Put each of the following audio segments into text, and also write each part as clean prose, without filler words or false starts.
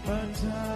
E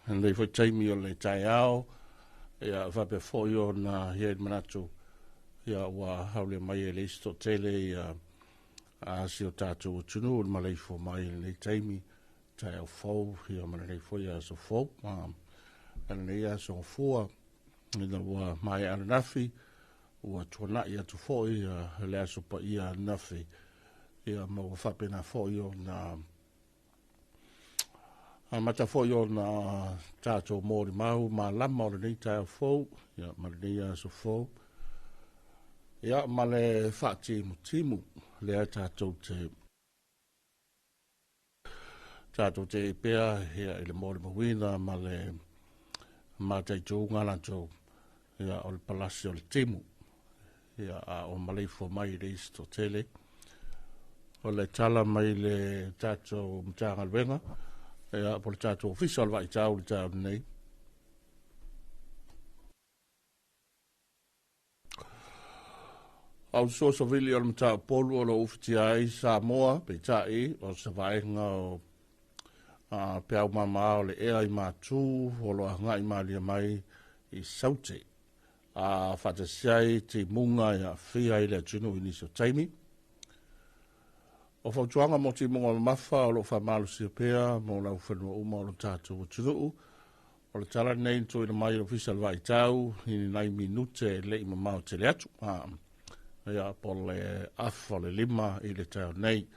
Lenei foi taimi o le taeao, ia faapea foi ona i ai le manatu, ia ua haule mai e le isi toatele ia a si o tatou atunuu le maleifua mai i lenei taimi, taeao fou, ia ma lenei foi aso fou. A lenei aso Gafua, ina ua maea ananafi, ua tuanai atu foi le aso paia ananafi, ia ma ua faapena foi ona amata foi ona tatou molimau malama o lenei taeao fou, ia, ma lenei aso fou, ia, ma le faatimutimu lea tatou te i pea, ia, i le molimauina ma le mataituga latou, ia, o le palasi o le timu, ia, a o maleifua mai i le isi toatele. O le tala mai le tatou Matagaluega, ia, po le tatou Ofisa o le Vaitau i le taeao nei. Au so savili o le Mataupolu o lo o ufitia ai Samoa, peitai o se vaega o peau mama o le ea i matu o lo agai malie mai i Saute. A faatasi ai timuga e aafia ai le atunuu i nisi o taimi. O fautuaga mo timuga mamafa o lo o faamalosia pea mo laufanua uma o lo tatou atunuu. O le tala lenei na tuuina mai e le Ofisa o le Vaitau i ni nai minute e le i mamao tele atu. Ia, po o le 4:30 i le taeao nei.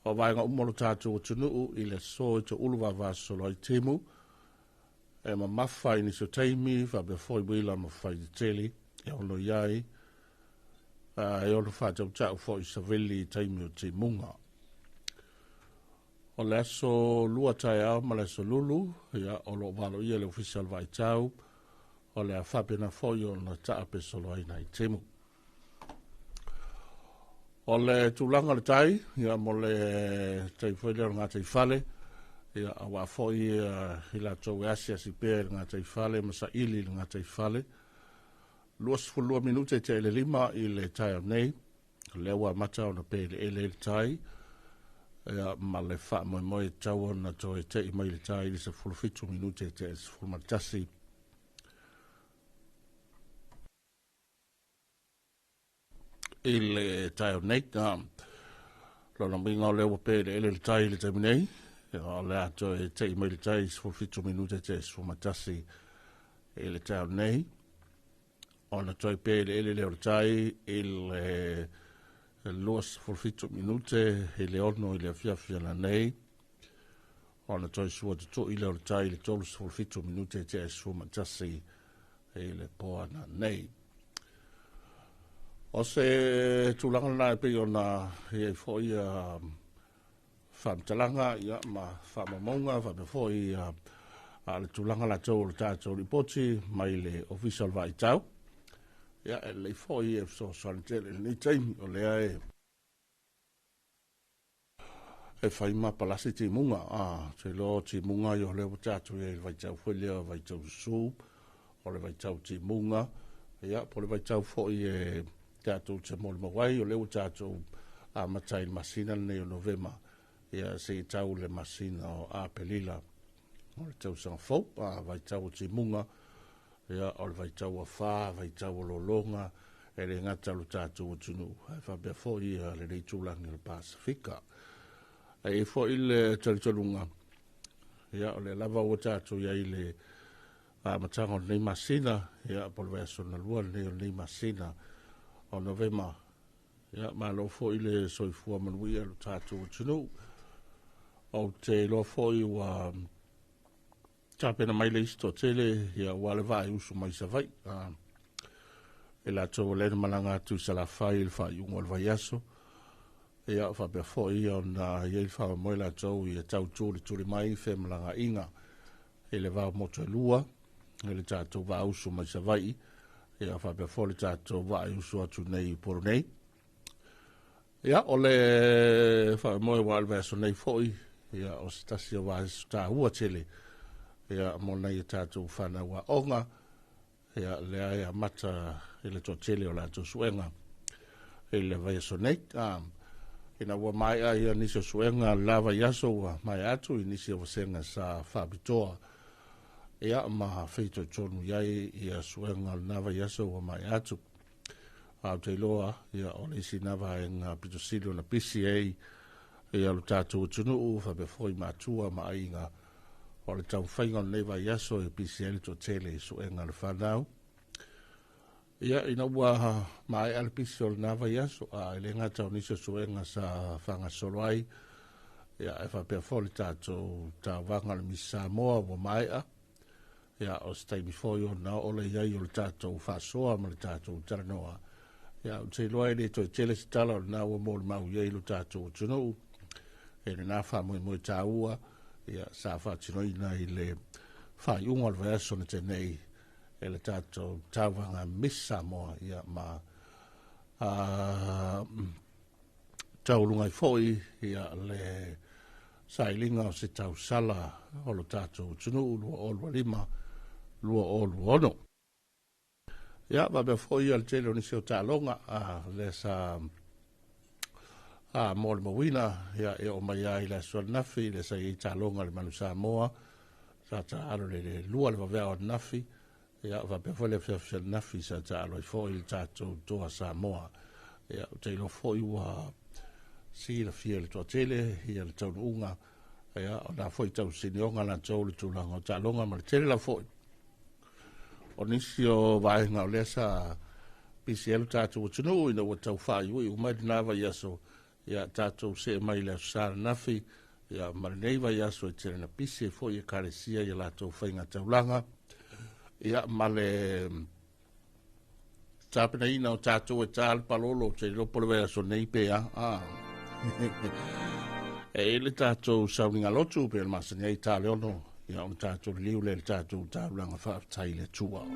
O vaega uma o lo tatou atunuu i le aso e toulu vavasolo ai timu, e mamafa i nisi o taimi, faapea foi uila ma fai tetele e ono i ai, e ono faatautau foi savili i taimi o timuga. O le aso lua taeao ma le aso lulu, ia, o lo o valoia le Ofisa o le Vaitau, o le a faapena foi ona taapesolo ai nai timu. O le tulaga o le tai, ia, mo le tai foi lea o le gataifale, Ia, aua foi i latou e asiasi pea i le gataifale ma saili i le gataifale. 22 minute te le 5 i le taeao nei, lea ua amata ona peleele ai le tai, ia, ma le faamoemoe e tatau ona toe tei mai le tai i le 17 minute te le 11 i le taeao nei. Lona uiga o lea ua peleele le tai i le taimi nei, o le a toe tei mai le tai i 17 minute te 11 i le taeao nei, ona toe peleele lea o le tai i le 27 minute i le 6 i le afiafi ananei, ona toe sua tutui lea o le tai i le 37 minute te 11 i le po ananei. O se tulaga lena e pei ona i ai foi faamatalaga, ia, ma faamaumauga faapea foi le tulaga latou o le tatou lipoti mai le Ofisa o le Vaitau. Ia, e lelei foi e fesoasoani tele i lenei taimi o lea e fai ma palasi timuga. Te iloa o timuga ia o lea ua tatou i ai i le vaitau foi lea o vaitau susu, o le vaitau timuga, ia, po o le vaitau foi e tatou te molimau ai, o lea ua tatou amata i le masina lenei o Novema, ia, seia tau le masina o Aperila o le tausaga fou. Vaitau o timuga, ia, o le vaitau afa, vaitau o lologa, e le gata o le tatou atunuu, ae faapea foi ia lenei tulaga o le Pasefika. E i ai foi le talitonuga, ia, o lea lava ua tatou i ai i le amataga o lenei masina, ia, po o le vaiaso na lua lenei o lenei masina o Novema, ia, malo foi le soifua manuia lo tatou atunuu. Ou te iloa foi ua tapena mai le isi toatele, ia, ua le vaai usu mai Savaii. E latou o lea na malaga atu i Salafai i le faaiuga o le vaiaso, ia, faapea foi ona i ai le faamoemoe latou ia tau tulituli mai femalagaaiga i le va o motu e lua, i le tatou vaausu mai Savaii, ia, faapea foi le tatou vaausu atu nei i Upolu nei. Ia, o le faamoemoe ua le vaiaso nei foi, ia, o se tasi o vaiaso taua tele, ia, mo nai o tatou whanau aoga, ia, lea e amata i le toatele o latou suega i le vaiaso nei. Ina ua maea ia nisi o suega la vaiaso ua maea atu i nisi o vasega sa faapitoa, ia, ma feitoitonu i ai ia suega o lena vaiaso ua maea atu. Ou te iloa, ia, o le isi na vaega pito sili ona pisi ai ia lo tatou atunuu faapea foi matua ma aiga, o le taumafaiga o lenei vaiaso e pisi ai le toatele i suega a le whanau. Ia, ina ua maea le pisi o lena vaiaso, e le gata o nisi o suega sa faagasolo ai, ia, e faapea foi le tatou tauvaga o le Miss Samoa ua maea, ia, o se taimi foi ona oo lea i ai o le tatou faasoa ma le tatou talanoa. Ia, ou te iloa e le toe tele se tala o lena ua molimau i ai lo tatou atunuu e lena faamoemoe taua, ia, sa faatinoina i le faaiuga o le vaiaso na tea nei e le tatou tauvaga Miss Samoa, ia, ma tauluga ai foi, ia, le sailiga o se tausala o lo tatou atunuu 2025 2026. Ia, faapea foi ia le tele o nisi o taaloga lea sa molimauina, ia, e oo mai ai i le aso ananafi, lea sa i ai taaloga le Manu Samoa, sa taalo le 2 le vaveao ananafi, ia, faapea foi le afiafi ananafi sa taalo ai foi le tatou Toa Samoa. Ia, ou te iloa foi ua silafia le toatele ia le taunuuga, ia, o na foi tausinioga latou le tulaga o taaloga ma le tele la foi o nisi o vaega o lea sa pisi ai lo tatou atunuu ina ua tau faaiuiu mai lena vaiaso, ia, tatou see mai le aso Sa ananafi, ia, ma lenei vaiaso e tele na pisi ai foi ekalesia ia latou faiga taulaga, ia, ma le tapenaina o tatou e ta le palolo, te iloa po o le vaiaso nei pe a. E i le tatou sauniga lotu pe o le masani ai ta le 6, ia, ona tatou liliu lea i le tatou taulaga faafetai i le Atua.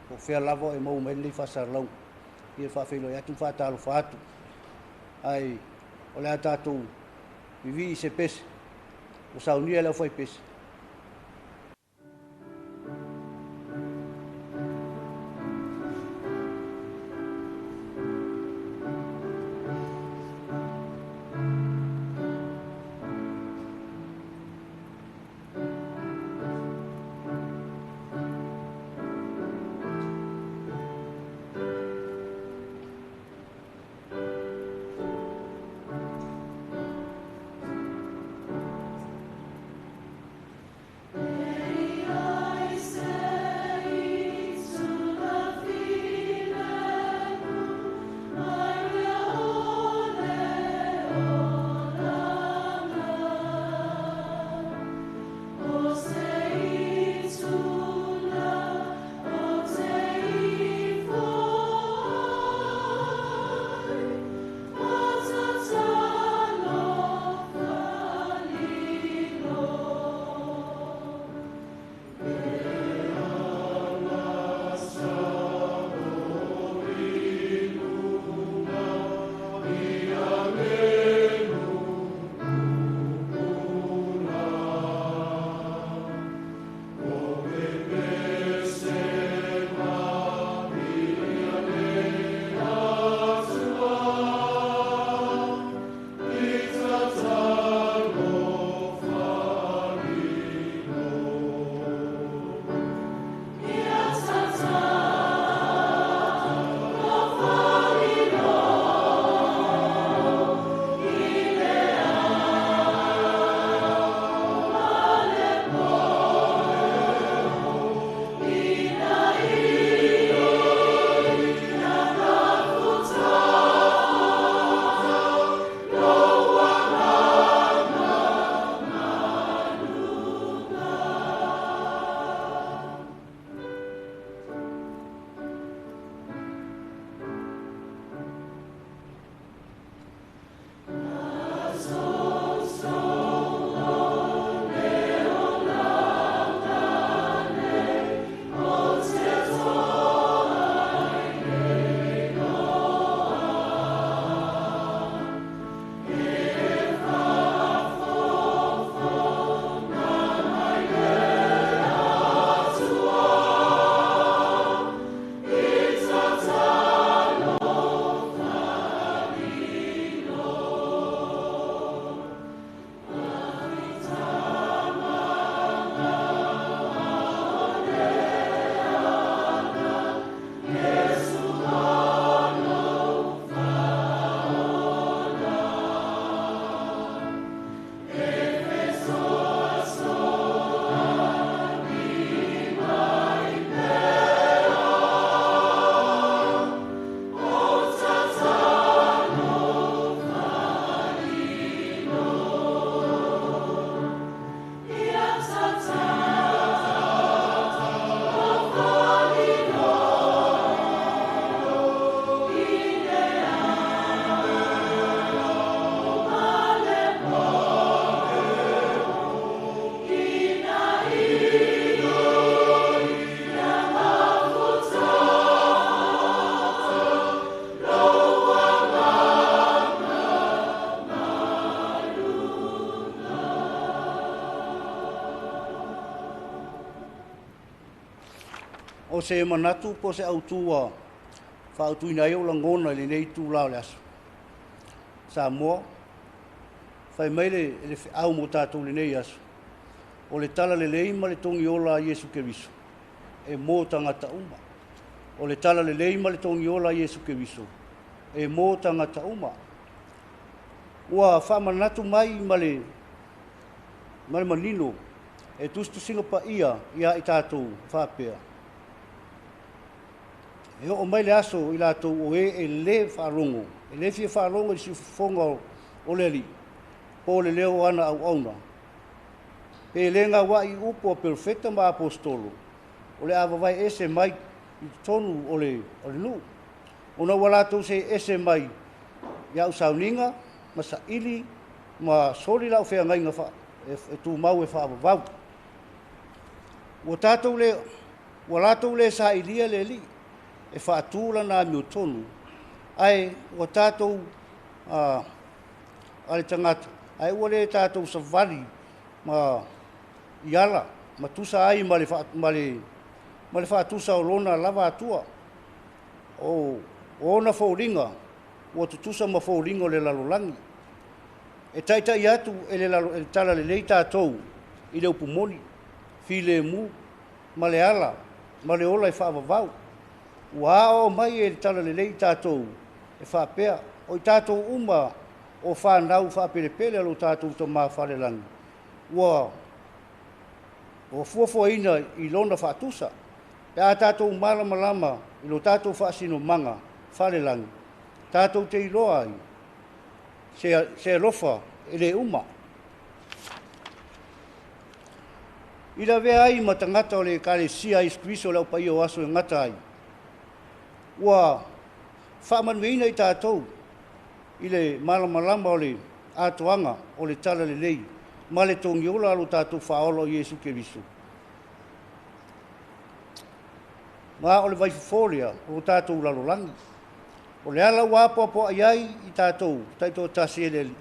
Po o fea lava e maua mai ai lenei faasalalauga. E faafeiloai atu ma faatalofa atu. Ae o le a tatou vivii i se pese ua saunia e le aufaipese. O se manatu po o se autu ua faautuina ai ou lagona i lenei itula o le aso. Samoa, fai mai le feau mo tatou i lenei aso, o le talalelei ma le togiola a Iesu Keriso e mo tagata uma. O le talalelei ma le togiola a Iesu Keriso e mo tagata uma. Ua faamanatu mai ma le manino e tusitusiga paia ia i tatou faapea. E oo mai le aso i latou o e le faalogo, e le fia faalogo i le siufofoga o le Alii, po o le leo o ana auauna. Pe le gauai i upu a perofeta ma aposetolo, o le a vavae ese mai i totonu o le nuu. Ona ua latou se ese mai i au sauniga, ma saili, ma soli lau feagaiga e tumau e faavavau. Ua latou le sailia le Alii e faatu lana amiotonu, ae ua tatou a le tagata, ae ua le tatou savali ma i ala, ma tusa ai ma le faatusa o lona lava atua. O ona foliga ua tutusa ma foliga o le lalolagi. E taitai atu e le talalelei tatou i le upu moni, filemu, ma le ala, ma le ola e faavavau. Ua aoao mai e le talalelei tatou e faapea, o i tatou uma o whanau whaapelepele a lo tatou tamā falelagi, ua fuafuaina i lona faatusa, pe a tatou malamalama i lo tatou faasinomaga falelagi, tatou te iloa ai se alofa e le uma. I lavea ai ma tagata o le Ekalesia a Iesu Keriso o le au paia o aso e gata ai, ua faamanuiaina i tatou i le malamalama o le atoaga o le talalelei ma le togiola a lo tatou faaola o Iesu Keriso. Ma o le vaifofo lea o lo tatou lalolagi. O le ala ua apoapoai ai i tatou taitoatasi e le Alii.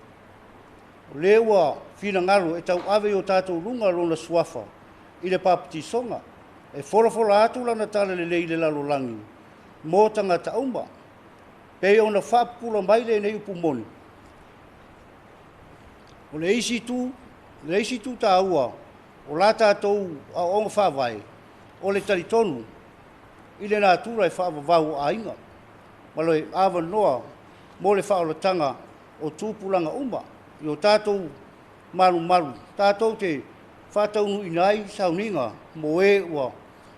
O le ua finagalo e tauave i o tatou luga lona suafa i le papatisoga, e folafola atu lana talalelei i le lalolagi mo tagata uma, pe ona faapupula mai lenei upu moni. O le isi itu taua o la tatou aoaoga faavae, o le talitonu i le natura e faavavau o aiga, ma le avanoa mo le faaolataga o tupulaga uma i o tatou malumalu, tatou te faataunuuina ai sauniga mo e ua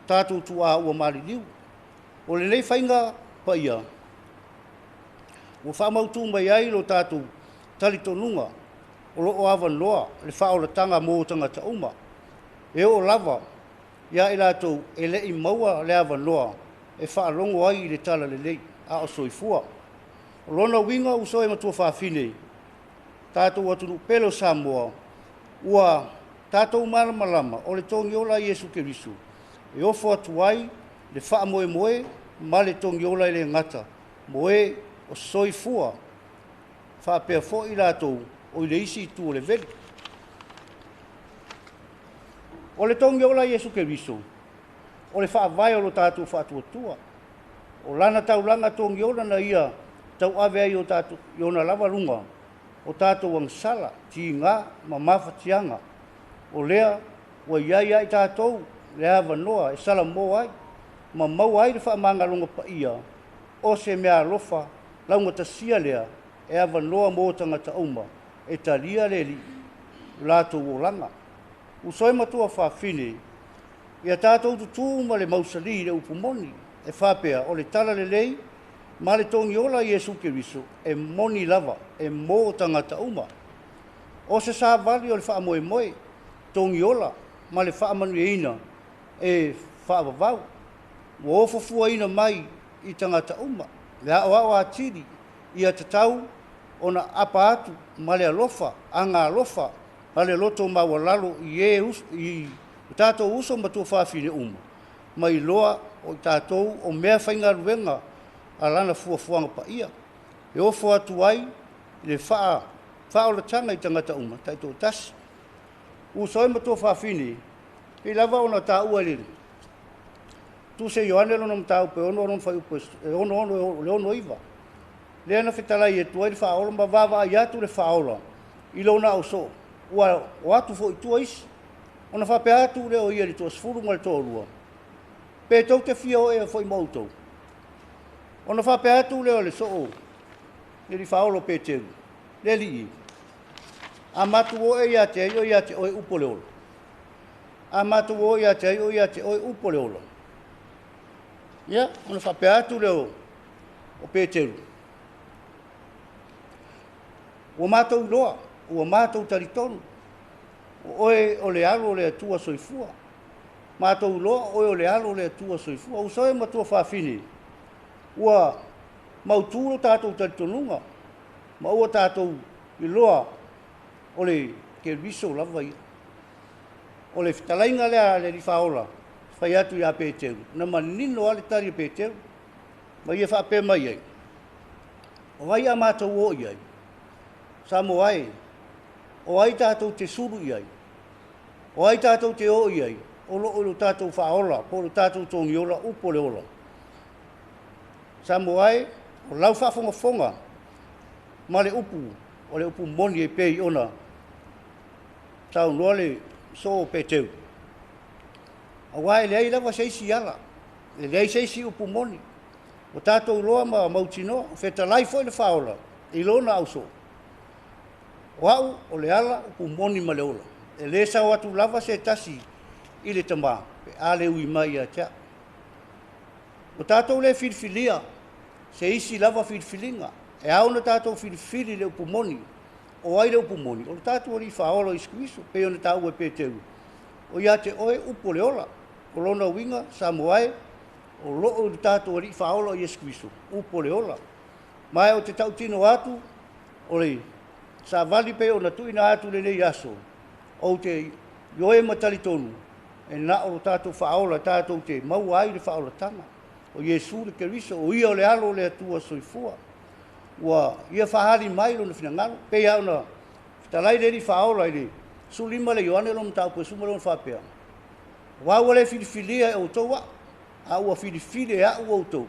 tatou tuā ua maliliu. O lenei faiga paia, ua faamautu mai ai lo tatou talitonuga o loo avanoa le faaolataga mo tagata uma. E oo lava ia i latou e le'i maua le avanoa e faalogo ai i le talalelei a o soifua. O lona uiga uso e matua fafine, tatou atunuu pele o Samoa, ua tatou malamalama o le togiola a Iesu Keriso e ofo atu ai le faamoemoe ma le togiola e le gata mo e o soifua faapea foi latou o i le isi itu o le veli. O le togiola a Iesu Keriso, o le faavae o lo tatou faatuatua, o lana taulaga togiola na ia tauave ai o tatou i ona lava luga o tatou agasala, tiga ma mafatiaga. O lea ua iai ai tatou le avanoa e salamo ai ma maua ai le faamagaloga paia o se mea alofa laugatasia lea e avanoa mo tagata uma e talia le Alii o latou olaga. Uso e matua fafine, ia tatou tutū ma le mausali i le upu moni e faapea o le talalelei ma le togiola a Iesu Keriso e moni lava e mo tagata uma. O se savali o le faamoemoe, togiola ma le faamanuiaina e faavavau, ua ofofuaina mai i tagata uma, le aoao atili ia tatau ona apa atu ma le alofa, agalofa ma le loto maualalo i e i o tatou uso ma tuafafine uma, mai loa o tatou o mea faigaluega a lana fuafuaga paia, e ofo atu ai le faaolataga i tagata uma taitoatasi. Uso e matua fafine, pei lava ona taua i le Tusi a Ioane lona mataupu e 6 lona fuaiupu e 66 le 69. Lea na fetalai atu ai le Faaola ma vaavaai atu le Faaola i lona ausoo, ua o atu foi i tua isi. Ona faapea atu lea o ia i le toasefulu ma le toalua, Pe tou te fia o ea foi ma outou? Ona faapea atu lea o le soo le alii Faaola o Peteru, Le Alii, a matou o ea ia te ai o ia te oe upu o le ola? A matou o ia te ai o ia te oe upu o le ola? Ia, ona faapea atu lea o Peteru, Ua matou iloa, ua matou talitonu, o oe o le Alo o le Atua soifua. Matou iloa o oe o le Alo o le Atua soifua. Uso e matua fafine, ua mautu lo tatou talitonuga, ma ua tatou iloa o le Keriso lava ia. O le fetalaiga lea a le Alii Faaola fai atu ia Peteru, na manino lava le tali a Peteru, ma ia faapea mai ai, O ai a matou o i ai? Samoa e, o ai tatou te sulu i ai? O ai tatou te o i ai? O lo o i lo tatou Faaola, po o lo tatou Togiola, upu o le ola. Samoa e, o lau faafogafoga ma le upu, o le upu moni e pei ona saunoa le soo o Peteru. Aua e leai lava se isi ala, e leai se isi upu moni. Ua tatou iloa ma mautinoa, fetalai foi le Faaola i lona ausoo. O au o le ala, upu moni ma le ola. E lē sao atu lava se tasi i le Tamā, pe a le ui mai ia te au. Ua tatou le filifilia se isi lava filifiliga, e ao ona tatou filifili le upu moni. O ai le upu moni? O le tatou Alii Faaola o Iesu Keriso, pei ona taua e Peteru, o ia te oe upu o le ola. O lona uiga, Samoa e, o loo i le tatou Alii Faaola o Iesu Keriso, upu o le ola. Ma ou te tautino atu, o le savali pei ona tuuina atu lenei aso, ou te ioe ma talitonu, e na o lo tatou Faaola tatou te maua ai le faaolataga. O Iesu le Keriso, o ia o le Alo o le Atua soifua. Ua ia faaali mai lona finagalo, pei lava ona fetalai le Alii Faaola i le 15 le Ioane lona mataupu e 16 faapea, Aua ua le filifilia e outou au, a ua filifili e au outou,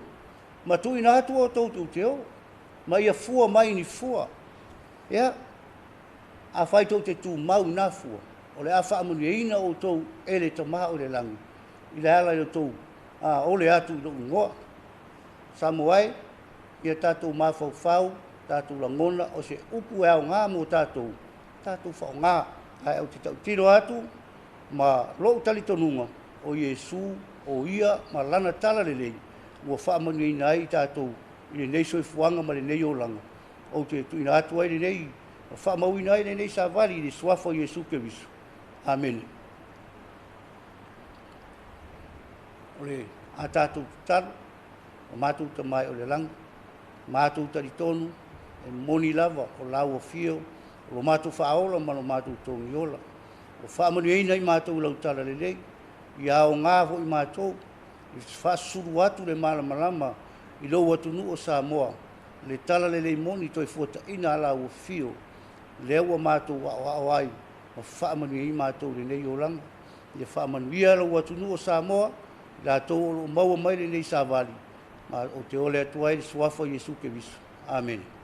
ma tuuina atu outou tou te o, ma ia fua mai ni fua. Ia, afai tou te tumau i na fua, o le a faamanuiaina outou e le Tamā o i le lagi, i le ala i lo outou ole atu i lou igoa. Samoa e, ia tatou mafaufau, tatou lagona, o se upu e aoga mo tatou, tatou faaaoga. Ae ou te tautino atu ma lou talitonuga, o Iesu, o ia ma lana talalelei, ua faamanuiaina ai i tatou i lenei soifuaga ma lenei olaga. Ou te tuuina atu ai lenei, faamauina ai lenei savali i le suafa o Iesu Keriso. Amene. O le a tatou tatalo, o matou Tamai o le lagi, matou talitonu, e moni lava o lau afio, o lo matou Faaola ma lo matou Togiola. Ua faamanuiaina i matou i lau talalelei, ia aoga foi matou, i faasusulu atu le malamalama i lou atunuu o Samoa, le talalelei moni toe fuataina a lau afio, lea ua matou aoao ai, ma faamanuia ai matou i lenei olaga. Ia faamanuia lou atunuu o Samoa, i latou o loo maua mai lenei savali, ma ou te ole atu ai le suafa o Iesu Keriso. Amene.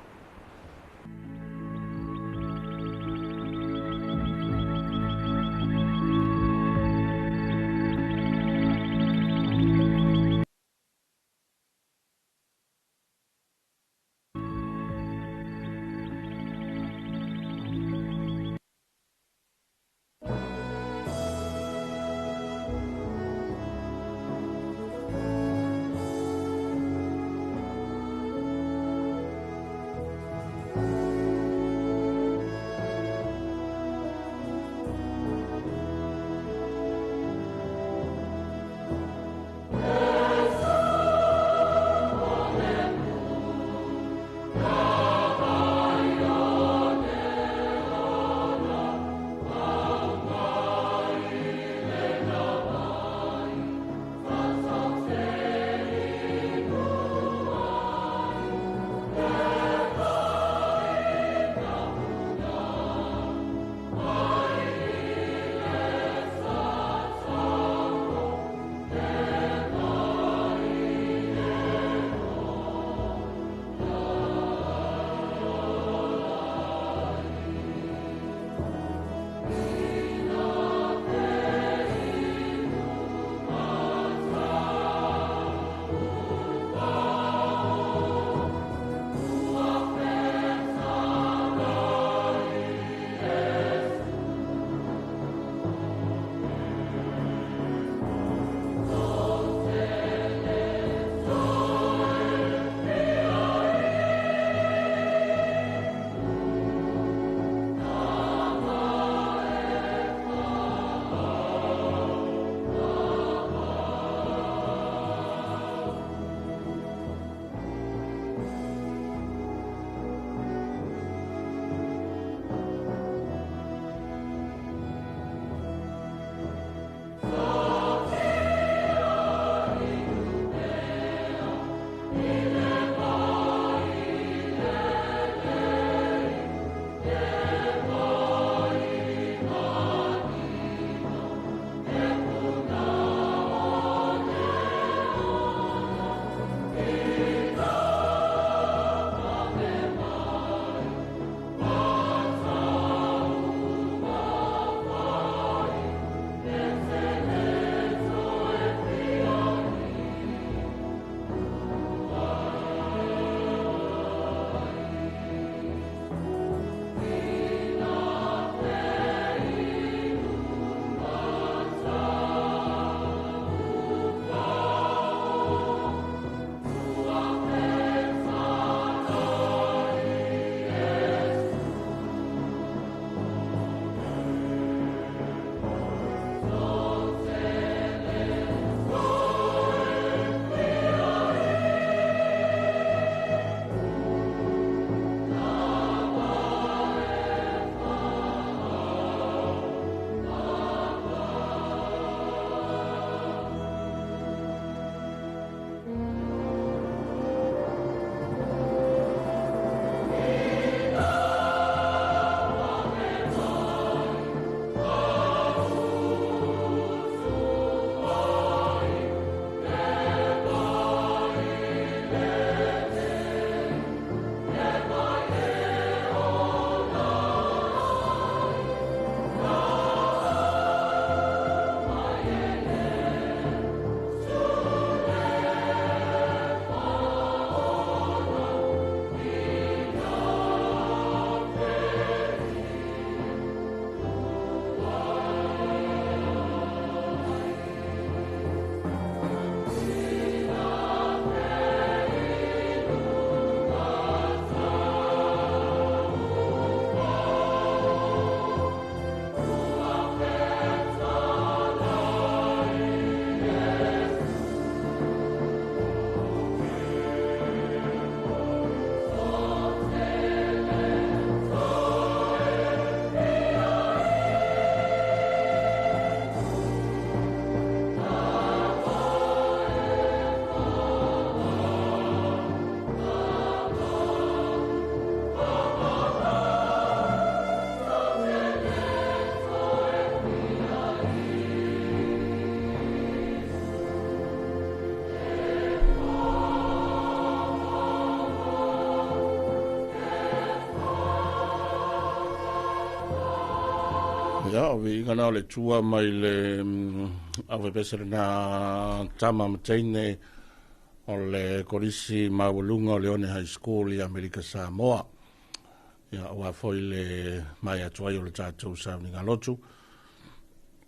Ia, o viiga na o le Atua mai le aufaipesa lena tama ma teine o le Kolisi Maualuga o Leone High School i Amerika Samoa. Ia, aua foi le mai atu ai o le tatou sauniga lotu,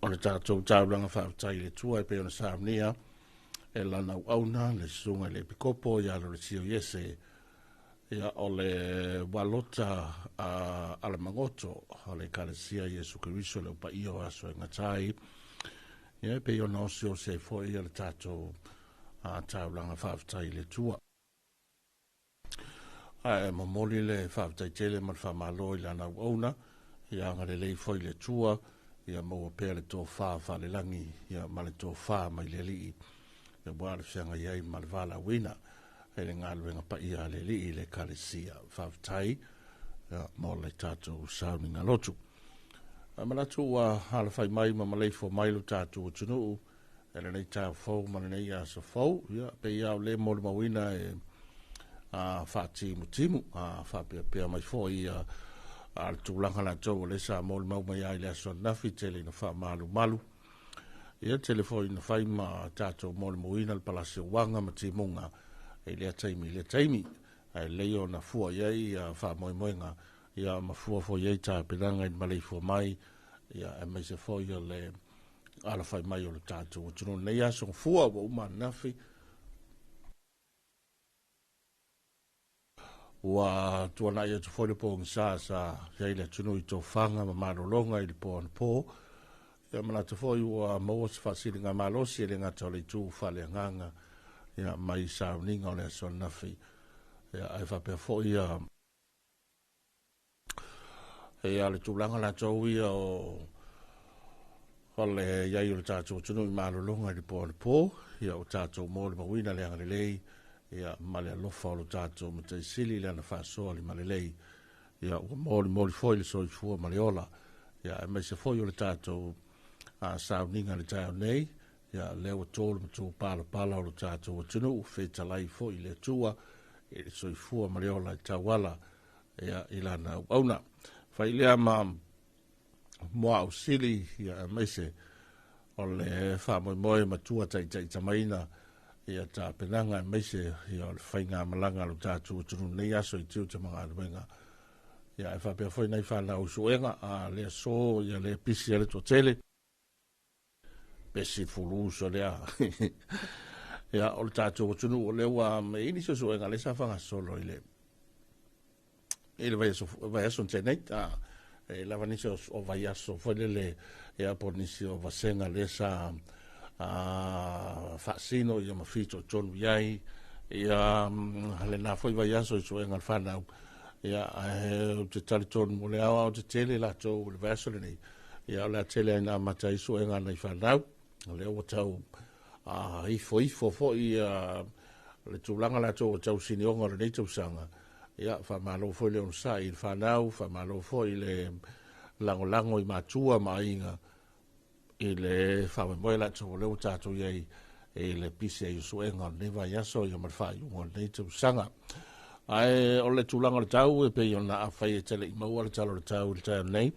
o le tatou taulaga faafetai i le Atua e pei ona saunia e lana auauna le susuga i le Epikopo ia Lolesio Iese. Ia, o le Walota Alamagoto o le Ekalesia Iesu Keriso le Upaia o Aso e Gata ai. Ia, e pei ona oseose ai foi le tatou taulaga faafetai i le Atua. Ae momoli le faafetai tele ma le faamalo i lana auauna, ia agalelei foi le Atua, ia maua pea le tofa faalelagi, ia ma le tofa mai le Alii, aua le feagai ai ma le valaauina e le galuega paia a le Alii i le Ekalesia. Faafetai mo le tatou sauniga lotu. Ae manatu ua alafai mai ma maleifua mai lo tatou atunuu e lenei taeao fou ma lenei aso fou. Ia, pei lava o le molimauina e faatimutimu, faapeapea mai foi le tulaga latou o lea sa molimau mai ai i le aso ananafi, tele ina faamalumalu. Ia, tele foi ina fai ma tatou molimauina le palasi o uaga ma timuga i lea taimi i lea taimi. Ae lelei ona fua i ai faamoemoega, ia, ma fua foi i ai tapenaga i le maleifua mai, ia, aemaise foi o le alafai mai o le tatou atunuu. Lenei aso gafua ua uma ananafi, ua tuanai atu foi le pogisa sa i ai le atunuu i tofaga ma malologa i le po anapo. Ia, manatu foi ua maua se faasiliga malosi e le gata o le itu faaleagaga, ia, mai sauniga o le aso ananafi, ia, ae faapea foi ia ia le tulaga latou ia o le i ai o le tatou atunuu i malologa i le po anapo. Ia, o tatou molimauina le agalelei, ia, ma le alofa o lo tatou Matai Sili i lana faasoa limalelei. Ia, ua molimoli foi le soifua ma le ola, ia, aemaise foi o le tatou sauniga i le taeao nei. Ia, lea ua to le matupalapala o lo tatou atunuu, fetalai foi i le Atua i le soifua ma le ola i tauala, ia, i lana auauna. Fai lea ma muaau sili, ia, aemaise o le faamoemoe matua taitaitamaina ia tapenaga, aemaise ia o le faigamalaga a lo tatou atunuu nei aso i tiute ma galuega. Ia, ae faapea foi nai fanau suega a le aso, ia le pisi a le toatele pesi fuluso lea. Ia, o le tatou atunuu o lea ua e i nisi o suega lea sa faagasolo i le vaiaso na tea nei, e lava nisi o vaiaso foi lele, ia, po o nisi o vasega lea sa faasino ia ma fitoitonu i ai ia lena foi vaiaso i suega o le fanau. Ia, ae ou te talitonu o le aoao tetele latou i le vaiaso lenei. Ia, o le a tele ai na amata ai suega a nai fanau. O lea ua tau ifoifo foi le tulaga latou o tau sinioga o lenei tausaga. Ia, faamalo foi le onosai i le fanau, faamalo foi le lagolago i matua ma aiga i le faamoemoe latou o lea ua tatou i ai i le pisi ai o suega o lenei vaiaso, ia, ma le faaiuga o lenei tausaga. Ae o le tulaga o le tau e pei ona afai e te le i maua le tala o le tau i le taeao nei,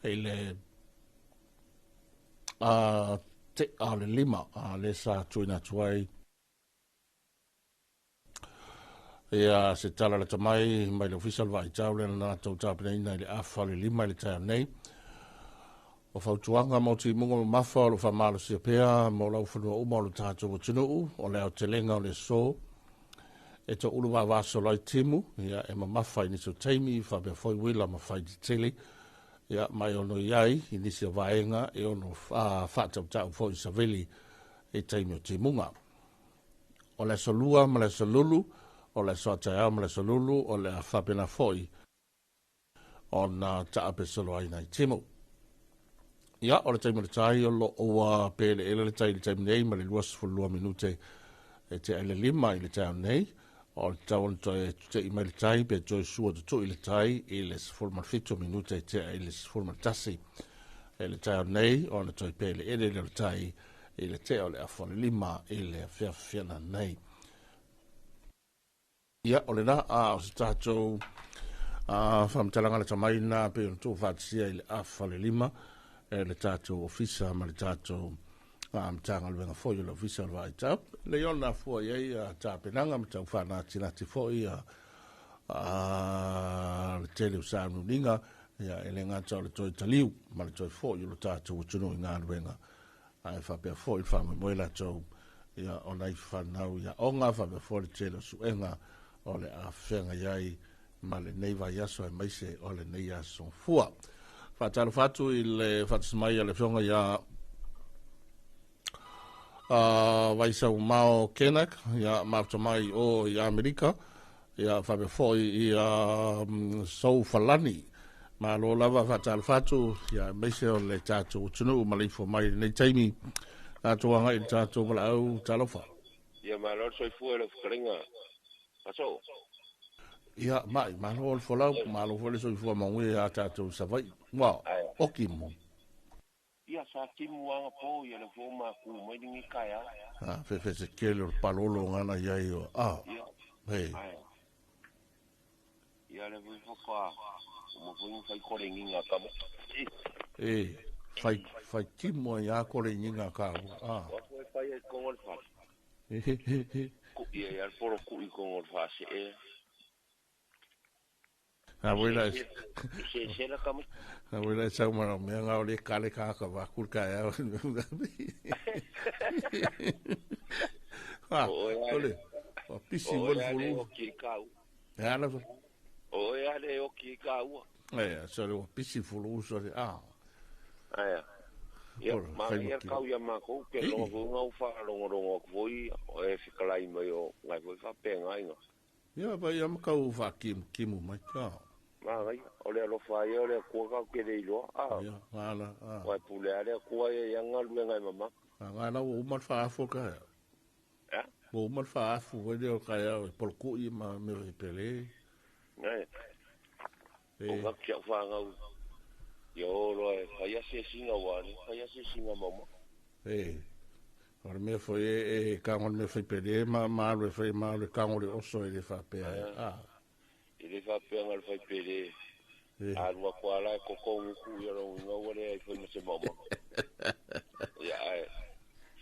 i le te'a o le 5 lea sa tuuina atu ai ia se tala lata mai mai le Ofisa o le Vaitau lea na latou tapenaina i le afa o le 5 i le taeao nei. O fautuaga mo timuga mamafa o lo o faamalosia pea mo laufanua uma o lo tatou atunuu, o le aotelega o le aso e toulu vavasolo ai timu, ia, e mamafa i nisi o taimi, faapea foi uila ma fai tetele, ia, ma e ono i ai i nisi o vaega e ono faatautau foi saveli i taimi o timuga. O le aso lua ma le aso lulu, o le aso ataeao ma le aso lulu, o le a faapena foi ona taapesolo ai nai timu. Ia, o le taimi o le tai, o lo o ua peleele le tai i le taimi nei ma le 22 minute e tea i le 5 i le taeao nei. O le tatau ona toe tutei mai le tai pe toe sua tutui le tai i le 17 minute e tea i le 11 i le taeao nei, ona toe peleele lea o le tai i le tea o le afa o le 5 i le afiafiana nei. Ia, o lena o se tatou faamatalaga lata mai na pei ona tuufaatasia i le afa o le 5. e le tatou ofisa ma le tatou Matagaluega foi o le Ofisa o le Vaai Le i ona afua i ai tapenaga ma tau faanatinati foi le tele o sauniuniga, ia e le gata o le toe taliu ma le toe foi o le tatou atunuu i galuega, ae faapea foi le faamoemoe latou ia o nai fanau i aoga, faapea foi le tele o suega o le a feagai ai ma lenei vaiaso aemaise o lenei aso fua. Faatalofa atu i le faatasi mai a le afioga ia Vaisaumao Kenak, ia mafuta mai o i Amerika, ia faapea foi ia Soufalani. Malo lava faatalofa atu, ia aemaise o le tatou atunuu maleifua mai i lenei taimi. Tatou agai i le tatou valaau talofa. Ia malo le soifua i lau fetalaiga Aso. Ia mai, malo le folau, malo foi le soifua manuia ia tatou Savaii. Ua, oki mo. Ia sa timu anga po ia le fo ma ku mai ni kaea. Ah, fe fe se kele o palolo ngana ia i o. Ah. Ia. Hey. Ia le fo fo ka. Mo fo ni fai kore nginga ka mo. E fai fai timu ia kore nginga ka. Ah. Wa fo fai e kongo le fa. Ku ia ia poro ku i kongo le fa se e. A voi la se se la kamo. A voi la sa mara me nga o le kale ka ka va kul ka ya. Ah, ole. O pisi O vol e ale fulu. o ki kau. Ya la. O e ale o ki kau. Eh, so le pisi fulu so le ah. Aia. Ia, Ora, ma fai ia maki. kau ia mākou, ke Ei. longa fo ngau wha rongo rongo aku foi, o e whikalai mai o ngai foi wha penga inga. Ia ba ia makau fa kim kimu mai ka. Ma ngai, o le alofa ia o le kua kau ke le iloa. Ah, Ia, ngala. Ah. wai pule a le kua ia ia ngalu e ngai mama. Ngala o umar fa afo ka. Ya, O umar fa afu wa le o ka ya polku i ma me pele. ngai, o Eh, ngak kia wha ngau. Ia o roa e whai ase singa wani, whai ase singa mama. eh. O le mea foi e kango le mea fai pele ma ma le fai ma le kango le oso e le fa pe. Ah. I le wha penga le whai pele. Eh. A rua kua la e koko nguku ia rongo ngau wale ai whai mase mama. Ia ai,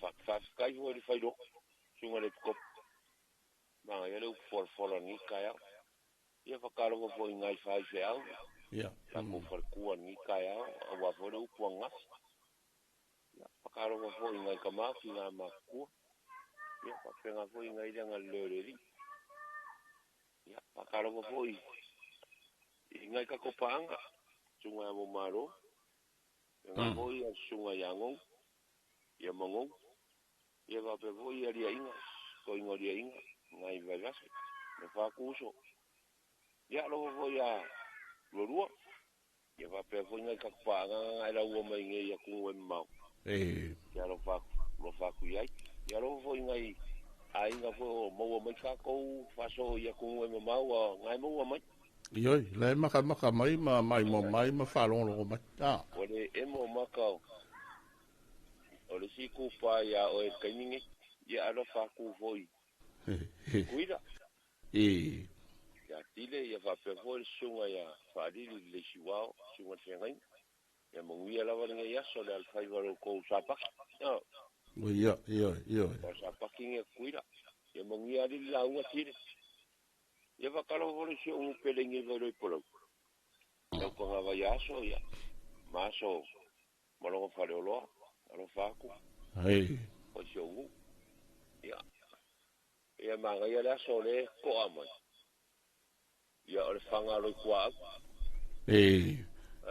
wha kai fo le whai roko. Sunga le pukop. Manga ia le upu fola ni kai au. Ia whakaro fo i ngai whai whe au. Ia. La ko wharkua ni kai au. A wā fo le upu angasi. Ia whakaro fo i ngai kama ki ngā makua. Ia whapenga fo i ngai ranga lereri. Ia whakaro fo i i ngai kakopanga. Sunga ya mo maro. Ia ngā fo i a sunga ia ngou. Ia mangou. Ia whape fo i a ria inga. Ko inga ria inga. Ngai vaivase. Me whakuso. Ia alofa fo ia rua. Ia whapea fo i ngai kakopanga ngai lau mai ngai ia kungu e mau. Eh. Ia alofa alofa ku iai. Ia alofa fo i ngai a inga fo o maua mai kākou whaso ia kungu e mamau a ngai maua mai. Ioi, le maka maka mai ma mai mo mai ma fa longo longo mai. Ah. O le emo maka o o le siku pa ia o e kaininge. Ia alofa ku fo i kuira. Eh. Ia tile ia whapea fo le sunga ia whaalili le siwao, sunga te ngai. Ia manguia lava le ngai aso le alfai waro kou sapaki. No, O ia, ia, ia. o sapaki nge kuira. Ia manguia alili la unga tile. Ia whakalo fo le si ungu pele nge vai roi polau. Lau ka ngā vai aso ia. Maso malongo whare oloa. Alo whaku. Ai. O si ungu. Ia. Ia manga ia le aso le koa mai. Ia o le whanga roi kua au. Eh.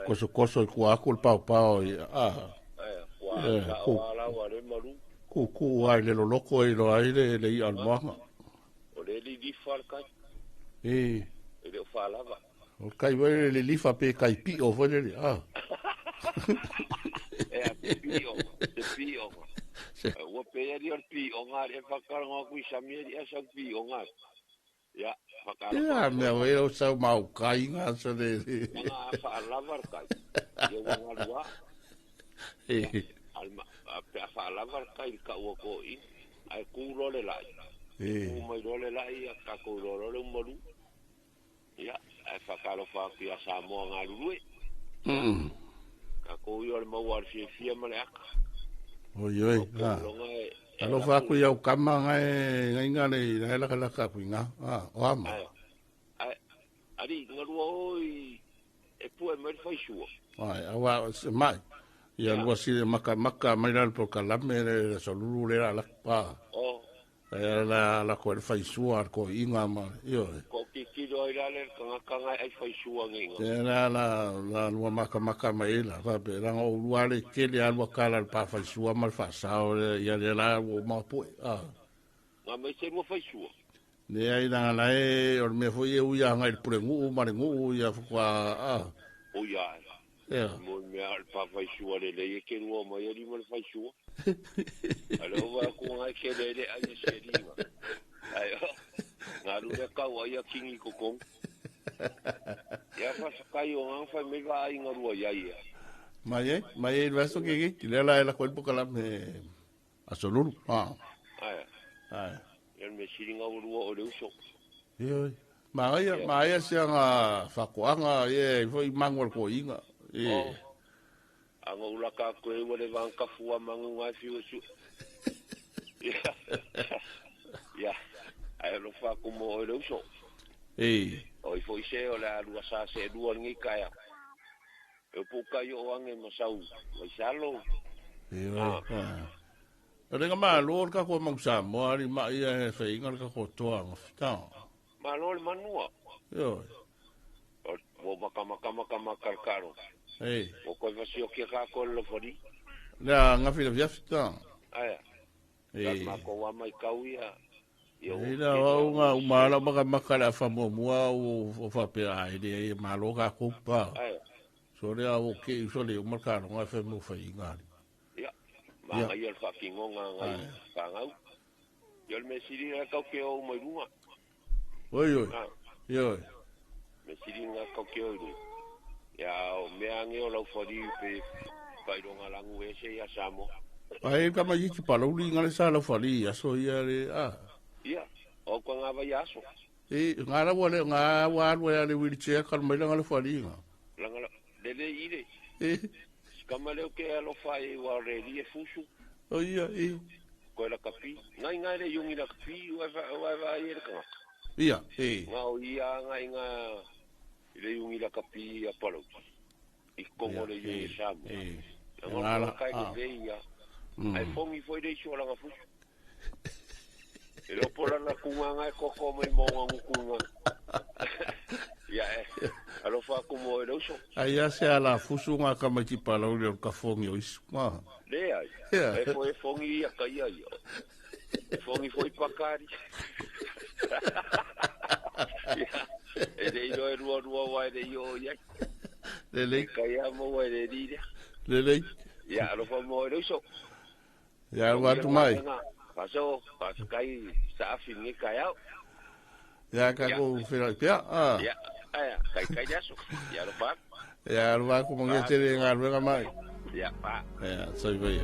Koso koso i kua aku le pau pau i ah. Aia, kua Eh, ka ku. o ala wa le maru. Ku ku ai le loloko i lo ai le le i almoanga. O le li li whare kai. Eh. E le o whalava. O kai wai le lifa pe kai pi o foi le ah. E a te pio, te pio. Ua pe ari o le pio ngā, e whakaranga kui sami ari a sau pio ngā. Ia, whakaranga. Ia mea wai o sau mau kai ngā sa le. Nga a whaalava le kai. Ia ua ngalua, Eh. alma, a pe a whaalava le kai ka ua ko i. Ai ku lo le lai. Ku Eh. mai lo le lai, a ka ko lo le umaru. Ia, ai whakaro whaku ia Samoa ngā rurue. Mm. Takou ia o le maua o le fiafia ma le aka. Oi oi. Alofa aku i au kama ngai ngai nga le ngai laka laka aku inga. O ama. Ai ali ngalua oi e pue mai le faisua. Ai awa se mai. Ia lua si maka maka mai la po kalame le solulu le la pa. O. Ai la la ko le faisua ko inga ma io. Ko kikilo ai la le kanga kanga ai faisua nginga. Te la la la lua maka maka mai la fa pe la o lua le kele a lua kala pa faisua ma fa sao le ia le la o ma po a. Nga mai se lua faisua. Ne ai la la e o me foi e uia ngai pure ngu ma le ngu ia fa a. O ia. Ia. Mo me al pa faisua le le ke lua mai ali ma le faisua. Alo va ku ngai ke le le ai se linga. Ai. Nga lu le kau ai a kingi kokong. Ia fa sakai o ngang fa me va ai ngarua ia ia. Mai mai e vaso ke ke le la la ko po kala me asolulu. Ah. Ai. Ai. Ia me siringa o lua o le uso. Io. Mai mai se nga fa ko anga ye foi mango ko inga. E. Anga ula ka koe ua le vang kafua mangu ngai fiu su. Ia. Ia. Ai lo fa ku mo o le uso. E. O i foi se o le alua sa se lua ngi kaya. E pu ka yo ange masau. Mai salo. Io. O le ma lo ka ko mang sa mo ari ma ia e fe inga ka ko toa ngafita. Ma lo le manua. Io. O mo maka maka maka maka karo. Ei. O koe vasio kia ka ko lo fori. La ngafila viafita. Ai. Ei. Ma ko wa mai kau ia. Ei la o nga umala maka maka la fa mo mua o fa pe ai le ma lo ka ko pa. Ai. So le o ke so le o ka lo nga fe mo fa inga. Ia. Ma ngai al fa kingo nga ngai fa ngau. Yo me siri la kau ke o mai runga. Oi oi. Io. Me siri nga kau ke o ru. Ia o mea ange o lau fori pe whaironga langu e se ia Samo. Ai ka mai ki palauli ngale sa lau fori aso ia le a. Ia, o ko ngā vai aso. E ngā la wale ngā wa wa le wheelchair ka mai ngale fori nga. Langa le le ile. E skama le ke alofa e wa re li e fusu. O ia e ko la kapi. Ngai ngai le yungi la kapi wa wa wa i le ka. Ia e. Ngā o ia ngai ngā le yungi la kapi a palo. I kongo le yungi Samo. E. Ngā la kai le ia. Ai fongi foi le iso langa fusu. E lopo lana kunga ngai koko mai monga ngukunga. Ia e. Alofa kumo e lauso. Ai a se ala fusu ngā kamaki palau le o ka fongi o isu. Le ai. E foi fongi ia kai ai. E fongi foi pakari. Ia. E le ilo e rua rua wai le io ia. Le le. Kai a mo wai le rira. Le le. Ia alofa mo e lauso. Ia watu mai. Paso, paso kai sa afi ngi kai au. Ia ka ko whira pia. Ah. Ia, aia, kai kai aso. Ia alofa. Ia alofa ko mongi tere ngā ruenga mai. Ia, pa. Ia, sai vai.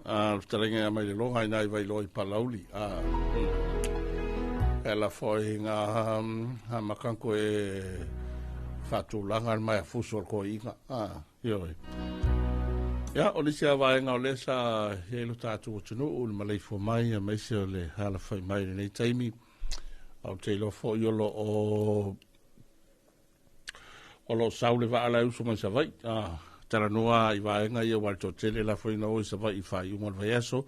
A talenga mai le longa ina i vai loi palauli. A. Ela foi ngā ha makanko e whatulanga mai a fusu o ko inga. A, ioi. Ia, o lisi a vaenga o lesa he lo tātou o tunu o le maleifo mai a meise o le hala whai mai le nei taimi. Au te ilo fo i olo o lo saule wa ala uso mai sa vai. Tara noa i vaenga ia wale tō tele la fo ina o i sa vai i whai unga le vai aso.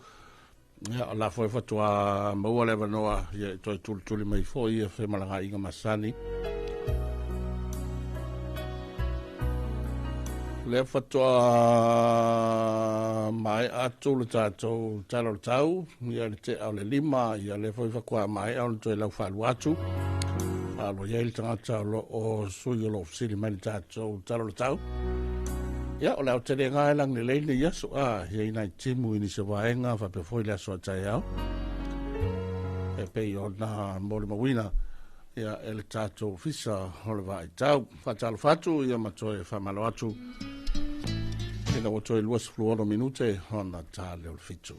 Ia, la fo e fatua maua lewa noa ia i toi tuli tuli mai fo ia whe malanga inga masani. Le fatua mai atu le tātou talo le tau, ia le te au le lima, ia le foi fakua mai au le toi lau whalu atu. Alo ia le tangata o lo o sui o lo ofisili mai le tātou talo le tau. Ia, o le au tere ngā elang le leile ia so, a, ia ina i timu i nise waenga, whape foi le aso a tai au. E pei o nā mōle mawina, ia e le tātou fisa o le vai tau. Whatalo whatu, ia matoe whamalo atu. Ina o toi 26 minute ona tā leo le fitu.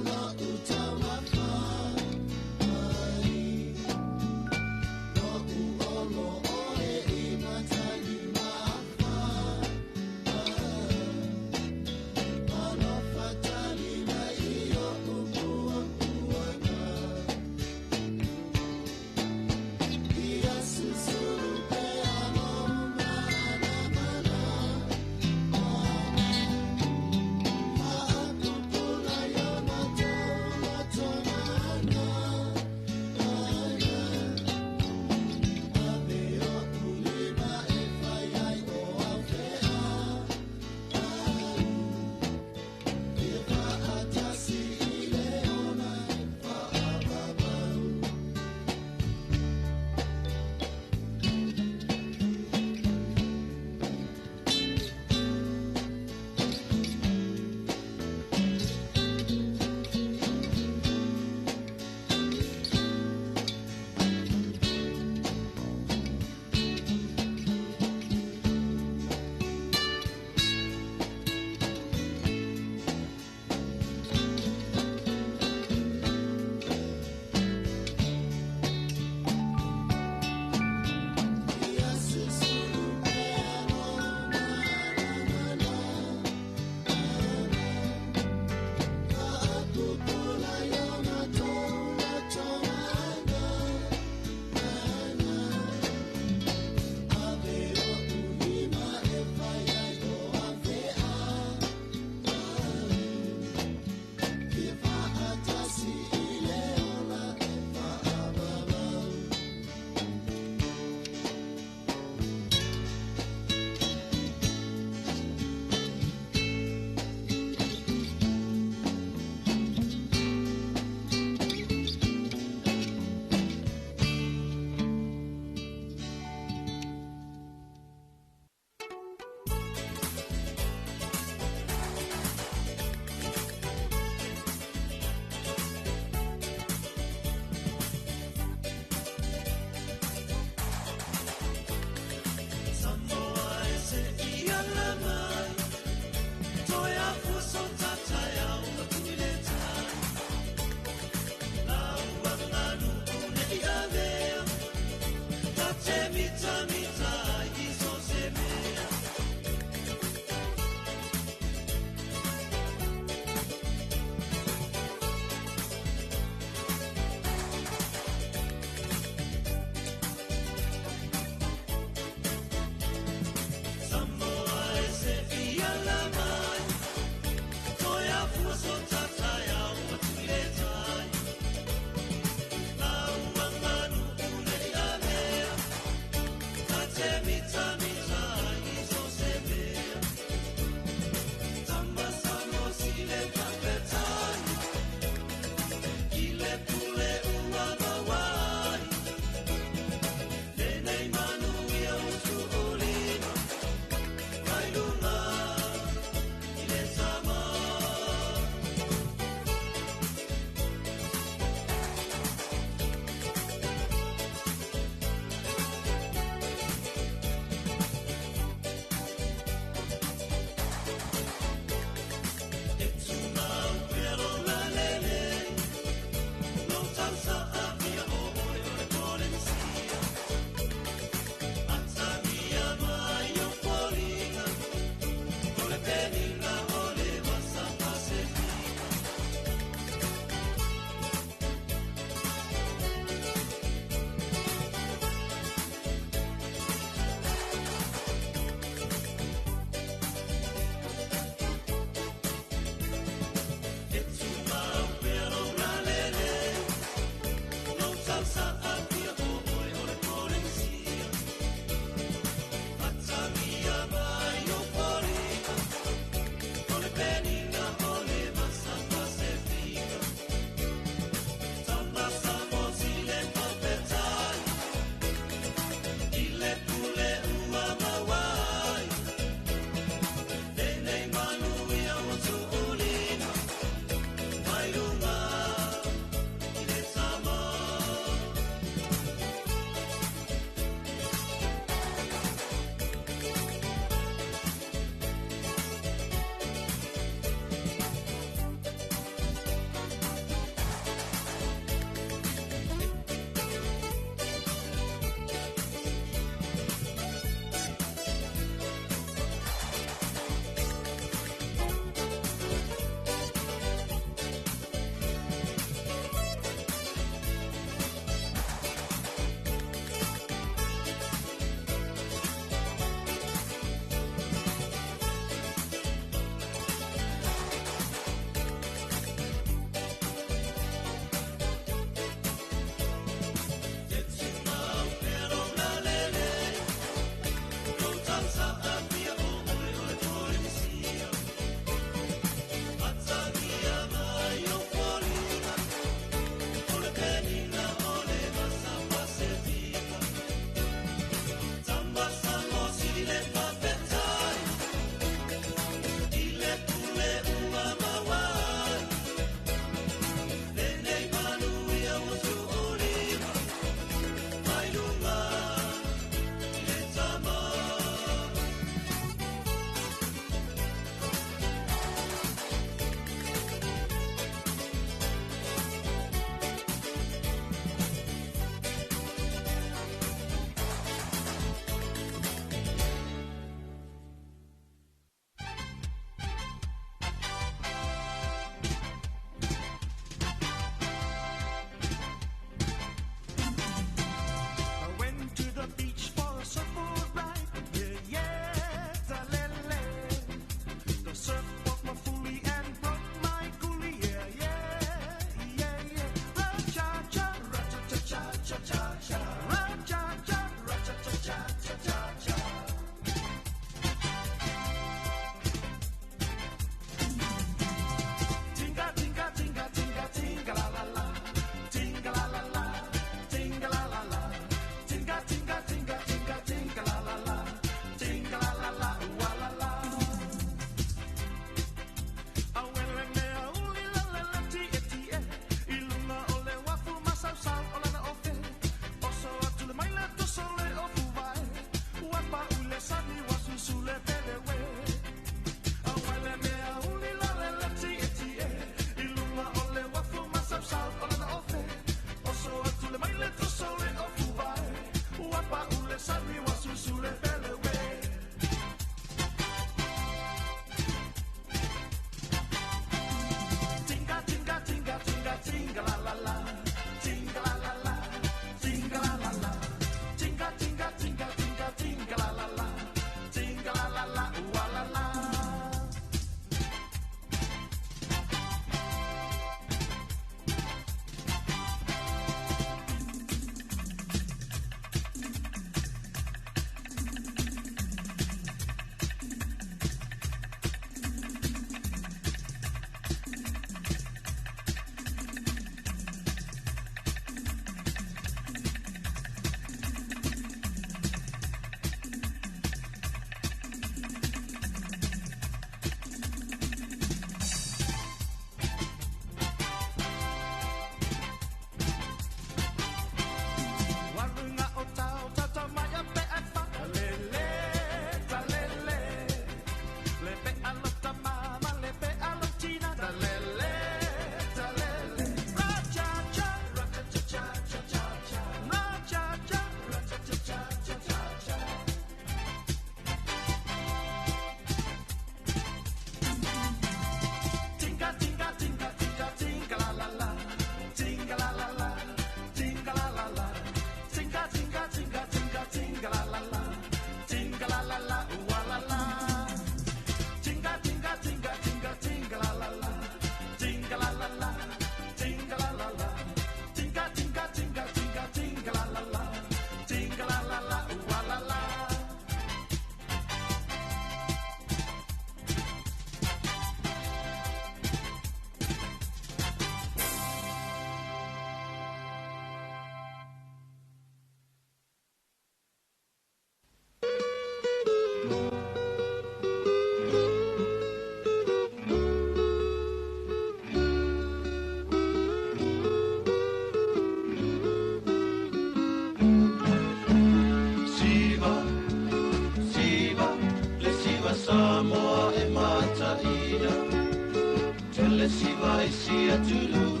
le siva i si atunuu,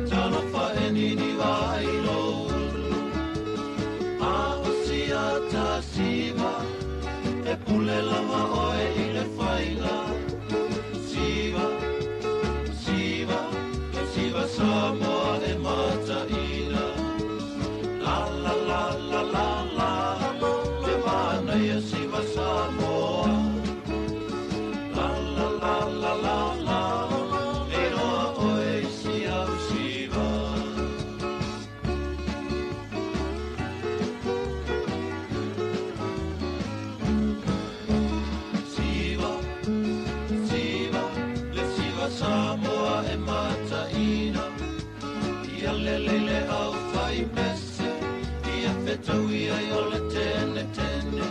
talofa e niniva ai lou ulu. A o siata siva, e pule lava oe i le faiga. Siva, siva, le siva Samoa e mataina. La la la la la la, le manaia siva Samoa. La la la la la la, e loa oe i si au siva. Siva, siva, le siva Samoa e mataina. Ia le lele au fai pese, ia whetau ia i o le tene tene.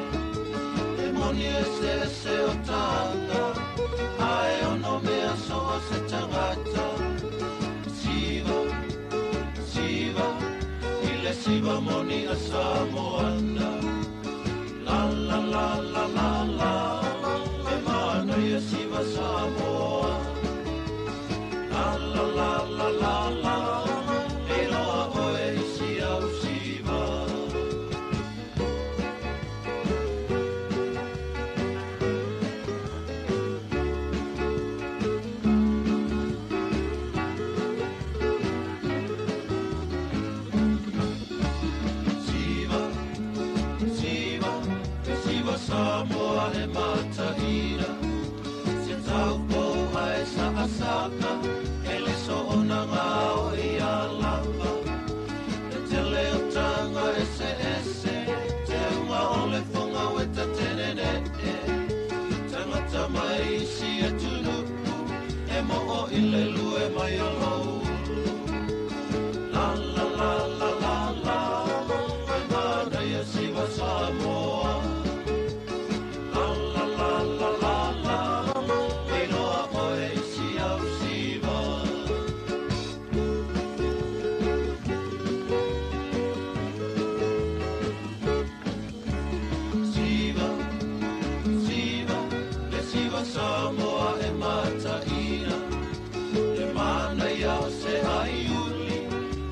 E moni e se se o tanga, ae ono mea so o se tangata. Siva, siva, i le siva moni a Samoana. La la la la la la, e mana ia siva Samoa. La la la la la la, e loa oe i si au siva. Siva, siva, siva Samoa e mataina. Se tau pou ae sa asaka, e le soona ngā o ia lava. E tele o tanga e se ese, te unga o le whanga weta tenene e. Tangata mai si e tunuku, e mo o i le lue mai o loulu. La la la la la la, e mana ia siva Samoa. La la la la la la, e loa oe i si au siva. Siva, siva, le siva Samoa e mataina. Le mana ia o se aiuli,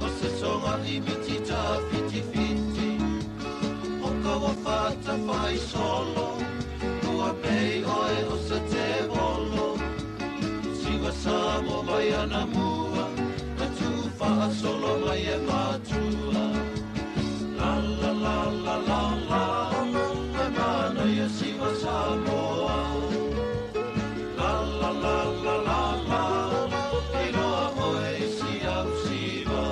o se songa i miti tā whiti whiti. O kaua whata whai solo, ua pei oe o se te bolo. Siva Samoa mai ana mua, ka tūwha a solo mai e mātua. La la la la la la, e mana ia siva Samoa. La la la la la la, e loa oe i si au siva.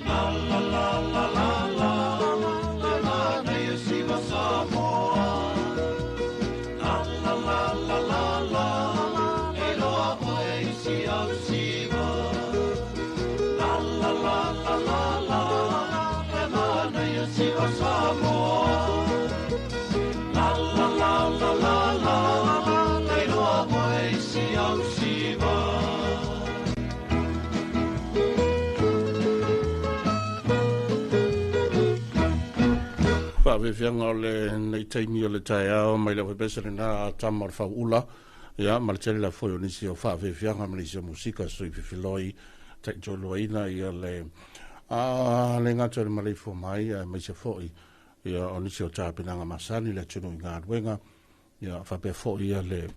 La la la la la la, le mana ia siva Samoa. La la la la la la, e loa oe i si au siva. La la la la la la, le mana ia siva Samoa. La la la la la la, e loa oe i si au siva. Faaveaveaga o lenei taimi o le taeao mai le pesa lena a tama o le fauula, ia ma le tele la foi o nisi o faaveaveaga ma nisi o musika sui fifiloi taitoluaina ia le a le gata o le maleifua mai aemaise foʻi ia o nisi o tapenaga masani le atunuu i galuega ia faapea foʻi ia le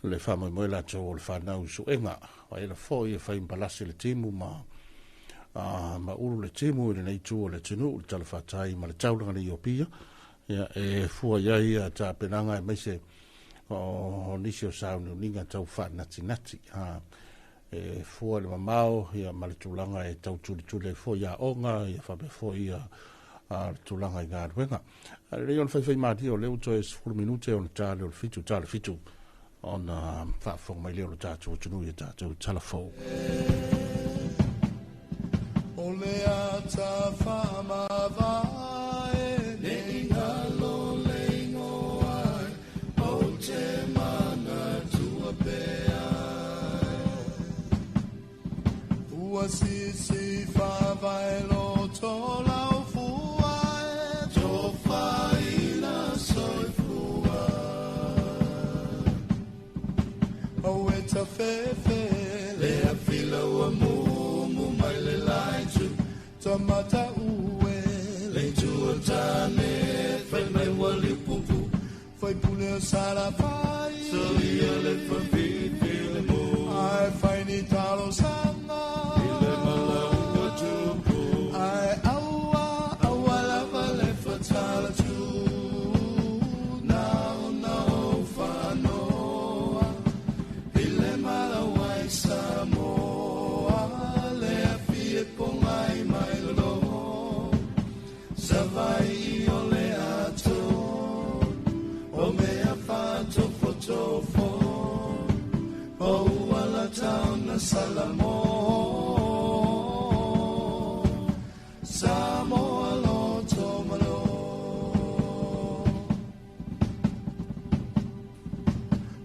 le faamoemoe latou o le fanau suega vaela foʻi e fai ma palasi le timu ma ma ulu le timu i lenei itu o le atunuu le talafatai ma le taulaga nei o Apia ia e fua iai ia tapenaga aemaise o nisi o sauniuniga tau faanatinati e fua le mamao ia ma le tulaga e tau tulituli ai foʻi aoga ia faapea foʻi ia le tulaga i galuega. Lelei ona faifai malie o lea ua toe 10 minute ona ta le o le 7 ta le 7 ona faafofoga mai lea o le tatou atunuu ia tatou talafou. O le ata whaamavae, ne i ngalo le ingoa, o te mana tua pea. Ua sisi faavae loto lau fua e tofaina soifua. Au e tafefe le afila ua mumu mai le laitu tamata ue le itu o tane fai mai ua liupupu fai pule o Salafai soia le fafifi le mo ai fai ni talosaga i le malau ua tupu ai aua aua lava le fatala tu nao nao fanoa i le malau ai Samoa le afi e pogai mai lolo Savai o le ato o mea whatofotofo o uala tauna Salamo Samoa loto malo.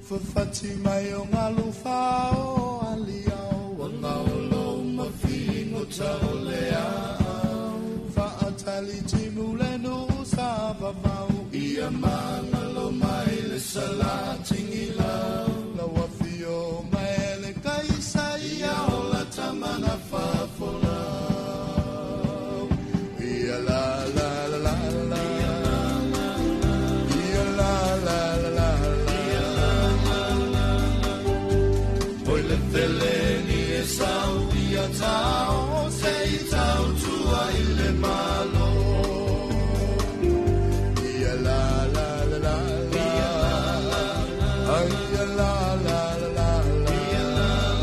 Fafati mai o ngalu whao aliao o ngaulo mafingo tau le au Whaatali timu le nusa vavau ia mangalo mai le salatingi lau Lau afio mai le kaisa ia ola tamana fafolau Ia la la la la la Ia la la la la la Oi le feleni e sau ia tau se i tau tua i le malo Ia la la la la la Ai ia la la la la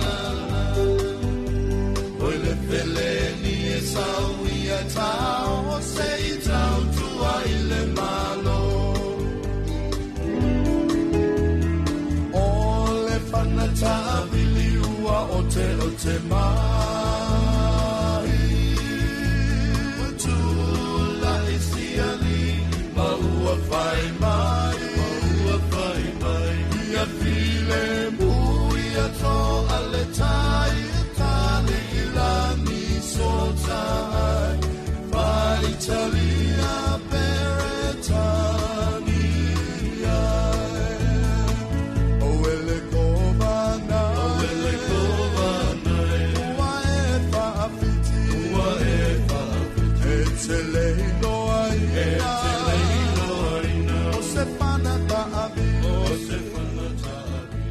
la Oi le feleni e sau ia tau se i tau tua i le malo O le whanata vili ua o te o te mai Ua tula i siali ma ua whai mai Ma ua whai mai Ia file mu ia to ale tai tali ilani so tai Whai talia peretania O ele kovana O ele kovana Ua e whaafiti Ua e whaafiti E te leiloa ina E te leiloa ina O se whana taavi O se whana taavi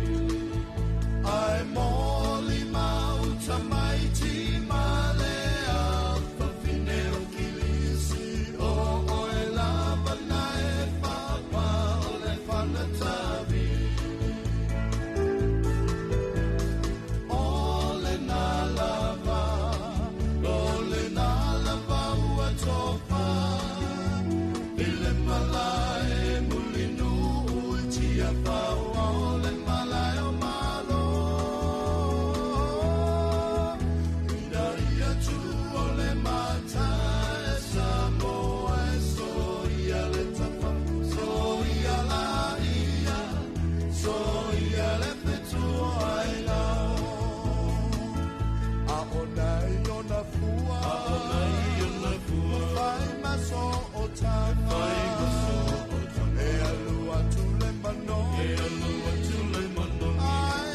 Ai moli mauta mai ti male a whawhine o kilisi O oe lava na e whapa o le whana taavi O le nā lava, o le nā lava ua tofa I le malae mulinu ui tia pau o le malae o malo Ina ia tu o le matae Samoa e so ia le tafa, so ia la ia, so ia le fetua ai lau. A o nei ona fua, a o nei ona fua, fai maso o tanga, fai maso o tanga, e alu atu le manogi, e alu atu le manogi, a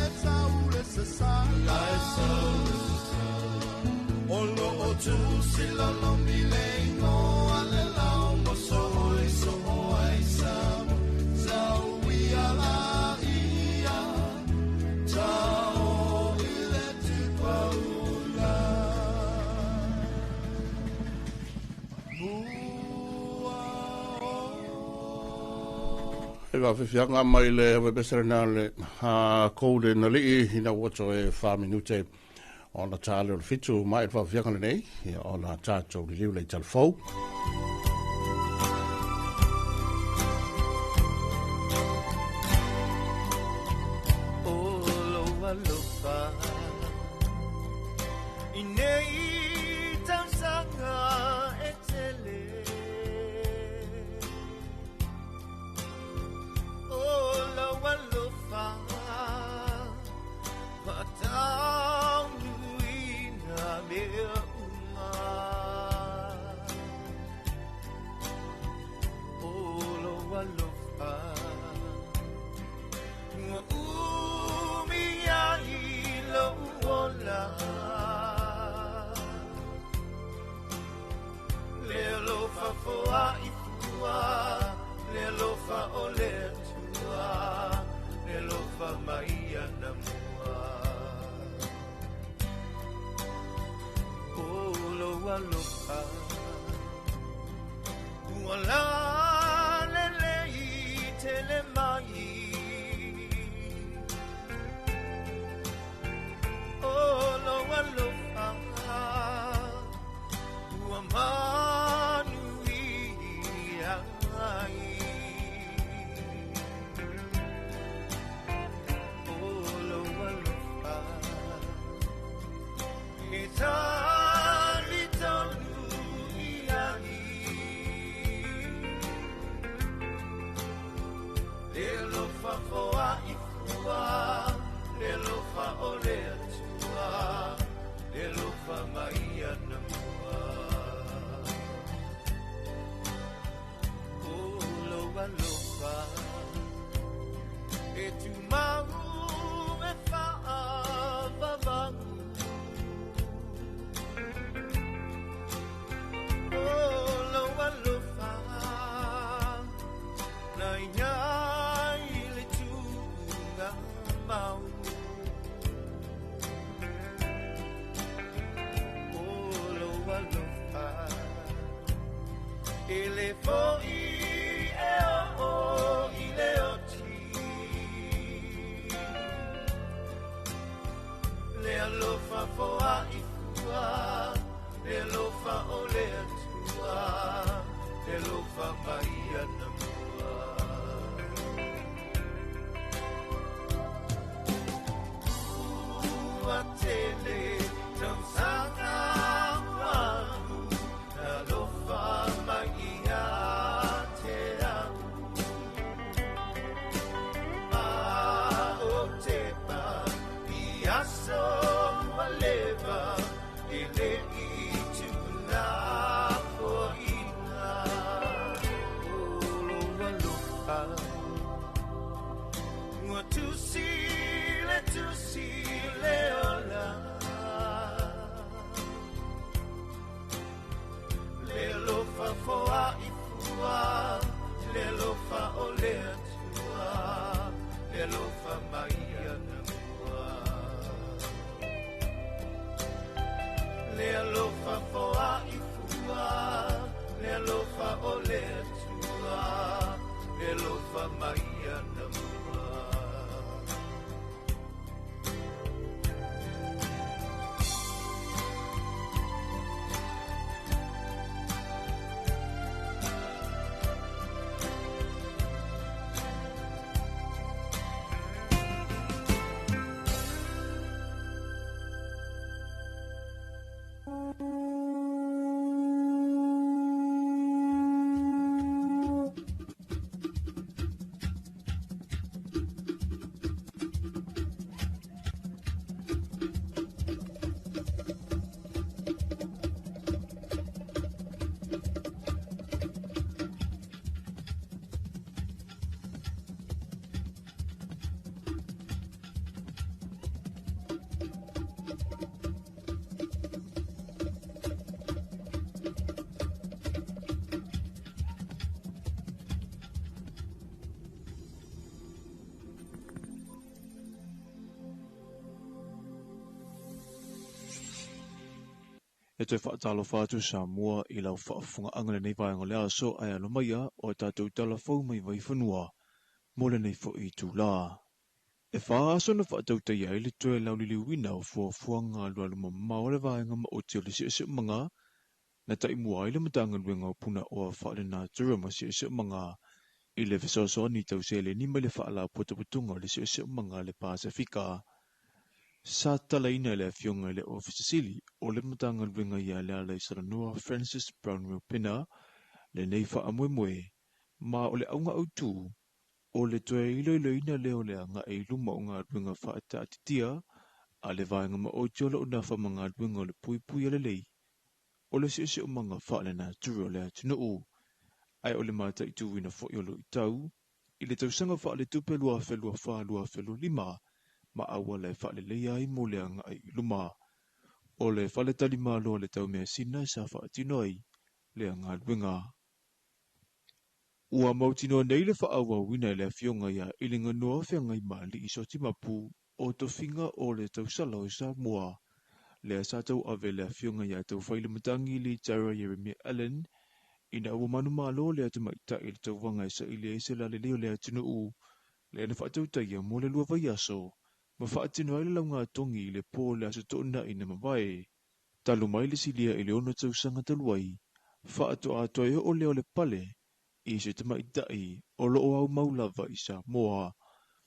e tau le sasala, a e tau le sasala. O lo o tu si lolo mi le ingoa le lau mo so oi so o ai sa mo, sa ui a la ia, tau i le tupaula. Mua o. E wawhiwhianga mai le webesere nā le ha kōre na lii ina ua toe 4 minute o na tāle o le fitu mai le wawhiwhianga le nei, ia o na tātou liliu le talfou. O lo alofa i nei tausaga e tele. O lo alofa whakataunuina alofa mai ana mua. O lou alofa e tumau e faavavau. O lou alofa na iai le tuuga mau. O lou alofa e le fo'i e o i le oti. Le alofa foa i fua, le alofa o le Atua, le alofa mai ana mua. Ua tele tausaga ua alu, na alofa mai ia te au. A o te pa i aso ua leva, e le i tupuna foina. O lou alofa, ua tusi le tusi le ola. Le alofa foa i fua, le alofa o le Atua, le alofa mai ana mua. Le alofa foa i fua, le alofa o le Atua, le alofa mai ana mua. E toe faatalofa atu Samoa i lau faafofogaaga lenei vaega o le aso ae alo mai o tatou talafou mai vaifanua mo lenei fo'i itulā. E 4 aso na faatautaia ai le toe lauliliuina o fuafuaga alualu mamao a le vaega maoti o le siosiomaga na taimua ai le Matagaluega o Punaoa Faalenatura ma Siosiomaga i le fesoasoani tau seleni mai le faalapotopotoga o le siosiomaga a le Pasefika. Sa talaina e le afioga i le Ofisa Sili o le Matagaluega ia Lealaisalanoa Francis Brownhill Pena lenei faamoemoe ma o le auga autū o le toe iloiloina lea o le aga'i i luma o galuega faataatitia a le vaega maoti o loo nafa ma galuega o le puipui alelei o le siosiomaga faalenatura o le atunuu ae o le mataituina fo'i o luitau i le tausaga faaletupe 2024/2025 ma auala e faaleleia ai mo le aga'i i luma. O le faletalimalo a le taumeasina sa faatino ai lea galuega. Ua mautinoa nei le faaauauina e le afioga ia Iliganoa Feagaimali'i Sotimapu o tofiga o le tausala o Samoa. Lea sa tauave le afioga ia Taufailematagi Litara Ieremia Allan ina ua manumalo le atamaita'i i le tauvaga e saili ai se lalelei o le atunuu lea na faatautaia mo le 2 vaiaso ma faatino ai le laugatogi i le po o le aso toonai na mavae. Talu mai le silia i le 6 tausaga talu ai, faatoatoa oo lea o le pale i se tamaita'i o loo aumau lava i Samoa.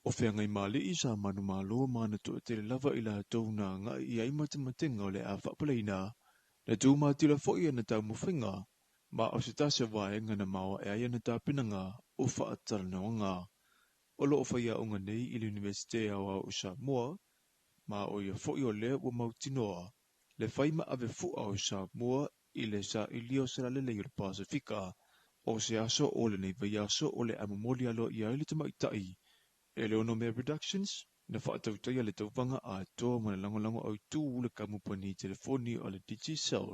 O Feagaimali'i sa manumalo ma na toatele lava i latou na aga'i i ai matematenga o le a faapaleina. Na tumatila fo'i ana taumafaiga ma o se tasi o vaega na maoae ai ana tapenaga o faatalanoaga. O loo faiaoga nei i le Universite Aoao o Samoa ma o ia fo'i o lea ua mautinoa Le fai ma ave fu'a o Samoa i le sa'ilia o se lalelei o le Pasefika. O se aso o lenei vaiaso o le a momoli aloaia ai le tamaitai e le Onomea Productions na fa'atautaia le tauvaga atoa ma le lagolago autū le kamupani telefoni a le Digicel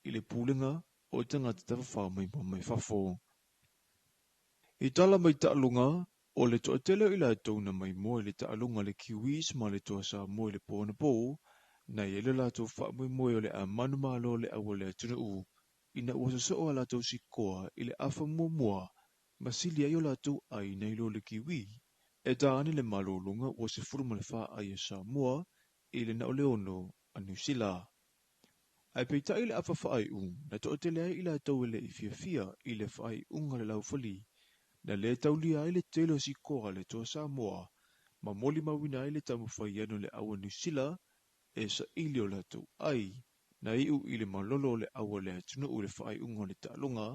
i le pulega o tagata tafafao maimoa mai fafo. I tala mai ta'aloga, o le to'atele o i latou na maimoa i le ta'aloga a le Kiwis ma le Toa Samoa i le po anapō, na i ai le latou fa'amoemoe o le a manumalo le au a le atunu'u ina ua soso'o a latou sikoa i le afa muamua ma sili ai o latou ai nai lo le Kiwi. E tā ane le malōlōga ua 14 ai a Samoa i le na o le 6 a Niu Sila. Ae peitai le afa fa'ai'u na to'atele ai i latou e le'i fiafia i le fa'ai'uga a le laufali, na lē taulia ai le tele o sikoa a le Toa Samoa ma molimauina ai le taumafai ane o le au a Niu Sila e sa'ili o latou ai, na i'u i le malolo o le au a le atunu'u i le fa'ai'uga o le ta'aloga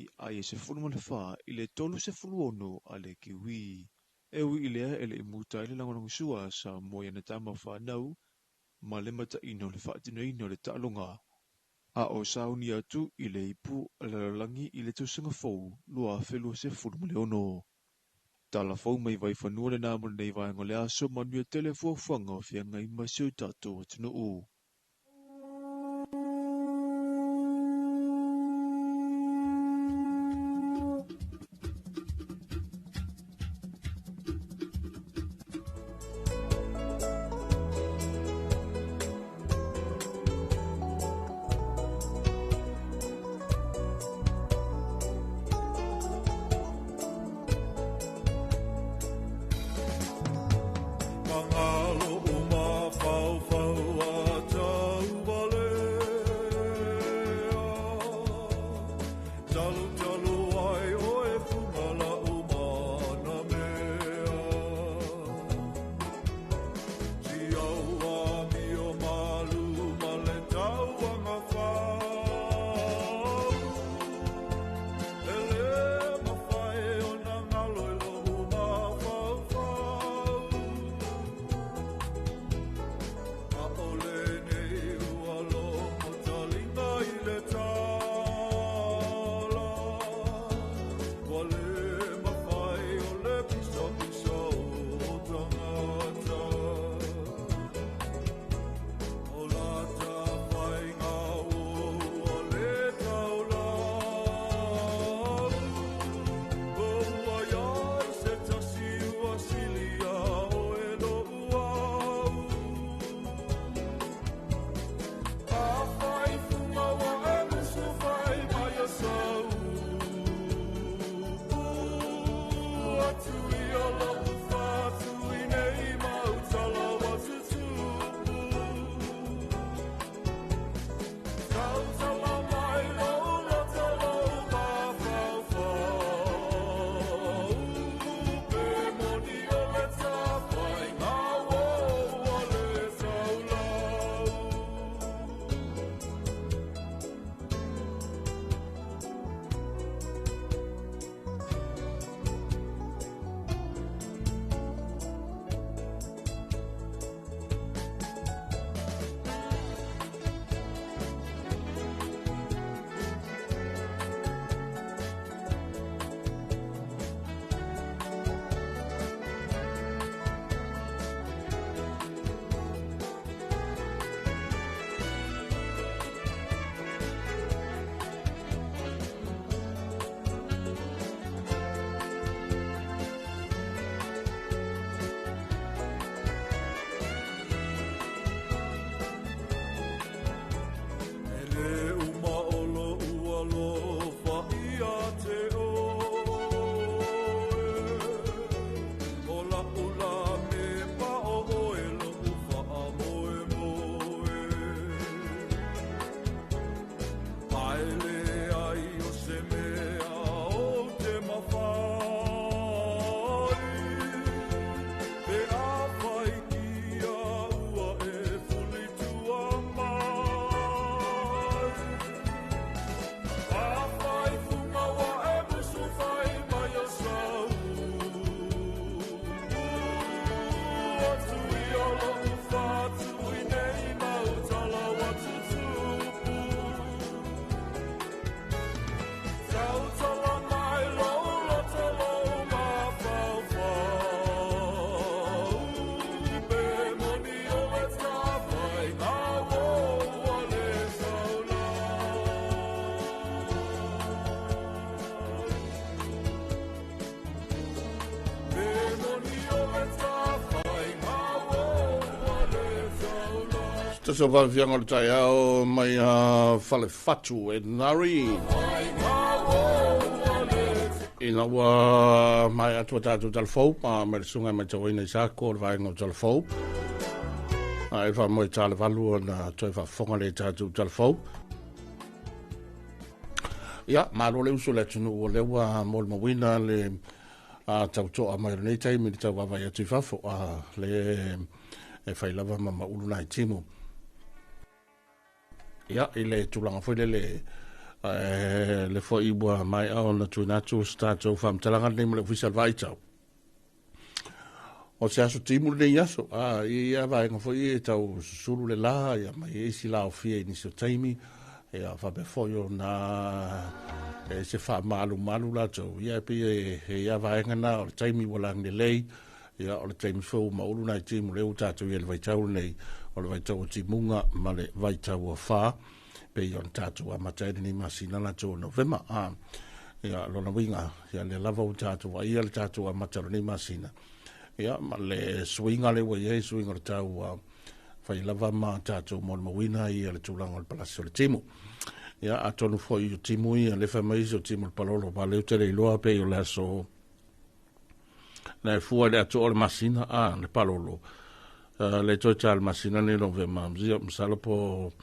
i ai e 14 i le 36 a le Kiwi. E ui i lea e le'i muta ai le lagolagosua a Samoa i ana tama fanau ma le mata'ina o le fa'atinoina o le ta'aloga, a o sauni atu i le ipu a le lalolagi i le tausaga fou 2026. Tala fou mai Vaifanua lenā mo lenei vaega o le aso, manuia tele fuafuaga o feagai ma si o tatou atunu'u. Tasi o faafiafiaga o le taeao mai a Falefatu e Nari. Ina ua maea atu a tatou talafou, a mai le susuga e matauina i Sako o le vaega o talafou. A e faamoe ta le valu ona toe faafofoga le tatou talafou. Ia, malo le uso le atunuu o lea ua molimauina le a tautoa mai o lenei taimi le tau vaavaai atu i fafo a le e fai lava ma maulu nai timu. Ia, i le tulaga foi lele, le foi ua maea ona tuuina atu se tatou faamatalaga lenei ma le Ofisa o le Vaaitau. O se aso timu lenei aso, a i ia vaega foi e tau susulu le la, ia ma i isi la ofia i nisi o taimi, ia faapea foi ona e se faamalumalu latou, ia e pei e ia vaega na o le taimi ua lagi lelei, Ia, o le taimi foi ua maulu nai timu lea ua tatou i ai i le vaitau lenei, o le vaitau o timuga ma le vaitau o fa, pei ona tatou amata ai lenei masina latou o Novema. A, ia, lona uiga, ia lea lava ua tatou vaaia le tatou amata o lenei masina, ia, ma le suiga lea ua i ai, suiga o le tau ua fai lava ma tatou molimauina ia le tulaga o le palasi o le timu. Ia, atonu foi o timu ia, le fai mai isi o timu o le palolo, ma lea ou te le iloa pei o le aso Na e fua i le atoa o le masina, a, le palolo. Le toe ta le masina nei Novema, ia, masalo po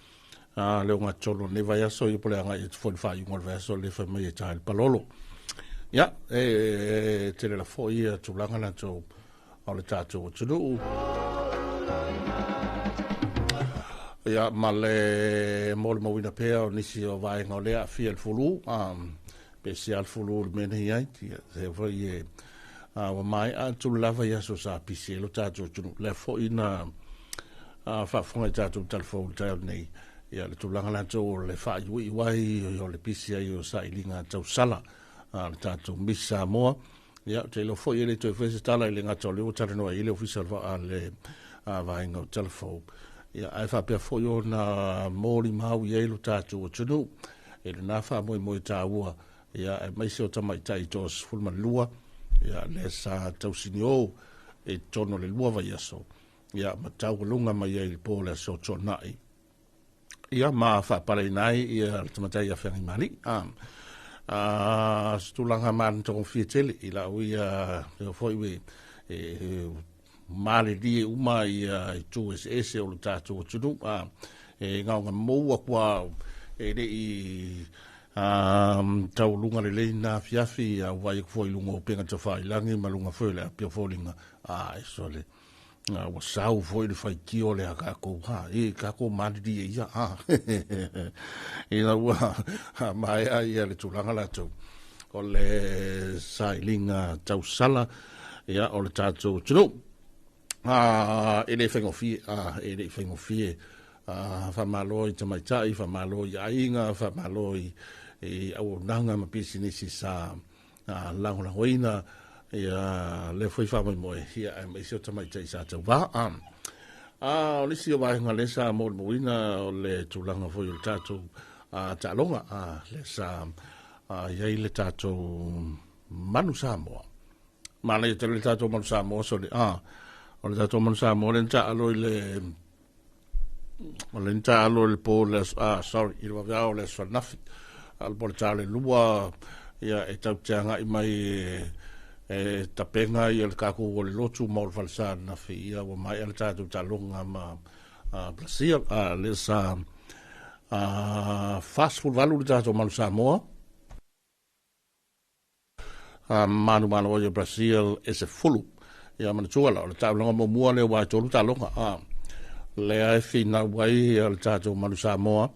a, le ogatotonu o lenei vaiaso, ia po o le agai atu foi i le faaiuga o le vaiaso lea fai mai e ta i le palolo. Ia, e tele la foi ia tulaga latou o le tatou atunuu. Ia, ma le molimauina pea o nisi o vaega o lea aafia i le fulu, pe se al fulu le mea nei ai, ia, se foi e, a, ua maea atu le lava i aso sa pisi ai lo tatou atunuu. Lea foi na faafofoga i tatou talafou i le taeao nei, ia, le tulaga latou o le faaiuiu ai o le pisi ai o sailiga tausala a le tatou Miss Samoa. Ia, ou te iloa foi e le toe faia se tala i le gata o lea ua talanoa i le Ofisa o le Vaega o Talafou. Ia, ae faapea foi ona molimau i ai lo tatou atunuu i lena faamoemoe taua, ia, aemaise o tamaitai 32, ia, lea sa tausinio i totonu o le 2 vaiaso, ia, ma taualuga mai ai i le po o le aso Toonai. Ia, ma faapaleina ai ia le tamatai ia Feagaimali'i. A, a, se tulaga matagofie tele i lau ia, ia foi e, e malilie uma ia itu eseese o le tatou atunuu. A, e gaoga mou aku a e le i taualuga lelei na afiafi, a ua vaai atu foi i luga o upega tafailagi ma luga foi o le api o foliga, a, e sole. A ua sau foi le faitio lea a tatou, ha, e tatou malilie ia, ha. Ina ua maea ia le tulaga latou o le sailiga tausala, ia, o le tatou atunuu. A, e le faigofie, a, e le faigofie. A, faamalo i tamaitai, faamalo i aiga, faamalo i auaunaga ma pisinisi sa lagolagoina ia lea foi faamoemoe, ia, aemaise o tamaitai sa tauva. A, o le isi o vaega lea sa molimauina o le tulaga foi o le tatou taaloga, lea sa i ai le tatou Manu Samoa. Manaia tele le tatou Manu Samoa, sole, o le tatou Manu Samoa lea na taalo i le o le na taalo i le po le aso, sorry, i le vaveao o le aso ananafi. A o le po le tale lua, ia, e tau te agai mai e tapena ia le tatou o le lotu ma o le falesa ananafi, ia, ua maea le tatou taaloga ma Brazil, lea sa 48 le tatou Manu Samoa. Manumalo ai o Brazil e 10. Ia manatua la, o le taulaga muamua lea ua e tolu taaloga. Lea e finau ai le tatou Manu Samoa,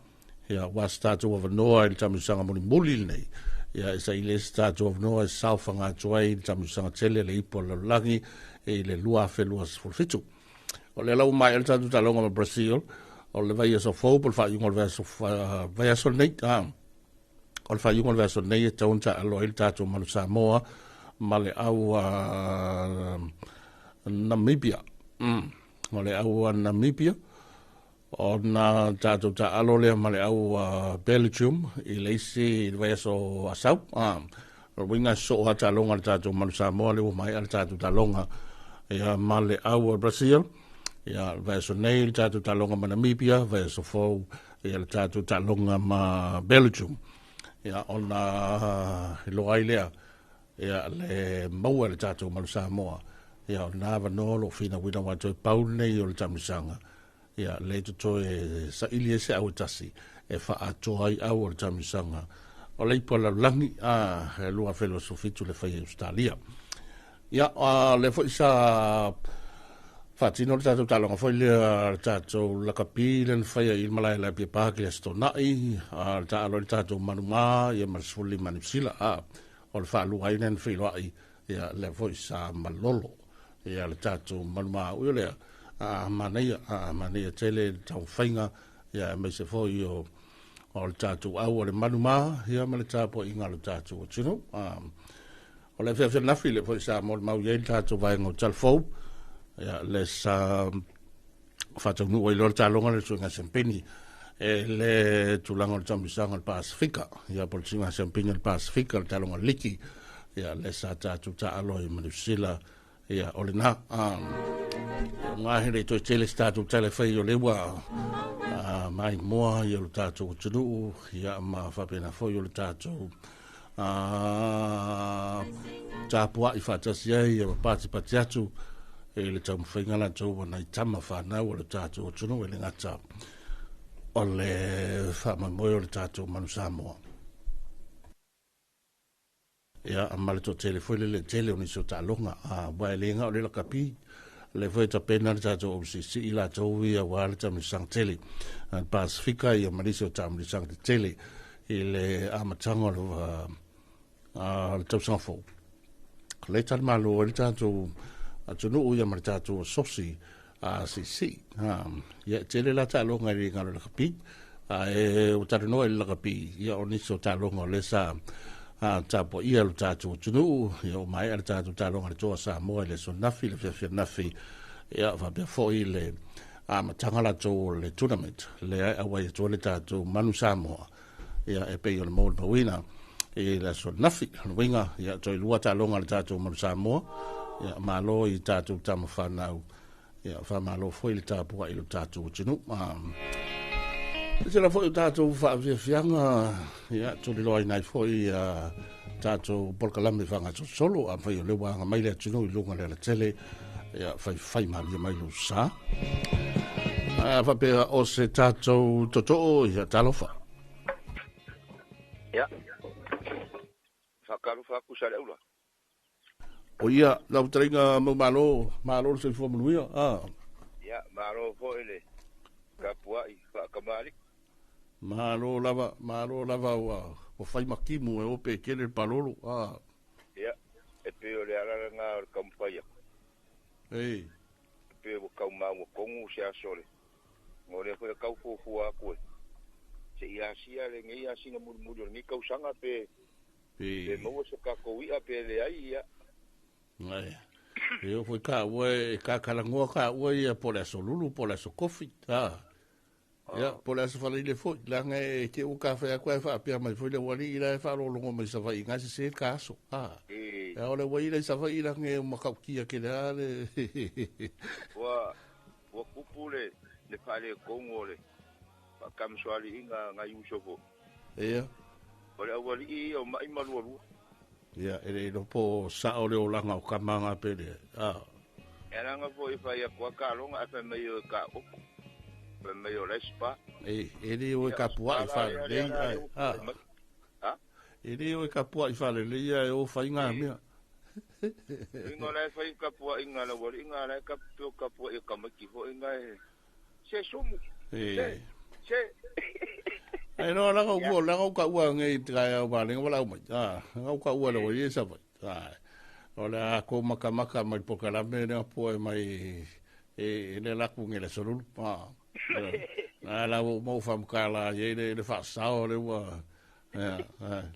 ia, ua se tatou avanoa i le taamilosaga mulimuli lenei. Ia, e saili ai se tatou avanoa e saofaga atu ai i le taamilosaga tele le ipu a le lalolagi i le 2027. O lea la ua maea le tatou taaloga ma Brazil, o le vaiaso fou po o le faaiuga o le vaiaso lenei. O le faaiuga o le vaiaso nei e tatau ona taaalo ai le tatou Manu Samoa ma le au Namibia. O le au Namibia, ona tatou taaalo lea ma le au Belgium i le isi i le vaiaso Asau. O le uiga e sosoo lava taaloga a le tatou Manu Samoa lea ua maea le tatou taaloga ia, ma le au Brazil. Ia, le vaiaso nei le tatou taaloga ma Namibia, vaiaso fou ia le tatou taaloga ma Belgium. Ia, ona iloa ai lea, ia le maua e le tatou Malu Samoa. Ia, o lena avanoa o lo o finauina aua toe pau lenei o le taamilosaga. Ia, lea e totoe saili ai se au e tasi e faaatoa ai au o le taamilosaga o le ipu a le lalolagi a 2027 le fai e Ausetalia. Ia, o lea foi sa faatino le tatou taaloga foi lea, le tatou lakapi lea na faia i le malae le Apia Park i le Aso Toonai, le taalo ai le tatou Manumā ia ma le 15 Niu Sila. O le faalua ai lea na feiloai, ia lea foi sa malolo ia le tatou Manumā. Ui o lea, manaia, manaia tele le taumafaiga, ia aemaise foi o le tatou au o le Manumā, ia ma le tapuaiga a le tatou atunuu. O le afiafi ananafi lea foi sa molimau i ai le tatou vaega o Talafou, ia le sa faataunuu ai loa le taaloga le suiga siampini e le tulaga o le taamilosaga o le Pasifika, ia po o le suiga siampini o le Pasifika, le taaloga liki, ia le sa tatou taalo ai ma Niu Sila, ia o lena. Ngā hele toe tele se tatou tala e fai o le ua maimoa ia o le tatou atunuu, ia ma faapena foi o le tatou tapuai faatasi ai ia ma patipati atu i le taumafaiga latou ua nai tama fanau o le tatou atunuu e le gata o le faamoemoe o le tatou Manu Samoa. Ia, ma le toatele foi le tele o nisi o taaloga, aua e le gao le lakapi, le foi e tapena le tatou OCC i latou ia aua le taamilosaga tele a le Pasifika ia ma nisi o taamilosaga tetele i le amataga o le tausaga fou. Le talimalo ai le tatou atunuu ia ma le tatou asosi ACC. Ia, e tele la taaloga i le galo lakapi. Ae ua talanoa i le lakapi, ia o nisi o taaloga o lea sa tapuaia lo tatou atunuu, ia ua maea le tatou taaloga le Toa Samoa i le aso ananafi, le afiafi ananafi, ia faapea foi le amataga latou o le tournament, lea e auai atu ai le tatou Manu Samoa, ia e pei o le molimauina i le aso ananafi. O le uiga, ia toe lua taaloga a le tatou Manu Samoa, ia malo i tatou tama fanau, ia faamalo foi le tapuai i lo tatou atunuu. Se la foi o tatou faafiafiaga, ia tuliloaina ai foi tatou polokalame faagasolo a fai o le ua aga mai le atunuu i luga o le alatele, ia faifai malie mai lou sa. Faapea o se tatou totoo, ia talofa. Ia. Whakalofa aku sa le aula. O ia, lau fetalaiga mau malo, malo le soifua manuia. Ia, malo foi le tapuai whaakamali. Malo lava, malo lava ua fai makimu e ope kele le palolo. Ia, e pe o le alala ngā o le kaumawhai aku. Ei. E pe o kaumaua kongu se aso le. Ngō lea foi kau fuafua aku e. Se i asia le ngei asina mulimuli o le ngei kausanga pe pe maua se kako ia pe le ai ia. Ai. E o foi ka ua e ka kalangoa ka ua ia po le aso lulu po le aso kofi. Ia, po le aso faleile foi. Langa e te u ka whea koe whaapea mai foi le wali i la e whaalolongo mai sawai i ngā se se ka aso. Ia o le wai i sawai i langa e umakaukia ke le ale. Ua kupu le whaale kongo le whakamswali inga ngā Yusufo. Ia. O le awali i o mai malua lua. Ia, e le lopo sa o le olanga o kamanga pele. E ranga foi whai a kua kalonga a whai mai o ka oku. Whai mai o lespa. E le o e kapua i whare lei. E le o e kapua i whare lei e o whai ngā mea. Inga lai whai kapua i ngā lawari, inga lai kapua i kamaki fo inga e. Se sumu. Se. Ai no langa ua langa ka ua ngai te kai au malenga wala mai. Langa ka ua le oi sa vai. O le a ko maka maka mai pokalame ne po e mai e le laku nge le solulu. Na la o mo fam kala ye le fa sao le ua.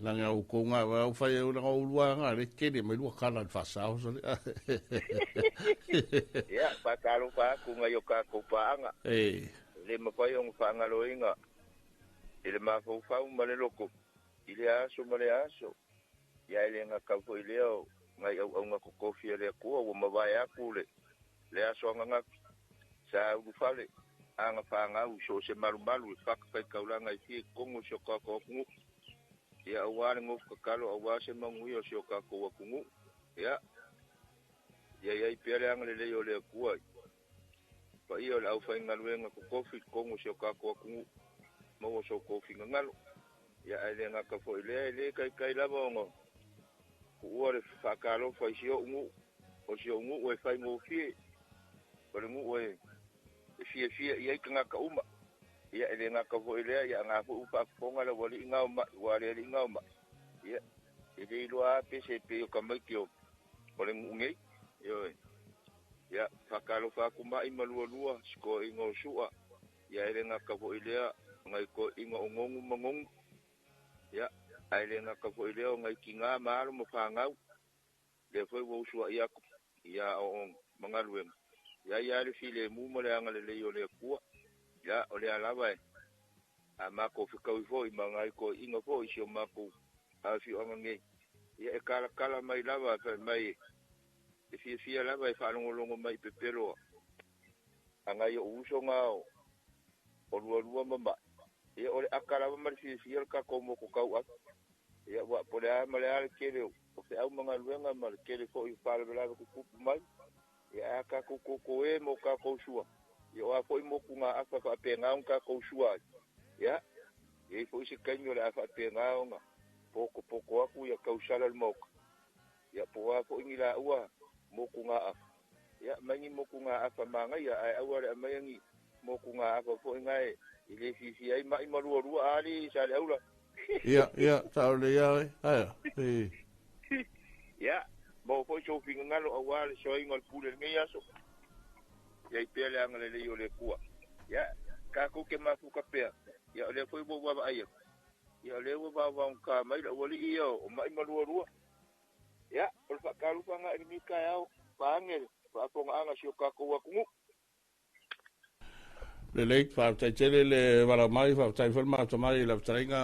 Langa o ko nga wa o fai o langa o lua nga le kele mai lua kala le fa sao so le. Ia pa talo pa ku nga yo ka ko pa anga. Le mawhai o ngawhangaloinga. I le mawhauwhau ma le loko. I le aso ma le aso. Ia ele ngā kaufo i leo. Ngai au au ngā kokowhia lea kua. Ua mawae aku le aso anga ngapi. Sa ulufale agafāgau i so o se malumalu i fatafaitaulaga e fia i totonu o si o tatou atunuu. Ia aua le nofo tatalo aua se manuia o si o tatou atunuu. Ia, ia i ai pea le agalelei o le Atua i paia o le aufaigaluega totofi i totonu o si o tatou atunuu, maua so outou finagalo. Ia ae le gata foi i lea, e le taitai lava ona tuua le faatalofa i si ou nuu, o si ou nuu e faigofie, o le nuu e fiafia i ai tagata uma. Ia e le gata foi i lea, ia na foi ua faafofoga le aualii na o mai, ua le alii na o mai. Ia, e le iloa lava pe se pei o tamaiti o le nuu nei. Ioe. Ia, faatalofa atu mai ma lualua, si toeaina o Sua, ia e le gata foi i lea, o nai toeaiina o Nonu ma Nonu. Ia, ae le gata foi i lea o nai tina ma alo ma fanau, lea foi ua usuai atu ia aoaoga ma galuega. Ia ia le filemu ma le agalelei o le Atua. Ia, o lea lava e a matou fetaui foi ma nai toeaiina foi i si o matou afioaga nei. Ia e talatala mai lava fai mai e fiafia lava e faalogologo mai i pepelo a nai ou uso na o lualua ma mai. Ia o le aka lava ma le fiafia o le tatou motu tauave. Ia ua po o le a ma le a le tele o feau ma galuega ma le tele foi o faalavelave tutupu mai. Ia ae a tatou toto e ma o tatou sua, ia o a foi motugaafa faapena ona tatou sua ai. Ia, e i ai foi se taimi o le a faapena ona potopoto atu ia tausala i le Maota. Ia po o a foi ni laua motugaafa, ia aumai ni motugaafa manaia, ae aua le aumaia ni motugaafa foi na e le fiafia ai mai ma lualua alii Saleaula. Ia, ia, sao lelei lava oe. Aia, e. Ia, maua foi sou finagalo aua le soaiga o le pule i lenei aso. Ia i pea le agalelei o le Atua. Ia, tatou te mafuta pea. Ia, o lea foi ua ou vaavaai atu. Ia, o lea ua vaovaogata mai le aualii ia o mai ma lualua. Ia, o le faatalofa lena i lenei taeao, vaeane le faafofogaaga a si o tatou atunuu. Lelei, faafetai tele le valaau mai, faafetai foi le maota mai i lau fetalaiga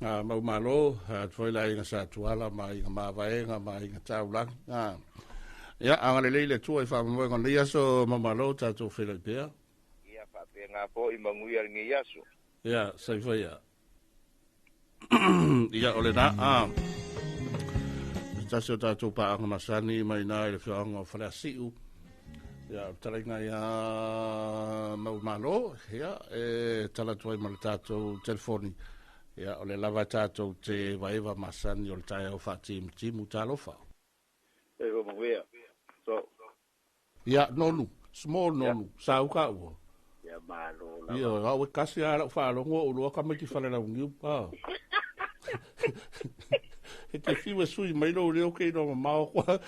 a Maumalo, atu foi le aiga Sa Tuala ma aiga Mavaega ma aiga Taulagi. Ia, agalelei le Atua i faamoemoega o lenei aso Maumalo, tatou feiloai pea. Ia faapena foi manuia lenei aso. Ia, soifua ia. Ia, o lena, a. Se tasi o tatou paaga masani mai na i le afioaga o Faleasiu. Ia, o le talaiga ia Maumalo, ia, e tala atu ai ma le tatou telefoni. Ia, o lea lava e tatou te evaeva masani o le taeao faatimutimu. Talofa. Soifua manuia. So. Ia, Nonu, small Nonu, sa uka ua. Ia malo lava. Ia, au e kasi a lau faalogo o uloa tamaiti Falelauniu. Ah. E te fiu e sui mai lou leo ke iloa mamao koa.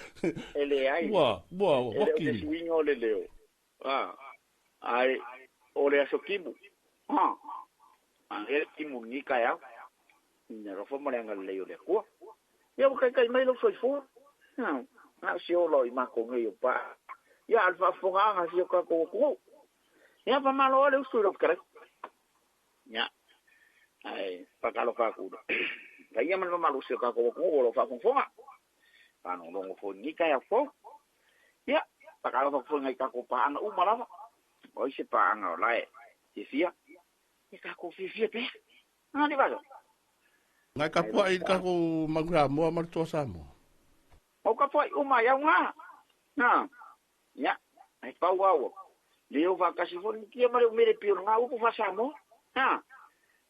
E leai. Ua, ua, E le o se suiga o le leo. Ah. Ai, o le aso timu. Ah. A le timu ni taeao. Ina alofa ma le agalelei o le Atua. Ia ua taitai mai lou soifua. Na o se ola o i matou nei o paa. Ia a o le faafofogaaga a si o tatou atunuu. Ia faamalo lava le usu i lau fetalai. Ia, ae faatalofa atu i le paia ma le mamalu o si o tatou atunuu o lo o faafogafoga. Faalogologo foi i lenei taeao fou. Ia, faatalofa atu foi i nai tatou paaga uma lava. O ai se paaga o la e fiafia? Ia tatou fiafia pea. A le valo. Ngai kapuaʻi i le tatou Manu Samoa ma le Toa Samoa. Mau kapuaʻi uma ai au ngā. Ngā. Ia, ai pau au. Le o faatasi foi ni kia ma le umele pei o le ngā upu faa-Samoa. Ngā.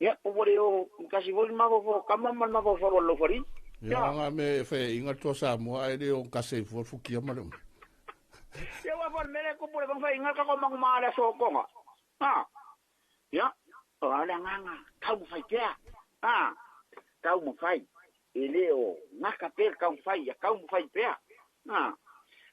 Ia, po ua le o kasi foi le mafaufau o kama ma le mafaufau o le laufali. Ia, nga me e whae inga le Toa Samoa ai le o kase i fua fukia ma le ume. Ia, ua fa le mele kupu le vangwhai inga kako mangu maa le aso o konga. Ngā. Ia, o le agaga taumafai pea, a, taumafai, e le o gata pea le taumafai, ia taumafai pea, a.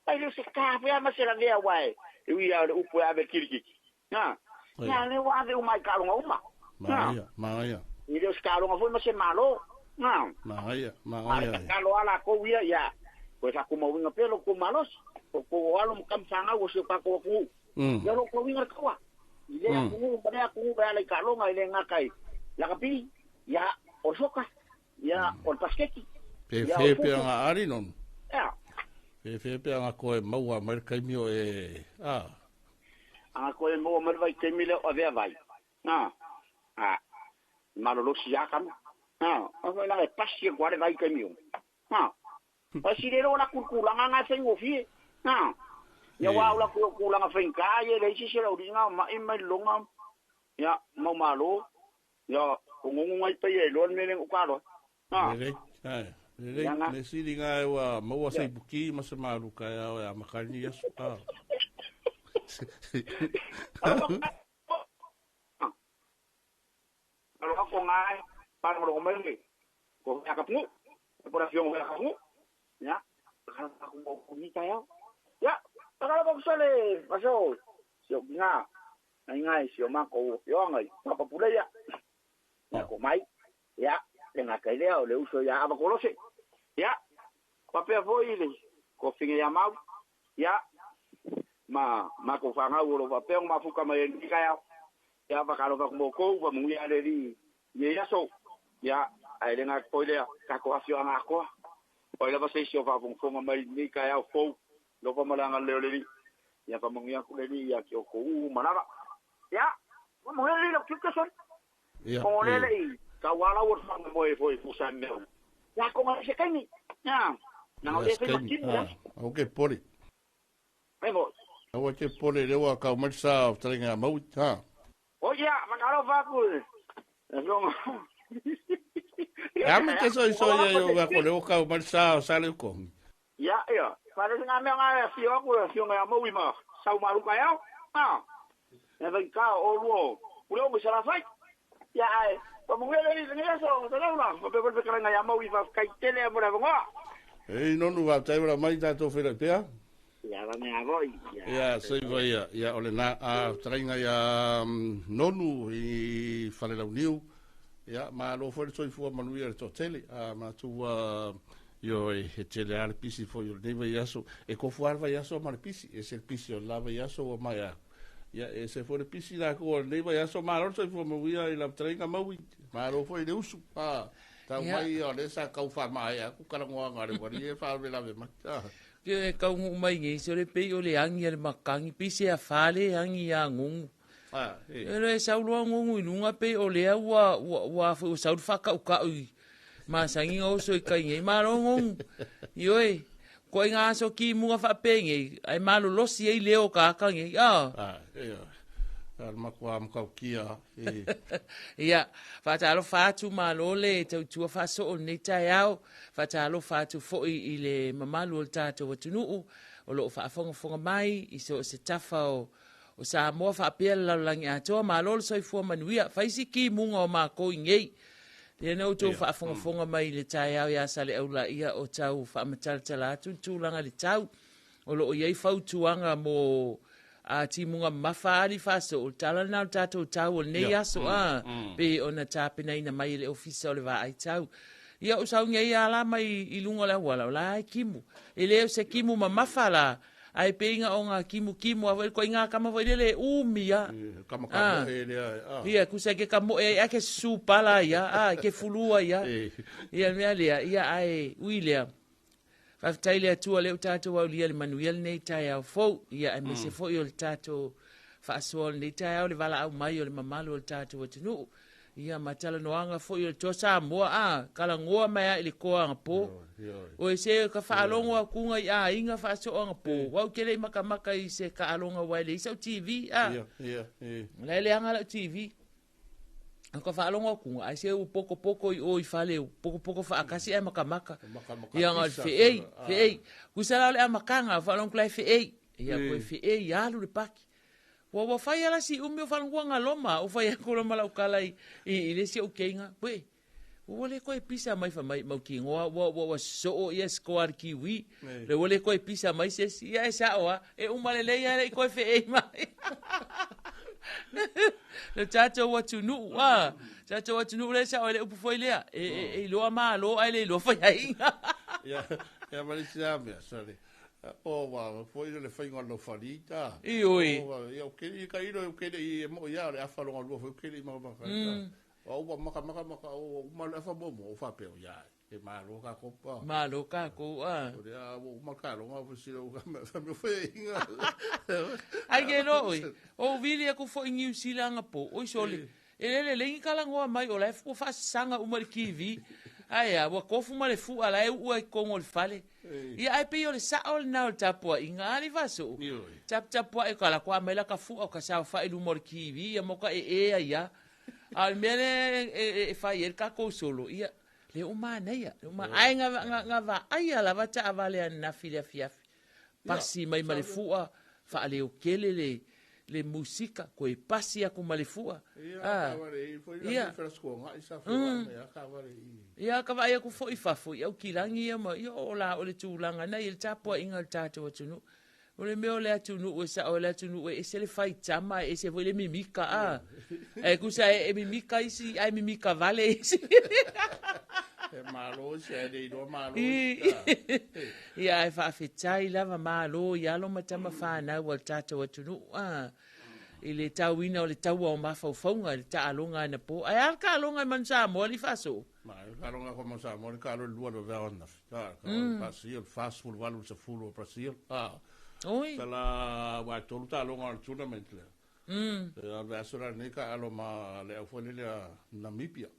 Ai le o se ka pea ma se lavea aua e ui lava o le upu e ave i le kilikiti, a. Ia, lea ua ave uma i taaloga uma, a. Manaia, manaia. E le o se taaloga foi ma se Malo, a. Manaia, manaia. A o le tatalo lava latou ia, ia toe faatumauina pea lo outou malosi, o outou alo ma tama fanau o si o tatou atunuu. Ia o lo outou uiga le taua. I lea atunuu ma lea atunuu e ala i taaloga e le gata i lakapi, ia o le soka, ia o le pasiketi, Pe ia o le fe pe futu. anga ari nonu. Ea. Pe fe pe anga koe maua mai le taimi o e, a. Anga koe mo mai vai taimi le o avea vai. Na. A. Malolosi ia kama. Na. O foi na e pasi e kuare vai taimi o. Na. Pasi le ro la kulkulanga nga whaingofie. Na. Ia wā ula kulanga whainga ia le isi se lauringa o mai mai longa. Ia mau malo. Ia o ngongo ngai pai e loa mele o karo. Na. Lelei, ae. Lelei, le sili ngā e ua maua sei buki ma se maluka e ao e a makani aso. Ah. Aloha ko ngai, parangolongo mai le, ko hea ka pungu, e pora fiongo hea ka pungu. Ya, kala ka mo ku ni ta yao. Ya, kala ko sale, paso, sio nga, ngai ngai sio ma ko yo ngai, papa pule ya. Ya ko mai. Ya, le nga kai lea o le uso ya ava kolose. Ya, papea foi le ko finge ya mau. Ya, ma ma ko whangau o lo papea ma fuka mai ni ka yao. Ya whakaro whaku mō kou, wa mungi ale li ye yaso. Ya, ai le ngā koi lea, ka ko awhio anga akoa. O ila wasa isi o whaafongafonga mai ni ka yao fou, lopa malanga leo le li. Ya ka mungi aku le li, ya ki o ko uu manava. Ya, wa mungi le li lo kiuke son. Ia, Ko lele i, ka wala ua whanga moe foi fusa meo. Ya, ko ngā se kaimi. Ya, nanga Ia le se whai kaimi. makimu ya. Ah, au ke pole. Mai mo. Aua ke pole rewa ka mai sa o taringa mau. Ha. O ia, whakaro whaku. E longa. E ame te so iso ia yo wa ko leo ka mai sa o sale ko. Ya, ia. Whare ngā mea ngā whio aku, whio ngā maui ma. Sau maruka iau. Ha. E vai ka o luo. Ule o misala whai. Ya, ai. Pa mungi le ni ngia so, te laula. Pa pe pe kala ngā maui fa kai tele a mora vongoa. E nonu wa tai ora mai tātou whera pea. Ya, va mea voi. Ya. Ia, sei vai ia, ia ole na a taringa ia nonu i Falelauniu. Ia, ma lo foi soifua manuia le toatele. A matou io e he tele a le pisi foi o lenei vaiaso. E kofu a le vaiaso ma le pisi. E se le pisi o le la vaiaso ua mai a. Ia, e se foi le pisi la ko o lenei vaiaso ma lo soifua manuia i la taringa maui. Ma lo foi le usu. A, tau Ia. mai o le sa kau wha mai a ku karangoanga le wari e wha le lave mai. A. Ke kau ngu mai ngi so le pei o le angi a le makangi pei se a fale angi a ngungu. A, e. E le sau loa ngungu i lunga pei o lea ua ua ua fu sau whaka uka ui. Ma sangi ngau so i kai ngi ma lo ngungu. Ioi, ko i ngā aso ki munga wha pe ngi, ai malo losi ei leo ka aka ngi. A. A, e. A le makua mkau kia. E. Ia, whaatalo whaatu malo le tautua whaso o nei tai ao, whaatalo whaatu foi i le mamalu o le tātou atunuu, o loo whaafongafonga mai, i so se tafa o Samoa whaapea le lalolagi atoa, malo le soifua manuia, whaisi ki munga o mākou i ngei. Lea na outou faafogafoga mai i le taeao iā Saleaula ia o tau faamatalatala atu le tulaga i le tau. O loo iai fautuaga mo a timuga mamafa ali faasoo, o le tala lena o le tatou tau o lenei aso a, pe ona tapenaina mai e le ofisa o le vaai tau. Ia o sau nei a la mai i lunga o le auala, o la e kimu. E le o se kimu mamafa la, ai pe inga o ngā kimu kimu a foi ko inga kama foi lele umi a. Kama ka moe lea a. Ia kusa ke ka moe ai ke supala ia, a ke fulua ia. Ia mea lea, ia ai ui lea. Whawhitai le atua le o tātou au lia le manuia le nei tai au fou. Ia ai mese foi o le tātou whaasoa le nei tai au le wala au mai o le mamalu o le tātou atunuu. Ia matala noanga foi o le toa Samoa a, kala ngoa mai a i le koa anga pō. O e se ka whaalongo a kunga i a inga whaasoa anga pō. Wau kele i makamaka i se ka alonga waile i sau TV a. Ia, ia, ia. Lai le anga lau TV. Ka whaalongo a kunga, ai se u poko poko i o i whale, u poko poko whaakasi ai makamaka. Makamaka Ia ngā pisa, wheei, a. wheei. Kusala o le amakanga, whaalongo kulai wheei. Ia koe wheei, alu le paki. Ua ua whai ala si umi o whalongua ngā loma, o whai ako loma lau kala i le si o keinga. Pue, ua le koe pisa mai wha mai mau ki ngoa, ua ua ua soo ia skoar kiwi. Le ua le koe pisa mai se si, ia e sa oa, e umale leia le i koe wheei mai. Le tātou atunuu, a. Tātou atunuu le sa o le upu foi lea. E iloa malo ai le iloa whai ainga. Ia, ia mani si a mea, sorry. O wa, foi le whainga lo wharita. I oi. O wa, ia o keri ka iro, o keri i e mo ia, le awha longa lua, foi o keri i mau maka. O ua maka maka maka, o uma le awha momo, o whapeo, ia, e malo ka kopa. Malo ka kou, a. O le a, o uma ka longa, o sila, o ka mea, wha mea whai inga. Ai ke te iloa oe, o ou vili aku foi i Niu Sila anapo, oi sole, e le lelei ni talanoa mai, o la e ua faasasaga uma i le TV, ae a, ua tofu ma le fu'a la e uu ai i totonu o le fale. Ia, ae pei o le sa'o lena o le tapua'iga, a alii Faasoo? Taputapua'i o ka lako a mai laka fu'a o ka saofa'i i luma o le TV, ia ma ka ee ai a. A o le mea lea e fai ai le tatou solo, ia, lea ua manaia, lea ua manaia. Ae na vaaia lava taavale ananafi i le afiafi. Pasi mai ma le fu'a, faaleotele le le musika, toe pasi atu ma le fu'a. Ah. Ia. Ia, ka vaai atu foi i fafo i Aukilagi ia ma, ia o la o le tulaga na i le tapuaiga a le tatou atunuu. O le mea o le atunuu e sao, o le atunuu e ese le faitama, e ese foi le mimika, a. E tusa e mimika isi, ae mimika vale isi. E malo isi, ae le iloa malo isi. Ia, ae faafetai lava, malo i alo ma tama fanau a le tatou atunuu, a. I le tauina o le taua o mafaufauga i le taaloga anapo. Ae a le taaloga i Manu Samoa, alii Faasoo? Ma, le taaloga ko Manu Samoa, le taalo i le lua le vavea o ananafi. A, ka mm. Brasil, 48 i le 10 o Brasil. A. Oi. Tala, ua e tolu taaloga o le tournament lea. E o le aso la nei ka alo ma le au foi lele a Namibia.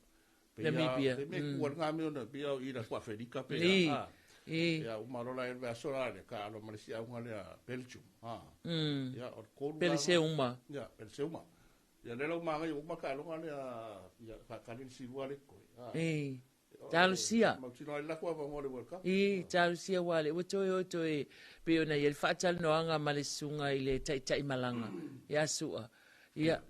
Namibia. Pe me kua ngā mea ona pia o ira kua Aferika pe a. Ia uma lola e le aso la le ka alo ma le si aunga lea Belgium. Ia o le kolu. Peleseuma. Ia Peleseuma. Ia le lau magai uma ka aloga lea ia ka kali le silua le koe. E. Talosia. Mautino ai la kua va le World Cup. E, talosia ua le ua toe o toe pei ona i ai le faatalanoaga ma le susuga i le Taitaimalaga ia Su'a. Ia,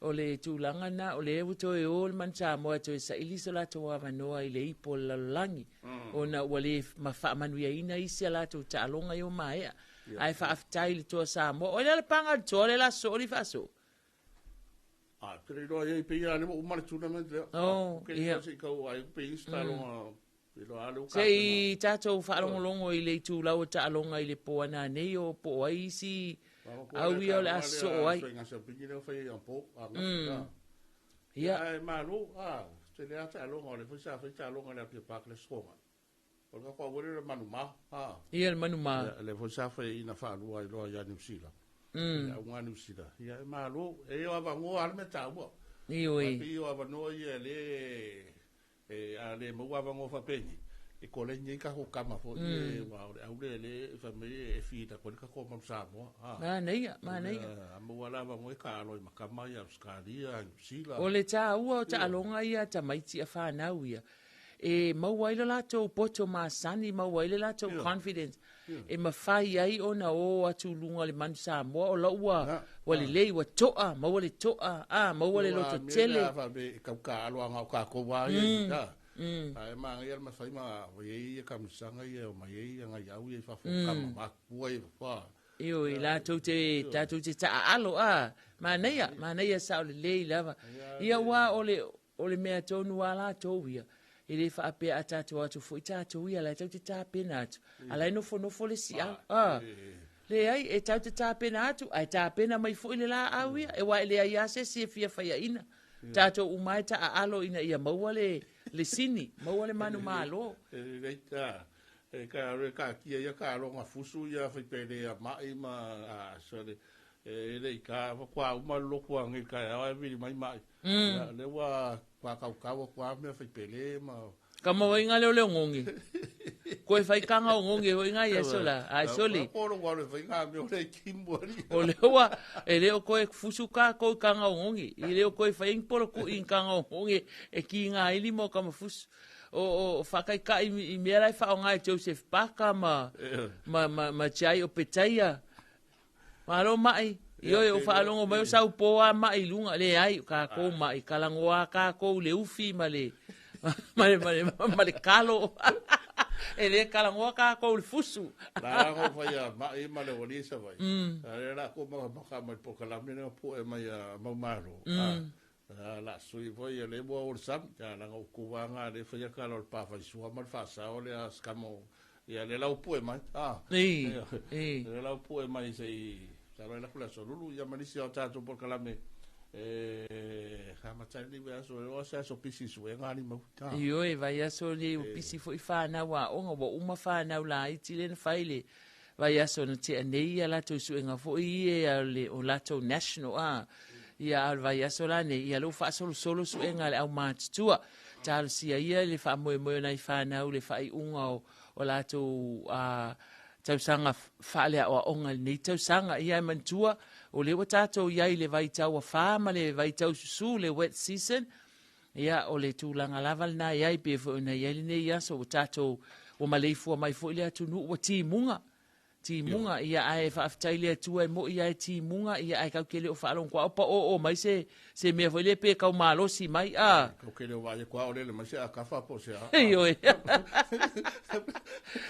o le tulaga lena, o lea ua toe o le Manu Samoa e toe saili so latou avanoa i le ipo o le lalolagi, ona ua le faamanuiaina isi a latou taaloga ia ua maea. Ae faafetai i le Toa Samoa. O ai lea le paga o le toa lea la soo le faasoo? A, te le iloa iai pei a le ua uma le tournament lea. Oh, ia. ia. Se i kau ai pei isi taaloga iloa a le ua Se i tatou faalogologo i le itulau o taaloga i le po ana nei o po o ai isi au ia o le a sosoo ai. Faiga sapiki lea fai ai po. Ia. Ai malo, a, te le a taaloga o le foi sa fai taaloga le Apia Park le scoga. O le ka kwa le manuma, a. Ia le manuma. Ia, le foi sa fai ina faalua ai loa ia Niu Sila. Ia unga Niu Sila. Ia e malo, e o avanoa ale me taua. Ioe. Pi o avanoa ia le e a le maua avanoa faapeni. E kole nei ka ho kama fo e wa o le au le le fa me e fi ta ko ka ko ma Samoa. A. Manaia, manaia. A maua la avanoa e ka alo i makama ia Australia, Niu Sila. O le taua o taaloga ia tamaiti a fanau ia. E maua ai le latou poto masani, maua ai le latou confidence. E mafai ai ona o atu i luga o le Manu Samoa, o la ua, ua lelei, ua to'a, maua le to'a, a, maua le loto tele. Ia, fa me kau ka alo anga o ka ko wa ia. A e manga ia ma fai ma ia ia kamisanga ia o mai ia ngai au ia fa fo kama ma kua ia fa. Ioe, latou te, tatou te taaalo, a, manaia, manaia sao lelei lava. Ia ua o le, o le mea tonu a latou ia. E le faapea a tatou atu foi tatou ia, la e tau te tapena atu. A la e nofonofo le siau. A, leai, e tau te tapena atu, ae tapena mai foi le laau ia. E ua e leai a se isi e fia faiaina. Tatou uma e taaalo ina ia maua le, le sini, maua le manu malo. E le ta e ka re ka kia ia ka alo fusu ia fai pele a mai ma a so le e le ka fa kwa uma lo kwa ngi ka a vili mai mai. Ia le ua kwa kau kau kwa mea fai pele ma Ka maua inga leo le ngongi. Koe fai kanga o ngongi hoi ngai e sola. Ai soli. Ko lo wa le fai ngā mea o le kimbo ni. O lea ua, e leo koe fusu ka koe kanga o ngongi. I leo koe fai ing polo ku ing kanga o ngongi e ki ngā ili mo ka mafusu. O whakai ka i mea lai whao ngai Joseph Parker ma, ma, ma, ma Jai o Petaia. Malo mai. Ioe o whaalongo mai o sau poa mai lunga le ai ka kou mai kalangoa ka kou le ufi ma le ma le ma le, ma le kalo. E le kalangoa ka kou le fusu. La ngo fai a mai ma le oli sa vai. A le la ko ma ma ka mai po kala me po e mai a mau malo. A la sui foi le mo o sam ya la ngo ku wa nga le fai ka lo pa fai sua ma fa sa o le a skamo ya le lau po e mai. A. I, i. Le lau po e mai se i sa la kula so lulu ya manisi o tato po kala me e ha matani we aso o sa so pisi su e ngani mau. Ioe vai aso le o pisi foi whanau a onga wa uma whanau la i tile na fai le vaiaso na tea nei ia latou suega foi ia o le o latou national a. Ia a o le vaiaso la nei, ia lea ua faasolosolo suega a le aumatutua. Talosia ia le faamoemoe o nai fanau i le faaiuga o o latou a tausaga faaleaoaoga i lenei tausaga. Ia e manatua, o lea ua tatou i ai i le vaitau afa ma le vaitau susu, le wet season. Ia, o le tulaga lava lena e i ai, pei foi ona i ai lenei aso, ua tatou, ua maleifua mai foi le atunuu, ua timuga, timuga, ia, ae faafetai i le Atua e moni lava e timuga, ia, ae tatou te le o faalogo o paoo mai se, se mea foi lea pe tau malosi mai, a. Tatou te le o vaai atu lava o lele mai se akafa po o se a. Ioe.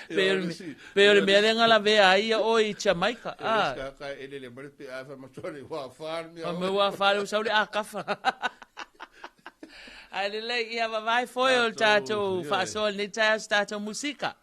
Pei o le mea lea na lavea ai ia oe i Jamaica, a. O le isi tagata e elele mai le pea ae fai mai, Sole, ua afa le mea. Fai mai ua afa, ua sau le akafa. Ae lelei, ia vavae foe o le tatou faasoa i lenei taeao i se tatou musika.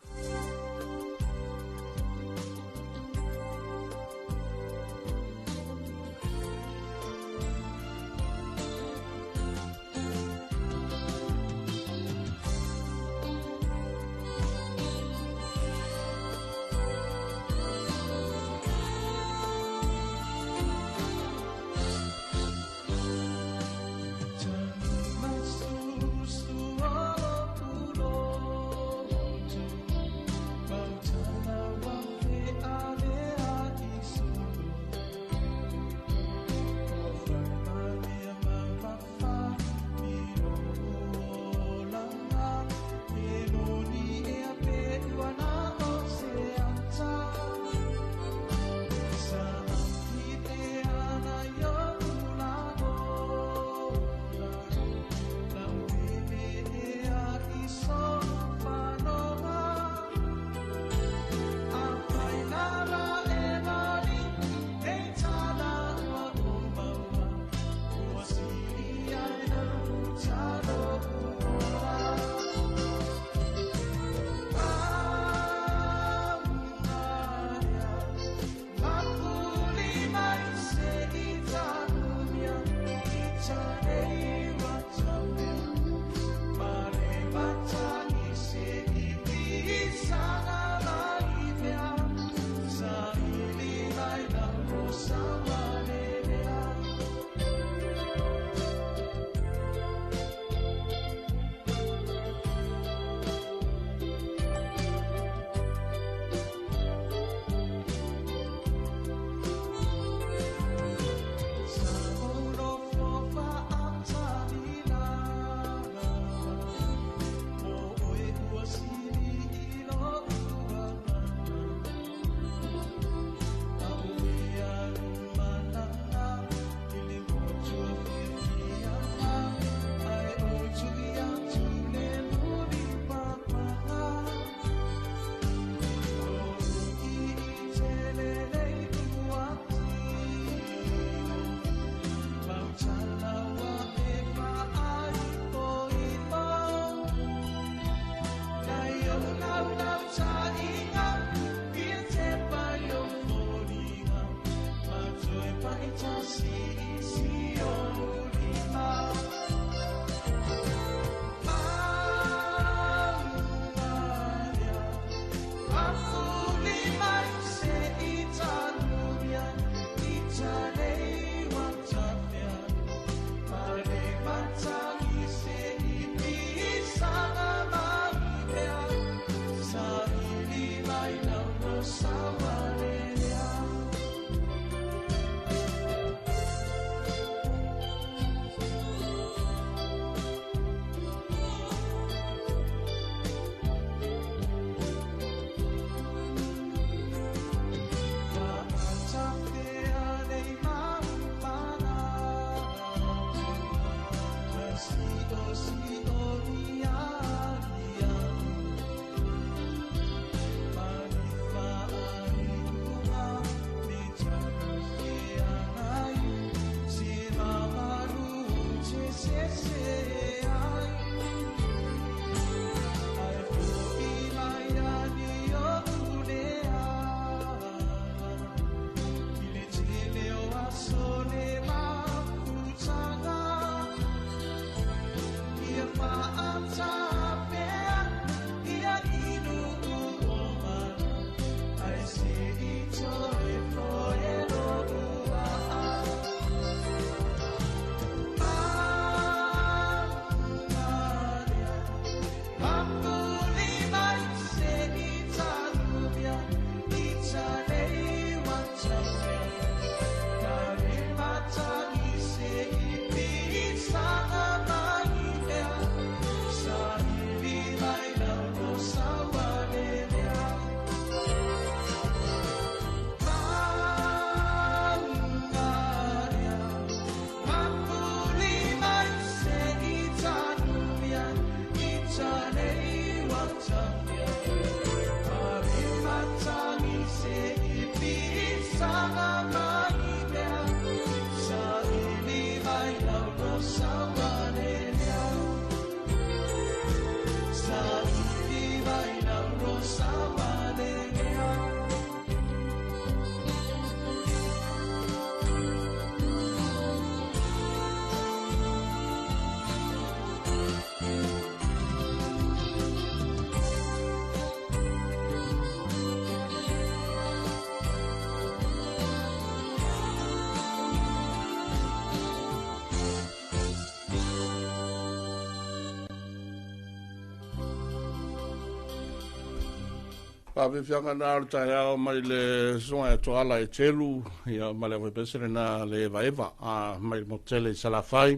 Faafiafiaga na o le taeao mai le susuga ia Toala Etelu, ia, ma le aufaipese lena le Evaeva, a, mai le motele i Salafai,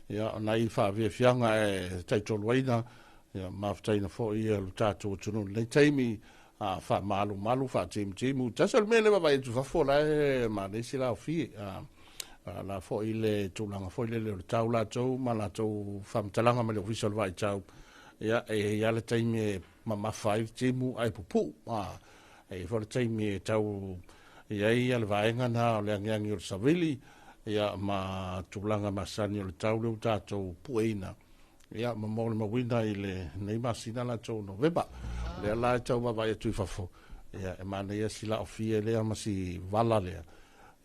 ia, o nai faafiafiaga e taitoluaina, ia, mafutaina foi ia lo tatou atunuu i lenei taimi, a, faamalumalu, faatimutimu. Tasi o le mea lea vaavaai atu i fafo la e manaia si laofie, a, a, la foi le tulaga foi lele o le tau latou ma latou faamatalaga mai le Ofisa o le Vaaitau, ia, e i ai lava le taimi e mamafa ai le timu ae pupuu. A, e i ai foi le taimi e tau i ai le vaega na o le agiagi o le savili, ia, ma tulaga masani o le tau lea ua tatou pueina, ia, ma molimauina i lenei masina latou o Novema. O lea la e tau vaavaai atu i fafo, ia, e manaia si laofie lea ma si vala lea,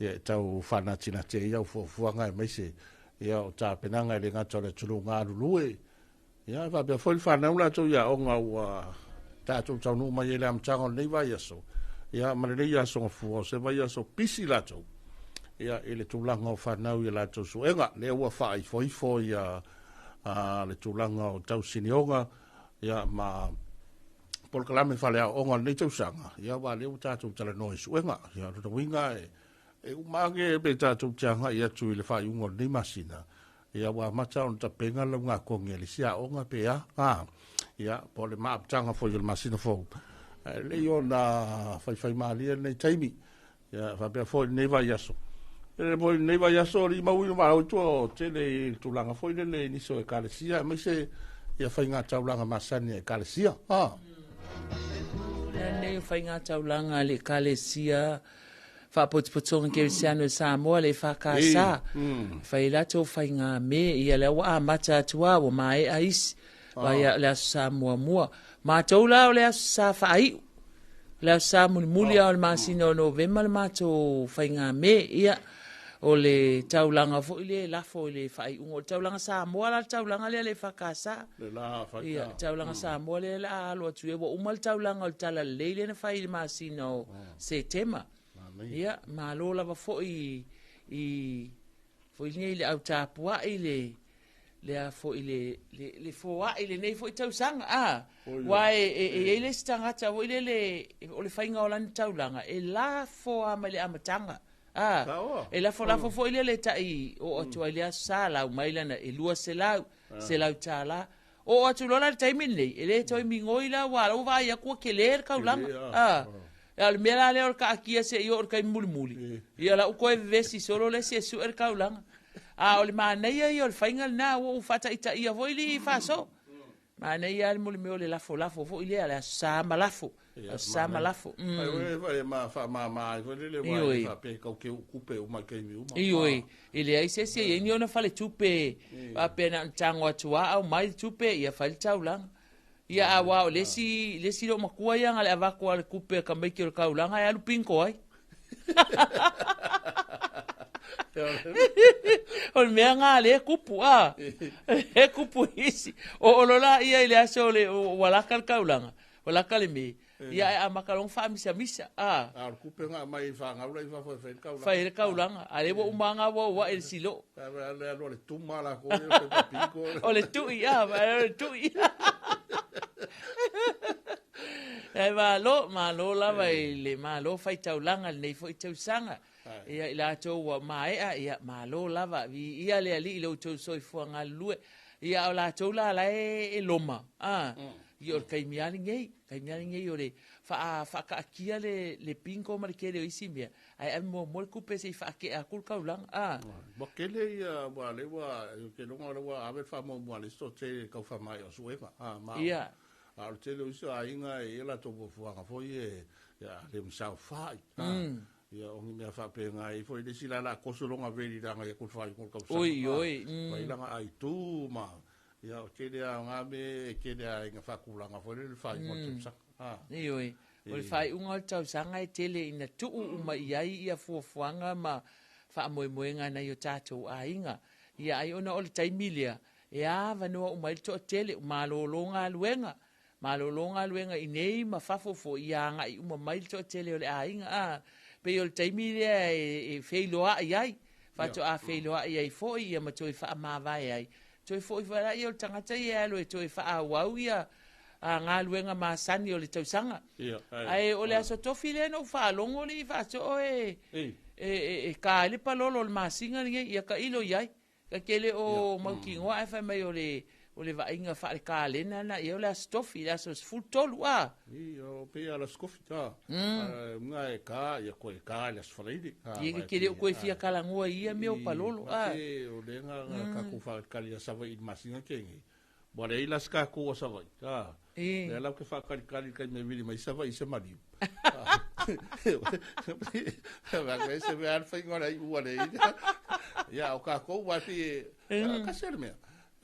ia, e tau faanatinati ai au fuafuaga aemaise, ia, o tapenaga e le gata o le atunuu galulue, Ia, e faapea foi le fanau latou i aoga ua tatou taunuu mai ai i le amataga o lenei vaiaso, ia, ma lenei aso Gafua, o se vaiaso pisi latou, ia, i le tulaga o fanau i a latou suega. Lea ua faaifoifo ia a, le tulaga o tausinioga, ia, ma polokalame faaleaoaoga o lenei tausaga, ia, aua lea ua tatou talanoa i suega. Ia, o lona uiga e, e uma ane pe tatou te agai atu i le faaiuga o lenei masina, Ia ua amata ona tapena le laugatogi a le isi aoga pe a, a, ia, po o le maaputaga foi o le masina fou. Ae lelei ona faifaimalie lenei taimi, ia, faapea foi lenei vaiaso. E foi lenei vaiaso, alii maui ma au i tua o tele i le tulaga foi lele i nisi o ekalesia, aemaise ia faiga taulaga masani a ekalesia. A. Lenei o faiga taulaga a le ekalesia Faapotopotoga Kerisiano i Samoa le EFKS. Fai ai latou faigamē, ia lea ua amata atu lava, ua maea isi. Vai o le Aso Sa muamua. Matou la o le Aso Sa faaiu. O le Aso Sa mulimuli lava o le masina o Novema le matou faigamē. Ia, o le taulaga foi lea e lafo i le faaiuga. O le taulaga Samoa la le taulaga lea a le EFKS. Ia, taulaga Samoa lea o le a alo atu ai. Ua uma le taulaga o le Talalelei lea na fai i le masina o Setema. Ia, malo lava foi i foi nei le au tapuai le le a foi le le, le foai lenei foi tausaga. A, ua e, e, e i ai le isi tagata foi lele o le faiga o lana taulaga e lafo lava mai le amataga. A, e lafolafo foi lele tai oo atu ai le aso sa lau mai lana e 200, $100. Oo atu loa la i le taimi lenei, e le toe migoi la, aua o la ua vaai atu ua tele le taulaga. A, a o le mea la lea o le taatia seia oo i le taimi mulimuli, ia o la ua toe vevesi solo le isi e sue le taulaga. A o le manaia ia o le faiga lena, ua ou faataitaia foi alii faaso. Manaia lava le mea o le lafolafo foi lea, le Aso Sa ma lafo. Aso Sa ma lafo. Ai ma faamama ai foi lele aua e faapea e tau teu tupe uma i taimi uma. Ioe, e leai se isi e i ai ni ona faletupe faapea na ona tago atu lava aumai le tupe ia fai le taulaga. Ia aua o le isi, le isi loomatua ia na o le avatu lava o le tupe a tamaiti o le taulaga e alu bingo ai. O le mea lena lea e tupu, a, e tupu isi. Oo loa laia i le aso o le, ua lata le taulaga, ua lata le me, ia ae amata loa ona faamisamisa, a. A o le tupe na aumai i fanau la i fafo e fai ai le taulaga. Fai ai le taulaga, a lea ua uma lava ua ua i le siloo. A alu le tuma latou ia pepa bingo. O le tui, a, o le tui. Ae malo, malo lava i le malo fai taulaga i lenei foi tausaga. Ia i latou ua maea, ia malo lava, viia le Alii i lo outou soifua galulue. Ia a o latou la la e loma, a, ia o le taimi lava lenei, taimi lava lenei o le faataatia le bingo ma le tele o isi mea, ae ave muamua le tupe se i faatea atu le taulaga, a. Ua tele ia, aua o lea ua, ou te iloa o lea ua ave le faamuamua a le isi toatele i le tau faamaea o suega, a, ma Ia. A o le tele o isi aiga e i ai latou fuafuaga foi e ia le masaofai. Ia o ni mea faapena e i ai foi le isi la la koso lona veli leaga ia ku fai ko tausaga. Oi oi. Fai langa ai tu ma ia o tele a nga me e tele a inga faatulaga foi le fai mo tausaga. Ah. Ioe. O le faaiuga o le tausaga e tele ina tuu uma i ai ia fuafuaga ma faamoemoega a nai o tatou aiga. Ia ai ona o le taimi lea, e avanoa uma ai le toatele, malolo galuega, malolo galuega i nei ma fafo foi, ia agai uma mai le toatele o le aiga. A, pei o le taimi lea e feiloai ai, faatoa feiloai ai foi ia ma toe faamavae ai, toe foi foi lea o le tagata ia e alu e toe faaauau ia galuega masani o le tausaga. Ae o le Aso Tofi lea na ou faalogo alii faasoo e e ka ai le palolo o le masina lenei, ia tailo i ai. Ta te le o mautinoa ae fai mai o le o le vaaiga faale-kalena lena i ai o le Aso Tofi, le aso 13 a. Ia, pei lava o le Aso Tofi, a. Uiga e ka, ia toe ka i le Aso Faraile. Ia, e te le o toe fia talanoa i ia mea o palolo, a. O lea na tatou faatali ia Savaii i le masina tea nei. Ua leai la se tatou a Savaii, a. Lea la ou te faatalitali i le taimi e vili mai Savaii i se maliu. Se mea le faiga o le aiu ua leai. Ia, o tatou, aua e pei e kasi le mea.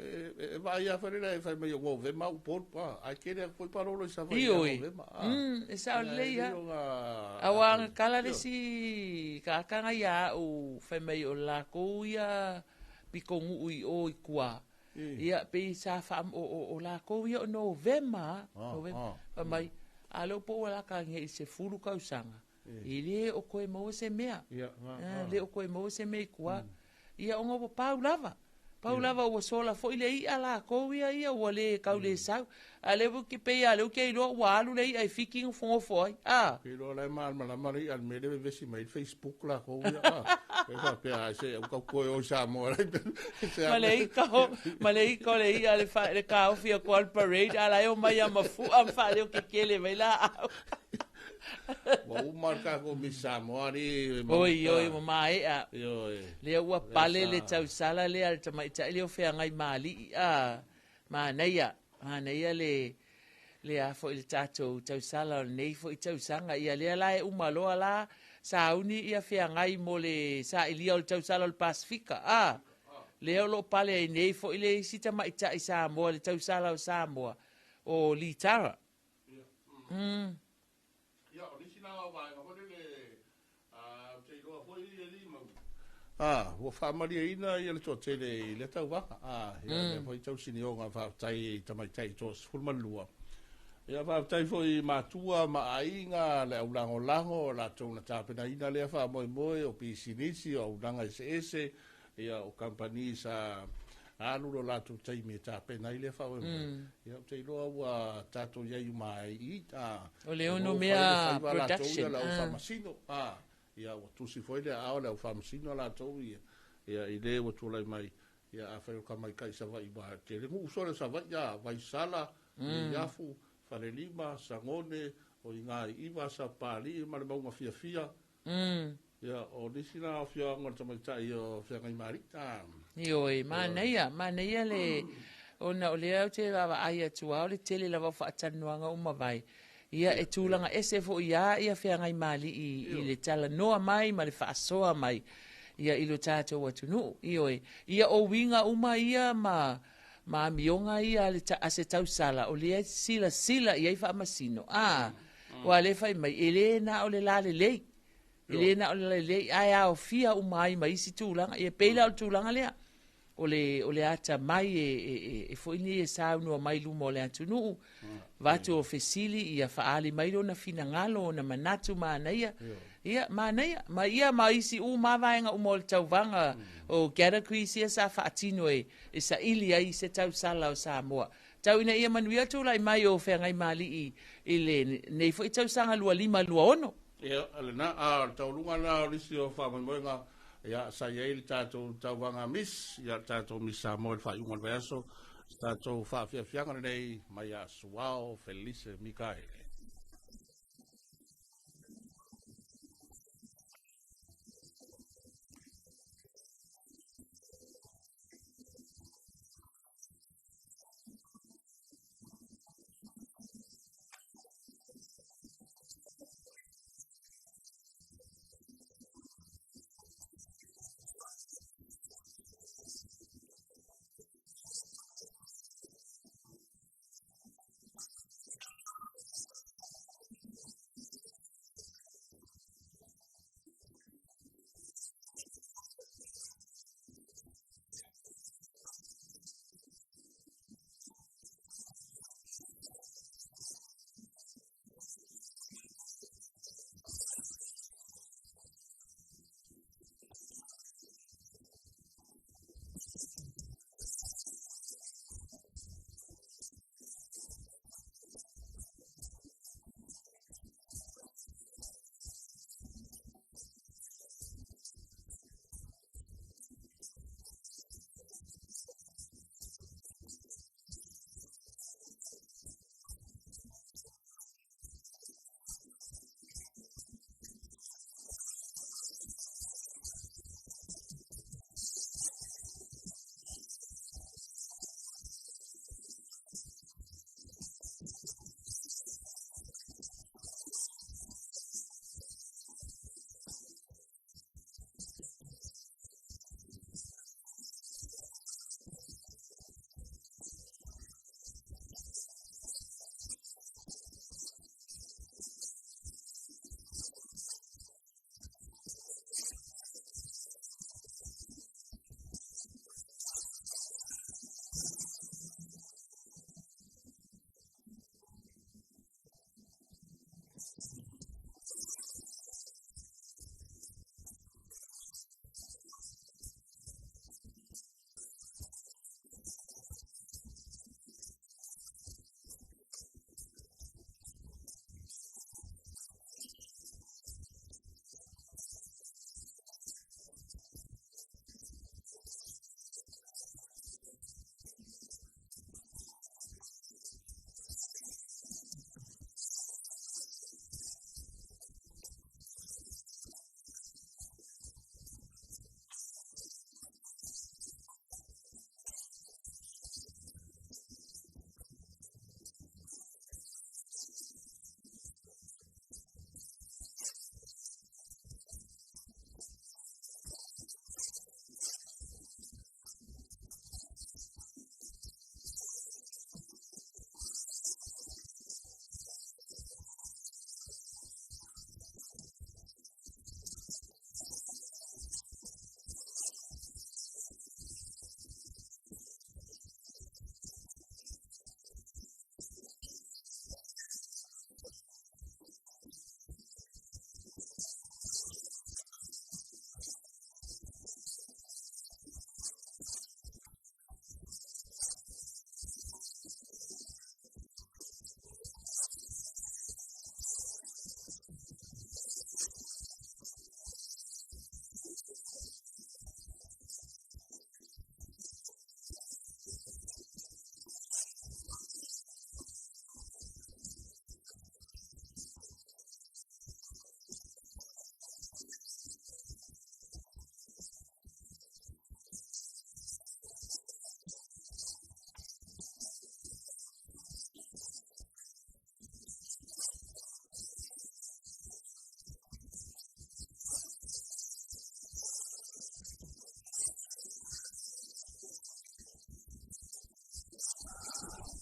E vaai lava foi lea e fai mai o Novema au Upolu, a, ae tele atu foi palolo i Savaii ia Novema. E sao lelei lava. Aua na tala le isi tagata na ia au fai mai o latou ia pitonuu i o i tua. Ia pei sa faa o latou ia o Novema, Novema. Fai mai, a lea po ua lata nei i le 10 tausaga, e le o toe maua se mea. Le o toe maua se mea i tua. Ia ona ua pau lava. Pau lava ua sola foi le i'a latou ia ia ua le tau le sau. A lea foi pei lava o lea ou te iloa ua alu le i'a i Fiti nofonofo ai. A. Ou te iloa la e malamalama le i'a i le mea lea e vevesi mai ai le Facebook latou ia. A. E faapea ai se au tau toe o i Samoa. Ma le ika o, ma le ika o le i'a le, fa, le taofi atu le parade, a la e omai a mafu'a ma faaleo kekele mai laau. Ua uma le tatou Miss Samoa alii. Oi, oi, ua maea. Lea ua pale le tausala lea a le tamaitai lea o feagai ma alii. A, manaia, manaia le, le a foi le tatou tausala o lenei foi tausaga. Ia lea la e uma loa la sauni ia feagai mo le sailia o le tausala o le Pasefika. A, lea o lo o pale ai nei foi le isi tamaitai Samoa, le tausala o Samoa, o Litara. Ia, o nisi la o vaega foi lele, ou te iloa foi e alii mau, a, ua faamalieina ia le toatele i lea tauvaga, a, ia, lea foi tausinioga, faafetai i tamaitai toa 12. Ia, faafetai foi i matua ma aiga, le au lagolago, o latou na tapenaina lea faamoemoe, o pisinisi, o auaunaga eseese, Ia, o kamupani sa alu lo latou taimi e tapena ai lea faamoemoe. Ia, ou te iloa ua tatou i ai uma ai i i. A, O le ono mea production. Le au faamasino. A, ia, ua tusi foi le aao le au faamasino latou ia, ia, i le ua tulai mai. Ia, afai o ka maikaʻi Savaii, ua tele nuu sole o Savaii, a, Vaisala, Neiafu, Falelima, Sagone, o i Gaiiva, Sapapalii ma le Mauga Fiafia. Ia, o nisi na o afioaga o le tamaitai o Feagaimalii. Ioe, manaia, manaia le, ona o lea ou te vaavaai atu lava o le tele lava o faatalanoaga ua mavae. Ia, e tulaga ese foi lava ia Feagaimalii i le talanoa mai ma le faasoa mai ia i lo tatou atunuu. Ioe, ia o uiga uma ia ma ma amioga ia a le a se tausala o lea e silasila i ai Faamasino. A, aua o lea e fai mai, e le na o le lalelei. E le na o le lalelei, ae aofia uma ai ma isi tulaga. Ia pei la o le tulaga lea, o le, o le atamai e, e, e, e foi nei e saunoa mai luma o le atunuu, avatu o fesili, ia faaali mai lona finagalo, ona manatu manaia. Ia, manaia. Ma ia ma isi uma vaega uma o le tauvaga o categories ia sa faatino e, e saili ai se tausala o Samoa. Tau ina ia manuia tulai mai o Feagaimalii i lenei foi tausaga 2526. Ia, lena, a o le taualuga lena o nisi o faamoemoega, ia, sa i ai le tatou tauvaga Miss, ia, le tatou Miss Samoa i le faaiuga o le vaiaso, se tatou faafiafiaga lenei mai ia Suao Felice Mikaele.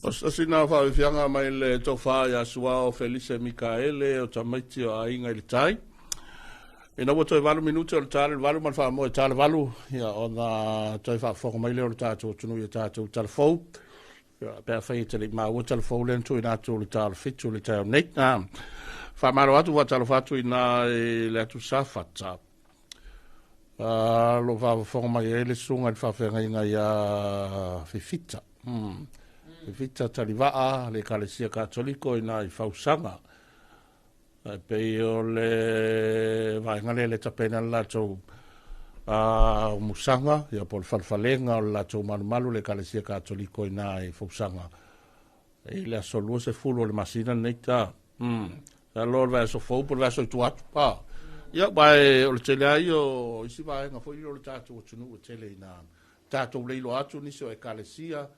O se tasi lena o faafiafiaga mai le Tofa ia Suao Felise Mikaele o tamaiti o Aiga i le Tai. Ina ua toe 8 minute o le ta le 8 ma le faamoe ta le 8, ia ona toe faafofoga mai lea o le tatou atunuu i a tatou tala fou. Ia, pe afai e te le i maua tala fou lea na tuuina atu le ta o le 7 le taeao nei. Ah, faamalo atu, faatalofa atu i na i le atu Safata. Lo faafofoga mai ai le susuga i le faafeagaiga ia Fifita. Fifita Talivaa, le Ekalesia Katoliko i na i Fausaga. E pei o le vaega lea le tapena le latou musaga, ia po o le falefalega o le latou malumalu le Ekalesia Katoliko i na i Fausaga. I le aso 20 o le masina lenei ta. Sa loa o le vaiaso fou po o le vaiaso i tua atu. Ia, aua o le tele lava ia o isi vaega foi lea o le tatou atunuu e tele ina tatou leiloa atu nisi o ekalesia,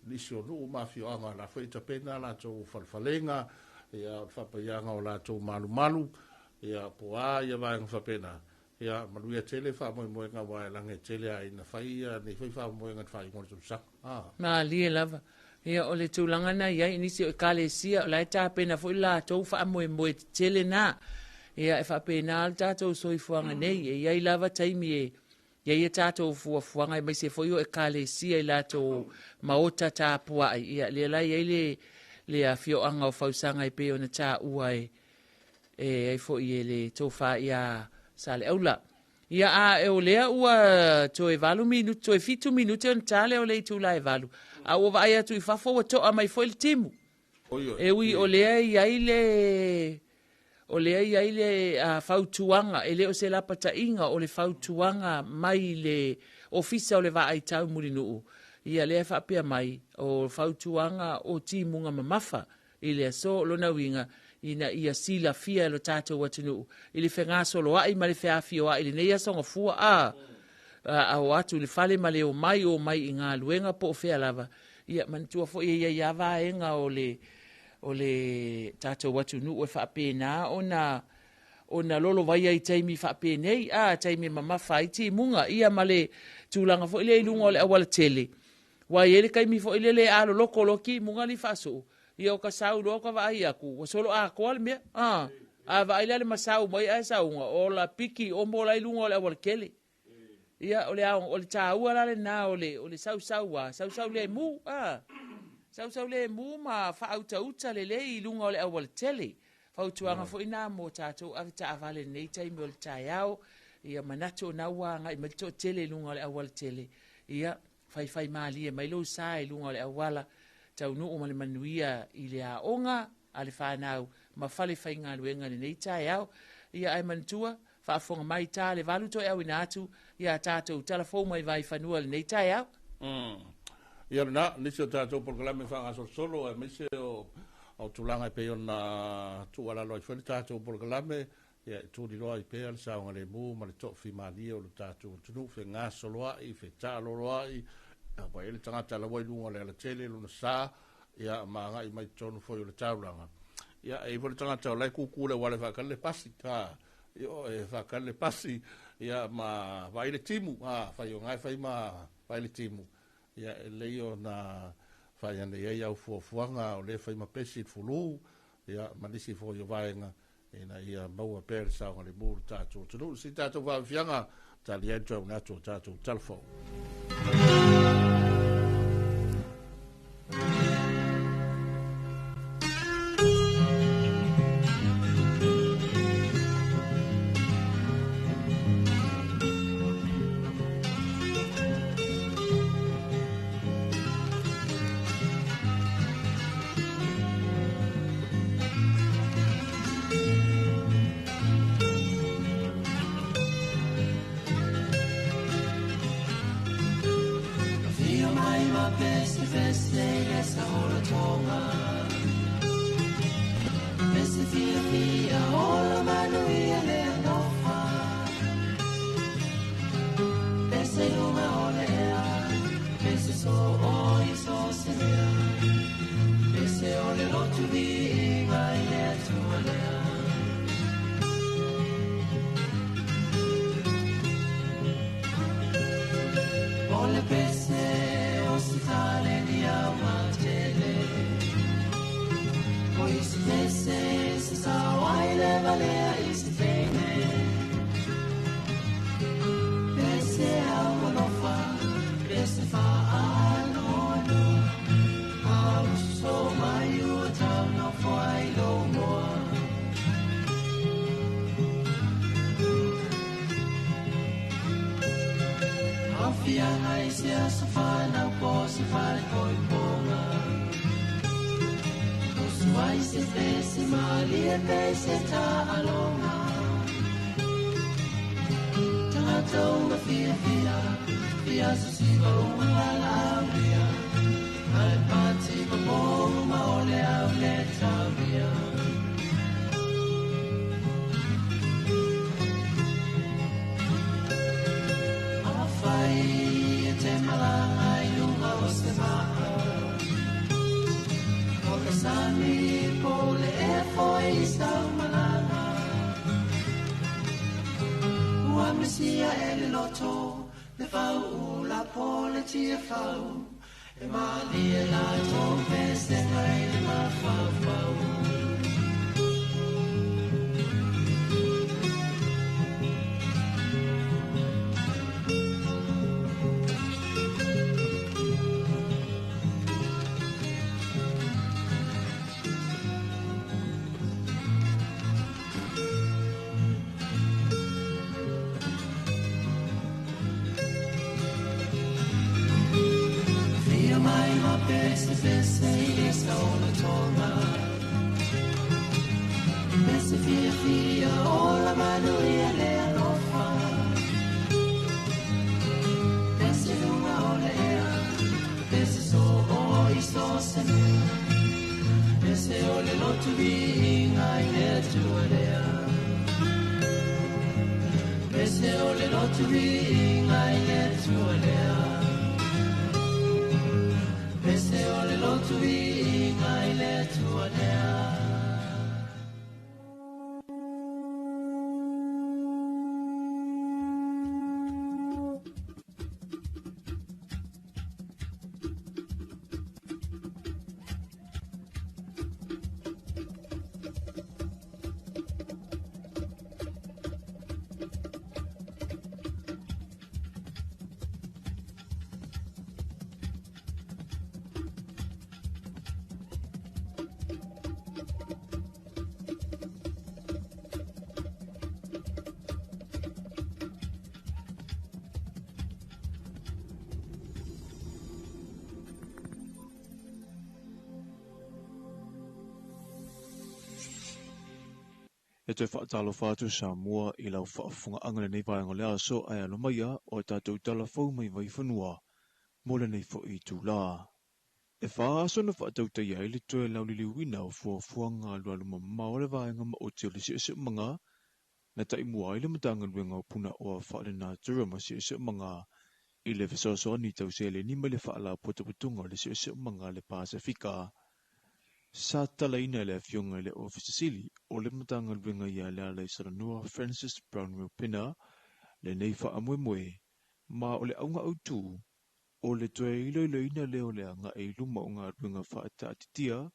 nisi o nuu ma afioaga o la foi e tapena a latou falefalega, ia, o le faapaiaga o latou malumalu, ia, po o a ia vaega faapena. Ia, manuia tele faamoemoega aua e laga e tele lava ina fai ia nei foi faamoemoega i le faaiuga o le tausaga. Malie lava. Ia, o le tulaga na i ai i nisi o ekalesia, o la e tapena foi le latou faamoemoe tetele na. Ia, e faapena le tatou soifuaga nei, e i ai lava taimi e i ai a tatou fuafuaga, aemaise foi o ekalesia i latou maota tapuai. Ia, lea la e i ai le afioaga o Fausaga e pei ona taua e e ai foi e le tofa ia Saleaula. Ia a o lea ua toe 8 minute, toe 7 minute ona ta lea o le itula e 8. A ua vaai atu i fafo ua toa mai foi le timu. E ui o lea i ai le o lea i ai le fautuaga, e le o se lapataiga, o le fautuaga mai le Ofisa o le Vaai Tau Mulinuu, ia lea e faapea mai, o fautuaga o timuga mamafa i le aso, o lona uiga, ina ia silafia e lo tatou atunuu i le fegasoloai ma le feafioai i lenei aso Gafua, a a o atu i le fale ma le omai, omai i galuega po o fea lava. Ia manatua foi e i ai lava vaega o le o le tatou atunuu e faapena ona ona lolovaia i taimi faapenei, a taimi e mamafa ai timuga, ia ma le tulaga foi lea i luga o le aualatele. Ua i ai le taimi foi lele e aloloko loa timuga li faasuu, ia o ka sau loa ka vaai atu, ua solo atoa le mea. A, a vaai la le masau mai ae sauga, o la piki omo la i luga o le aualatele. Ia, o le ao, o le tāua la lena o le, o le sausau a, sausau lemu, a, sausau lemu ma faautauta lelei i luga o le aualatele. Fautuaga foi nā mo tātou avetaavale i lenei taimi o le taeao. Ia manatu o na ua agai mai le toatele i luga o le aualatele. Ia, faifai malie mai lou sa i luga o le auala, taunuu ma le manuia i le aoga a le fanau ma fale faigaluega i lenei taeao. Ia ae manatua, faafofoga mai ta le 8 toe auina atu ia tatou tala fou mai Vaifanua i lenei taeao. Ia lena, nisi o tatou polokalame faagasolosolo aemaise o tulaga e pei ona tuualalo ai foi le tatou polokalame, ia e tuliloa ai pea le saogalemu ma le toafimalie o le tatou atunuu, fegasoloai, fetaaloloai, ua i ai le tagata laua i luga o le alatele lona sa, ia ma agai mai totonu foi o le taulaga. Ia, e i ai foi le tagata o la e kūkū le auala e faatali le pasi, e faatali le pasi, ia ma vaai le timu, fai o na e fai ma vaai le timu, ia e lelei ona fai ane i ai au fuafuaga o lea e fai ma pesi le fulu, ia ma nisi foi o vaega ina ia maua pea le saogalemu o le tatou atunuu. Si tatou faafiafiaga tali ai le toe atu o tatou talafou. Afiaga i se aso fanau po o se fale poipoga. Usu ai se pese malie pe se taaloga. Tagata uma fiafia, fia sosiva uma valaaulia. Ma le pati ma po uma o le au le taulia. Afai e te malaga i luga o se maa. O le sami po o le ea foi i sau malaga. Ua misia e le loto, le fau ula po le tiafau. E malie la tō pesenga i le mafaufau. Pese, pese, i le saola tonga. Pese fia fia, ola manu ia le alofa. Pese lunga o le ea, pese so o i so se mea. Pese o le lotu viinga i le atua lea. Pese o le lotu viinga i le atua lea. Pese o le lotu viinga i le atua lea. E toe faatalofa atu Samoa i lau faafofogaaga lenei vaega o le aso ae alo maia o tatou talafou mai vaifanua mo lenei foi itulā. E 4 aso na faatautaia ai le toe lauliliuina o fuafuaga alualu mamao a le vaega maoti o le siosiomaga na taimua ai le Matagaluega o Punaoa Faalenatura ma Siosiomaga i le fesoasoani tau seleni mai le Faalapotopotoga o le Siosiomaga a le Pasefika. Sa talaina e le afioga i le Ofisa Sili o le Matagaluega ia Lealaisalanoa Francis Brownhill Pena lenei faamoemoe ma o le auga autū o le toe iloiloina lea o le aga'i i luma o galuega faataatitia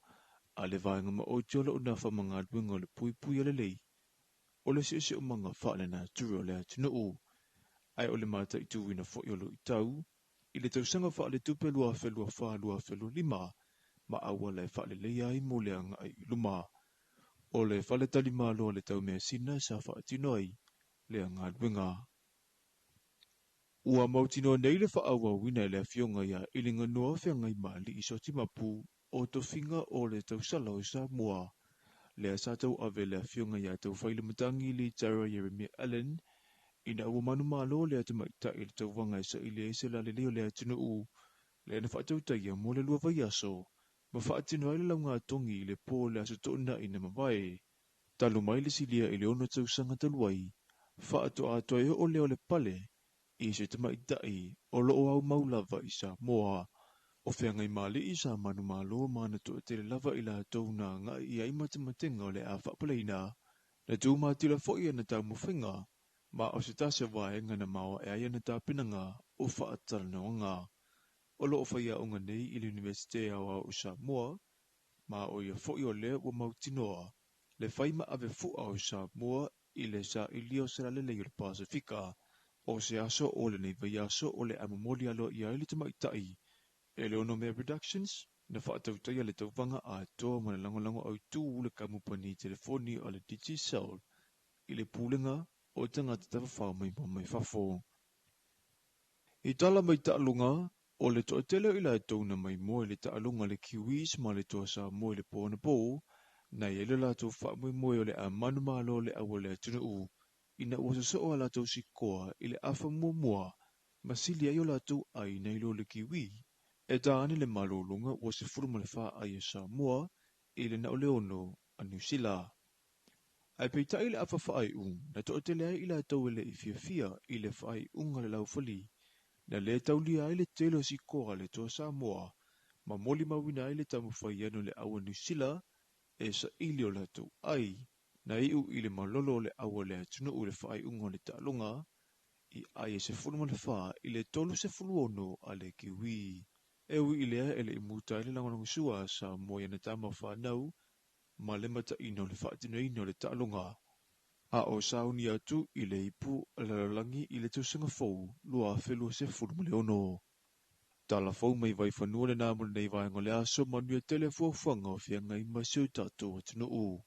a le vaega maoti o loo nafa ma galuega o le puipui lelei o le siosiomaga faalenatura o le atunuu ae o le mataituina foi o luitau i le tausaga faaletupe 2024/2025 ma auala e faaleleia ai mo le aga'i i luma. O le faletalimalo a le taumeasina sa faatino ai lea galuega. Ua mautinoa nei le faaauauina e le afioga ia Iliganoa Feagaimali'i Sotimapu o tofiga o le tausala o Samoa. Lea sa tauave le afioga ia Taufailematagi Litara Ieremia Allan ina ua manumalo le atamaita'i i le tauvaga e saili ai se lalelei o le atunuu lea na faatautaia mo le 2 vaiaso ma faatino ai le laugatogi i le po o le aso to'ona'i na mavae. Talu mai le silia i le 6 tausaga talu ai, faatoatoa oo lea o le pale i se tamaita'i o loo aumau lava i Samoa. O Feagaimali'i sa manumalo ma na to'atele lava i latou na aga'i i ai matematega o le a faapaleina. Na tumatila foi ana taumafaiga ma o se tasi o vaega na maoae ai ana tapenaga o faatalanoaga. O loo faiaoga nei i le Iunivesite Aoao o Samoa, ma o ia foi o lea ua mautinoa le fai ma ave fu'a o Samoa i le sailia o se lalelei o le Pasefika. O se aso o lenei vaiaso o le a momoli aloaia ai le tamaita'i e le Onomea Productions na faatautaia le tauvaga atoa ma le lagolago autū le kamupani telefoni a le Digicel i le pulega o tagata tafafao mai mai fafo. I tala mai taaloga, o le toatele o i latou na maimoa i le taaloga a le Kiwis ma le Toa Samoa i le po anapo, na i ai lo latou faamoemoe o le a manumalo le au a le atunuu ina ua sosoo a latou sikoa i le afa muamua ma sili ai o latou ai nai lo le Kiwi. E ta ane le malologa ua 14 ai a Samoa i le na o le 6 a Niu Sila. Ae peitai le afa faaiu na toatele ai i latou e le i fiafia i le faaiuga a le laufali, na le taulia ai le tele o sikoa a le Toa Samoa ma molimauina ai le taumafai ane o le au a Niu Sila e saili o latou ai, na iu i le malolo o le au a le atunuu i le faaiuga o le taaloga i ai e 14 i le 36 a le Kiwi. E ui i lea e le i muta ai le lagolagosua a Samoa i ana tama fanau ma le mataina o le faatinoina o le taaloga, a o sauni atu i le ipu a le lalolagi i le tausaga fou 2026. Tala fou mai Vaifanua lenā mo lenei vaega o le aso, manuia tele fuafuaga o feagai ma si o tatou atunuu.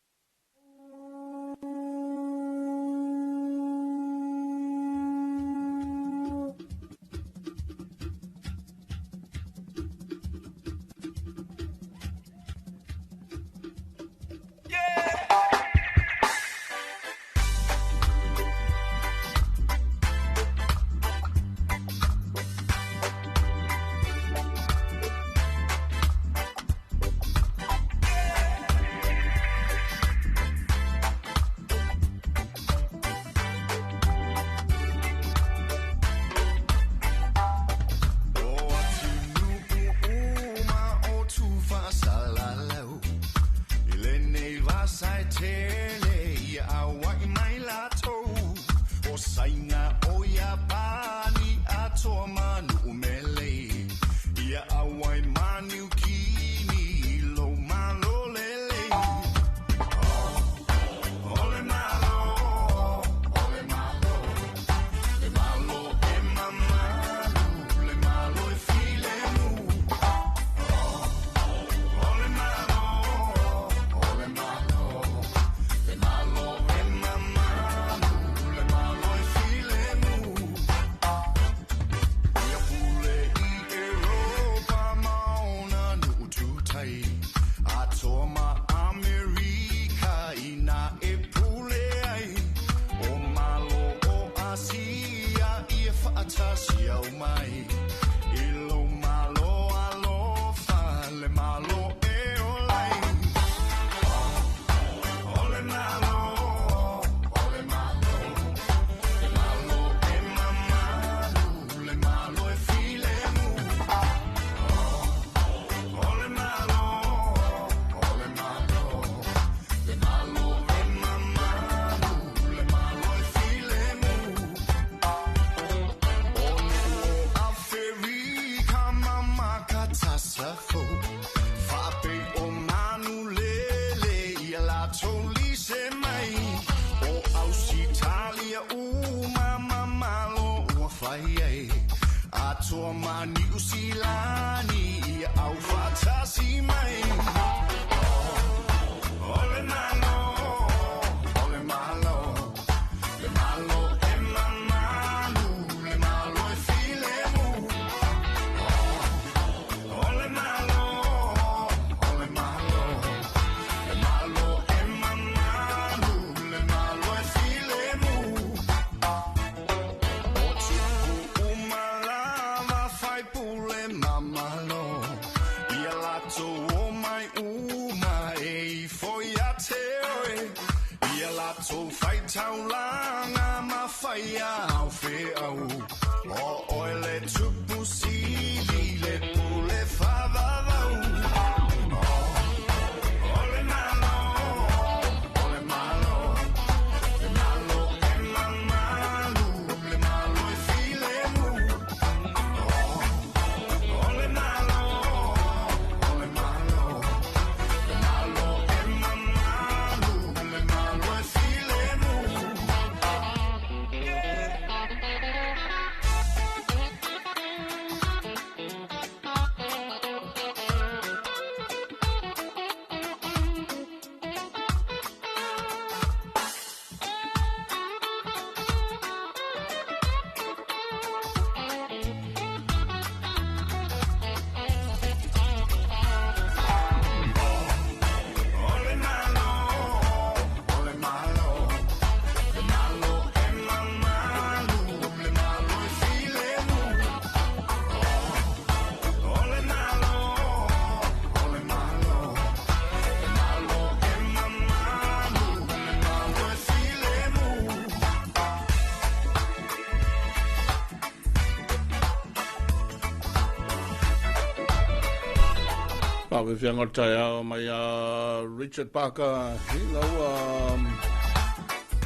Faafiafiaga o le taeao mai a Richard Parker ina ua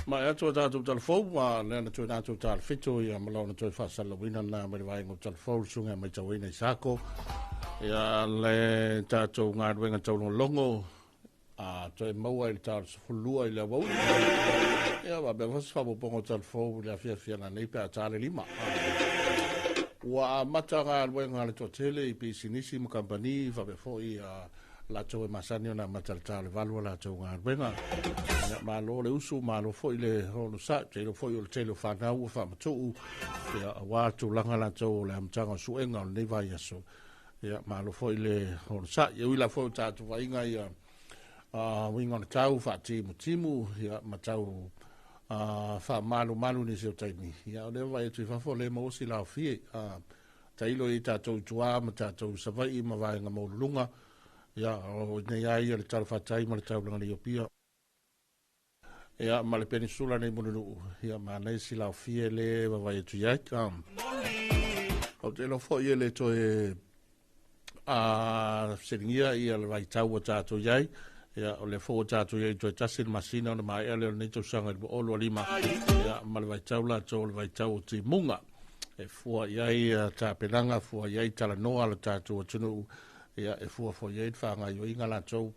maea atu a tatou talafou ma lea na toe tatou talafito ia ma laona toe faasalalauina na mai le vaega o talafou le susuga mai tauina i Sako ia le tatou galuega taulogologo a toe maua i le tau 12 i le awauli ia faapea foi se faaopoopoga o talafou i le afiafiaga nei pe a ta le 5. Ua amata galuega a le toatele i pisinisi ma kamupani faapea foi latou e masani ona amata i le ta o le 8 a latou galuega. Ia, malo le usu, malo foi le onosai, te iloa foi o le tele o fanau ua faamatuu ia, aua tulaga latou o le amataga o suega o lenei vaiaso. Ia, malo foi le onosai. E ui la foi o tatou vaaiga ia uiga o le tau faatimutimu ia, ma tau faamalumalu nisi o taimi. Ia, o lea vaai atu i fafo, le maua si laofie. Tailo i tatou i tua ma tatou Savaii ma vaega maualuluga. Ia, o nei lava ia le talafatai ma le taulaga nei o Apia. Ia, ma le penisula nei Mulinuu. Ia, manaia si laofie le vaavaai atu i ai. Ou te iloa foi e le toe fesiligia ia le vaitau ua tatou i ai. Ia, o lea foi ua tatou i ai toe tasi le masina ona maea lea o lenei tausaga i le 2025. Ia, ma le vaitau latou o le vaitau o timuga. E fua i ai tapenaga, fua i ai talanoa a le tatou atunuu. Ia, e fua foi i ai le faagaoioiga latou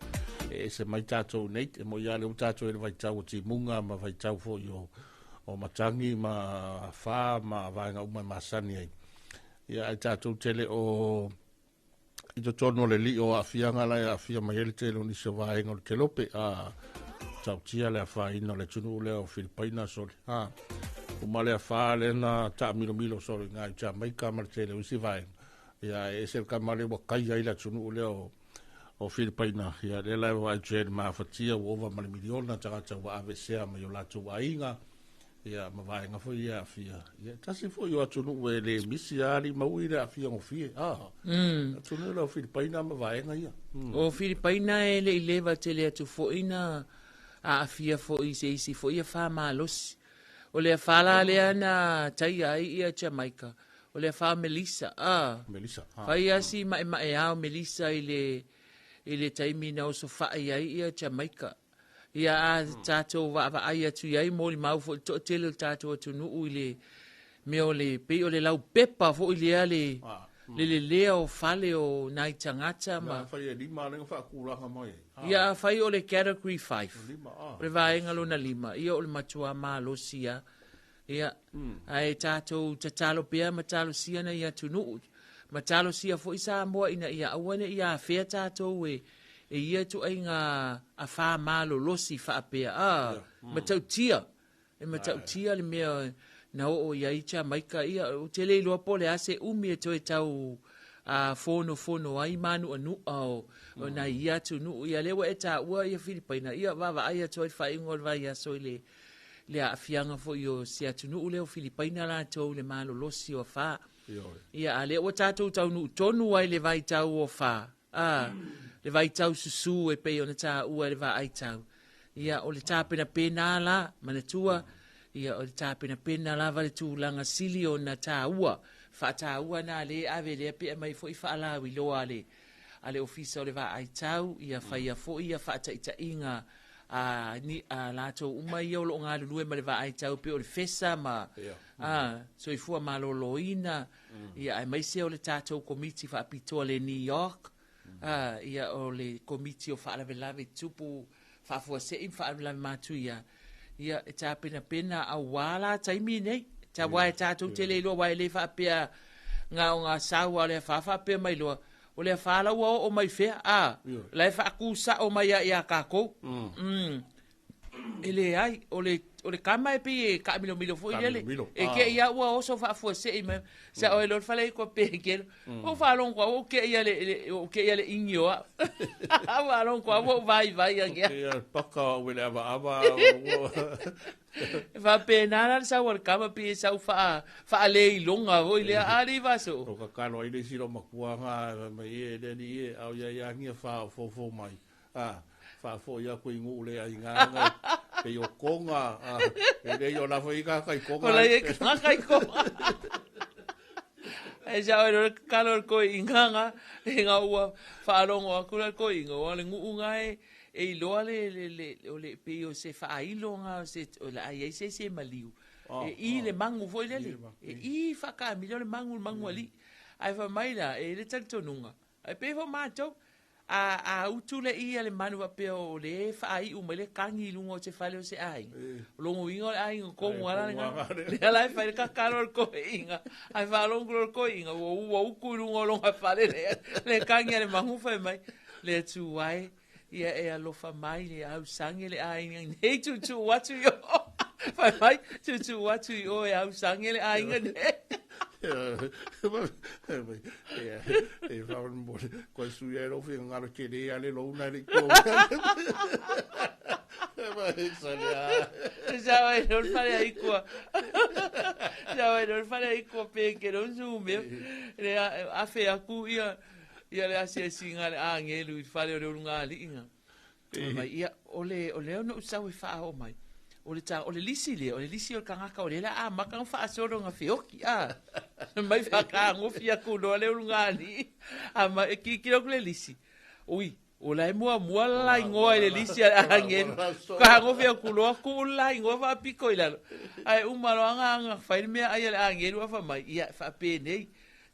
e ese mai tatou nei. E moi lava lea ua tatou i ai le vaitau o timuga ma vaitau foi o matagi ma afa ma vaega uma e masani ai. Ia, ae tatou te le o i totonu o le lii o aafiaga la e aafia mai ai le tele o nisi o vaega o le kelope. A tautia le afaina o le atunuu lea o Filipaina sole. A uma le afa lea na taamilomilo sole i ngai Jamaika ma le tele o isi vaega. Ia, e ese le kama lea ua kai ai le atunuu lea o Filipaina. Ia, lea la e vaai atu ai le mafatia ua ova ma le miliona tagata ua aveesea mai o latou aiga. Ia, ma vaega foi ia aafia. Ia, tasi foi o atunuu e le misi lava alii maui le aafia gofie. Ah, atunuu lea o Filipaina ma vaega ia. O Filipaina e le i leva tele atu foi na aafia foi i se isi foi afa malosi. O le afa la lea na taia ai ia Jamaica, o le afa o Melissa. Ah, Melissa. Ah. Fai lava si maemaea o Melissa i le taimi na osofai ai ia Jamaica. Ia a tatou vaavaai atu i ai, molimau foi le toatele o le tatou atunuu i le mea o le, pei o le laupepa foi lea le, le lelea o fale o nai tagata ma... Ia, afai e 5 lea na faatulaga mai ai. Ia, afai o le category 5, o le vaega lona 5, ia o le matua malosi lava. Ia, ae tatou tatalo pea ma talosia nai atunuu, ma talosia foi Samoa ina ia aua ne i afea tatou e ia ituaiga afa malolosi faapea. A, matautia, e matautia le mea na oo i ai Jamaika. Ia, ou te le iloa po o le a se umi e toe tau fonofono ai mānuʻanuʻa o nai ia atunuu. Ia, lea ua e taua ia Filipaina, ia vaavaai atu ai le faaiuga o le vaiaso i le le aafiaga foi o se atunuu lea o Filipaina latou i le malolosi o afa. Ia, a lea ua tatou taunuu tonu ai le vaitau o afa, a, le vaitau susū e pei ona taua e le vaai tau. Ia, o le tapenapena la, manatua, ia, o le tapenapena lava le tulaga sili ona taua, faataua na le ave lea pe aumai foi faalauiloa a le, a le Ofisa o le Vaai Tau, ia faia foi ia faataitaiga a, ni, a latou uma ia o lo o galulue ma le vaai tau pei o le FESA ma a, Soifua Maloloina, ia, aemaise o le tatou Komiti Faapitoa le NEOC, a, ia, o le Komiti o Faalavelave Tutupu Faafuasei ma Faalavelave Matuia, ia, e tapenapena aua la taimi nei. Aua e tatou te le iloa, aua e le faapea na o sau lava o le afa faapea mai loa, O le afa la ua oo mai fea, a, la e faatu sao mai lava ia tatou. E leai, o le kama e pei e taamilomilo foi lele. E te i lava ua oso faafuasei mai. Sa oe loa le fale iko pe kelo. Ua ou faalogo atu ua ou te i a le igi o au. Ua faalogo atu ua ou vaivai ake. Ia paka au i le avaava. E faapena la le sau a le kama pei e sau faaleiloga foi lea a alii Vaso. O tatalo ai le isi lou matua nga fai mai e le alii e ao ia ia agi fa o fofo mai a faafoi atu i nuu le aiga nga pei o Konga a e le o la foi ka kai Konga. O la e ka kai Konga. Ai sa oi le kalo le koi inganga inga ua faalogo aku la koi inga o le ngu'u e e iloa le le le o le pei o se faailoga o se o le ai ai se se maliu e i le magu foi lele e i faakamili o le magu le magu alii ae fai mai la e le talitonuga ae pei foi matou a a utu le i a le manu faapea o le faaiu mai le kagi i luga o se fale o se aiga. O lona uiga o le aiga tonu lava lena. Lea la e fai le kakalo a le toeaina, ae faalogo loa le toeaina ua ua utu i luga o lona fale le, le kagi a le manu fai mai, le Atua e, ia e alofa mai le ausage le aiga nei tuutuu atu i o. Fai mai, tuutuu atu i o e ausage le aiga nei. E faamolemole, koe sui ai lou finagalo tele a le lou na le i tua. Sa ai no fale ai kua. Sa ai no fale ai kua pe ke no su me. Le afe aku ia ia le asiasiga a le agelu i le fale o le ulugalii. Mai ia o le o le ona usau e faaoo mai. O le ta o le lisi lea, o le lisi o le tagata o lea la amata ona faasolo na feoki a. Mai faatagofi atu loa le ulugalii. A mai e kikilo atu le lisi. Ui, o la e muamua le la igoa i le lisi a le agelu. Tagofi atu loa tuu le la igoa faapito i lalo. Ae uma loa aga aga fai le meaai a le agelu ae fai mai, ia faapenei.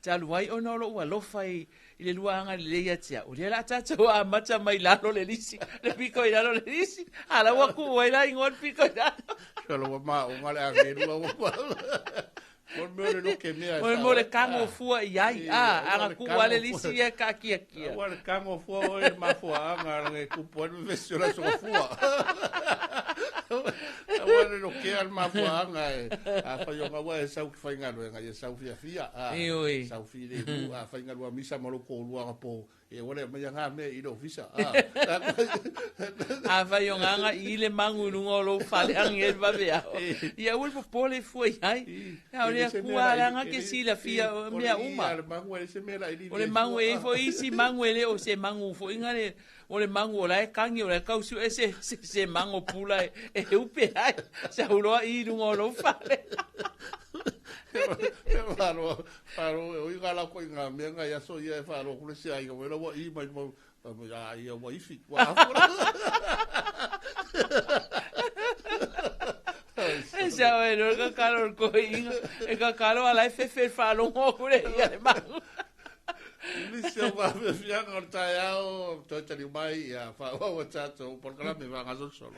Talu ai ona o lou alofa i i le lua agalelei ia te au, o lea o le a tatou amata mai lalo le lisi, le pito i lalo le lisi, a la ua tuu ai la igoa le pito i lalo. Solo ua maoga le agelu ua O le mea o le loke mea. O le mea o le kago fua i ai, a, aga tuu lava le lisi ia e taatiatia. Ua le kago fua oe i le mafuaaga leaga e tupu ai le vevesi o le aso gafua. Aua le lokea le mafuaaga e afai o gaua e sau ki faigaluega ia sau fiafia a sau filemu a faigalua misa ma lou toalua anapo e ua le aumaia nga mea i le ofisa a. Afai o gaga i le magu i luga o lou fale agi e vaveao ia aua le popole fua i ai. A o le Atua leaga ke silafia mea uma. O le magu e i ai foi isi magu e le o se magu foi nga le O le magu o la e kagi, o la e tau sue se, se, se mago pula e, e upe ai. Sau loa i luga o lou fale. Faaloa, faaloa, o i ngā lau ko i ngā mea ngā aso ia e faaloa kule se ai, wera ua i mai mau, a ia ua ifi, ua afu. E sao e no ka kalo ko inga, e ka kalo ala e fefe faalogo kule ia le magu. Nisi o mafiafiaga o le taeao, toe taliu mai, ia faaauau a tatou polokalame faagasolosolo.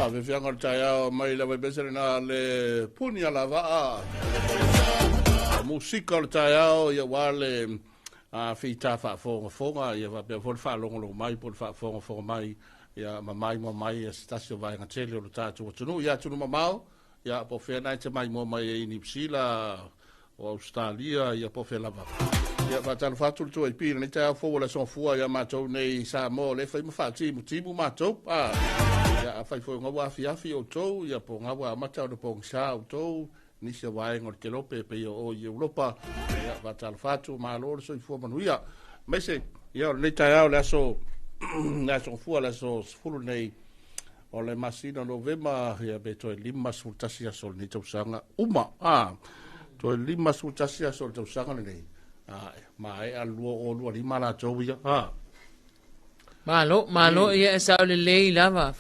Faafeafeaga o le taeao mai lava i pese lena le puni a lavaa. Musika o le taeao ia ua le a fita faafogafoga ia faapea foi le faalogologo mai po o le faafogafoga mai ia ma maimoa mai ia se tasi o vaega tele o le tatou atunuu ia atunuu mamao ia po o fea na e te maimoa mai ai i Niu Sila o Ausetalia ia po o fea lava. Ia faatalofa atu le 2AP i lenei taeao fou o le Aso Gafua ia matou nei i Samoa o lea e fai ma faatimutimu matou. Ah, ia afai foi o gaua afiafi outou ia po o gaua amata ona pogisa outou nisi o vaega o le kelope e pei o o i Europa. Ia faatalofa atu, malo le soifua manuia. Aemaise ia o lenei taeao le aso le Aso Gafua le aso 10 nei o le masina o Novema ia pe toe 51 aso o lenei tausaga uma. Ah, toe 51 aso o le tausaga lenei. Ah, maea 2025 latou ia. Ah. Malo, malo ia e sao lelei lava.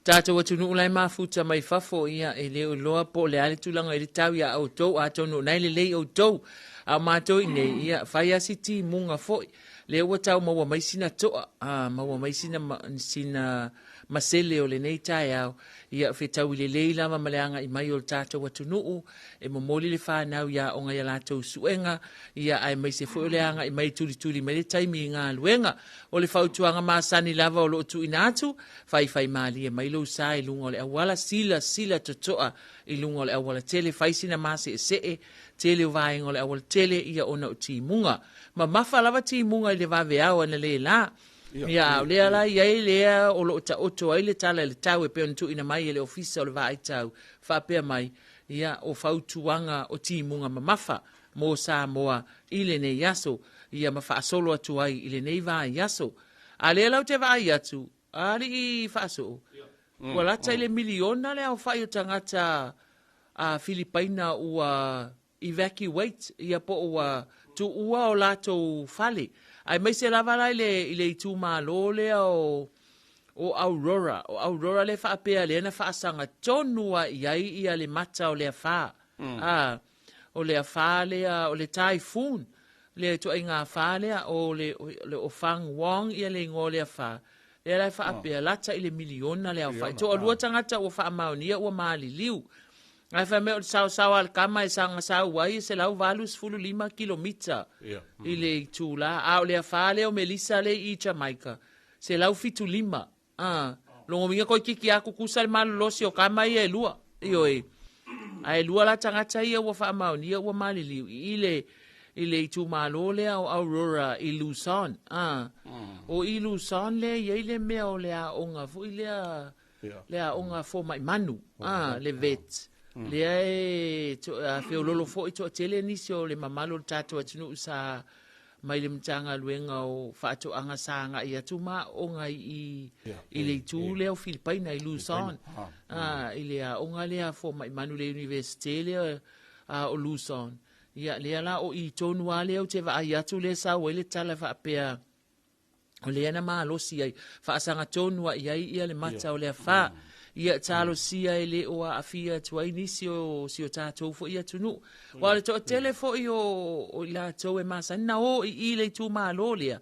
Tatou atunuu la e mafuta mai fafo ia e le o iloa po o le a le tulaga i le tau iā outou atonu o na e lelei outou. A o matou i nei ia fai a si timuga foi. Lea ua tau maua mai sina toa, a maua mai sina sina masele o lenei taeao, ia fetaui lelei lava ma le agai mai o le tatou atunuu, e momoli le fanau i aoga i a latou suega, ia aemaise foi o le agai mai e tulituli mai le taimi i galuega. O le fautuaga masani lava o lo o tuuina atu, faifaimalie mai lou sa i luga o le auala, silasila totoa i luga o le auala tele, fai sina maseesee, tele o vaega o le auala tele, ia ona o timuga. Mamafa lava timuga i le vaveao analeila. Ia, o lea la i ai lea o lo o taoto ai le tala i le tau e pei ona tuuina mai e le Ofisa o le Vaai Tau, faapea mai, ia, o fautuaga o timuga mamafa mo Samoa i lenei aso, ia ma faasolo atu ai i lenei vaiaso. A lea la ou te vaai atu, alii faasoo, ua lata i le miliona le aofai o tagata a Filipaina ua evacuate, ia po ua tuua o latou fale. Aemaise lava la i le, i le itumalo lea o, o Aurora. O Aurora lea faapea lea na faasaga tonu lava i ai ia le mata o le afa. Mm. A, o le afa lea, o le typhoon, le ituaiga afa lea, o le, o le o Fang Wong ia le igoa o le afa. Lea la e faapea, oh. lata i le miliona le aofai. Toalua tagata ua faamaonia ua maliliu. Ae fai mai o le saosao a le kama e saga sau ai e 185 kilomita i le itula. A o le afa lea o Melissa lea i Jamaica, 175. Ah, lona uiga toeitiiti lava tutusa le malolosi o kama ia e lua. Ioe. Ae lua la tagata ia ua faamaonia ua maliliu i le i le itumalo lea o Aurora i Luzon. Ah. O i Luzon lea e i ai le mea o le aoga foi lea le aoga fomai manu, ah, le vet. Lea e feololo foi toatele nisi o le mamalu o le tatou atunuu sa mai le Matagaluega o Faatoaga sa agai atu ma aoga i, i le itu lea o Filipaina i Luzon, ah, i le aoga lea fomai manu le Universite lea o Luzon. Ia, lea la o i tonu lava lea ou te vaai atu lea e sau ai le tala faapea, o lea na malosi ai, faasaga tonu lava i ai ia le mata o le afa. Ia talosia e le o aafia atu ai nisi o si o tatou foi atunuu. Aua o le toatele foi o, o i latou e masani na o i i le itumalo lea,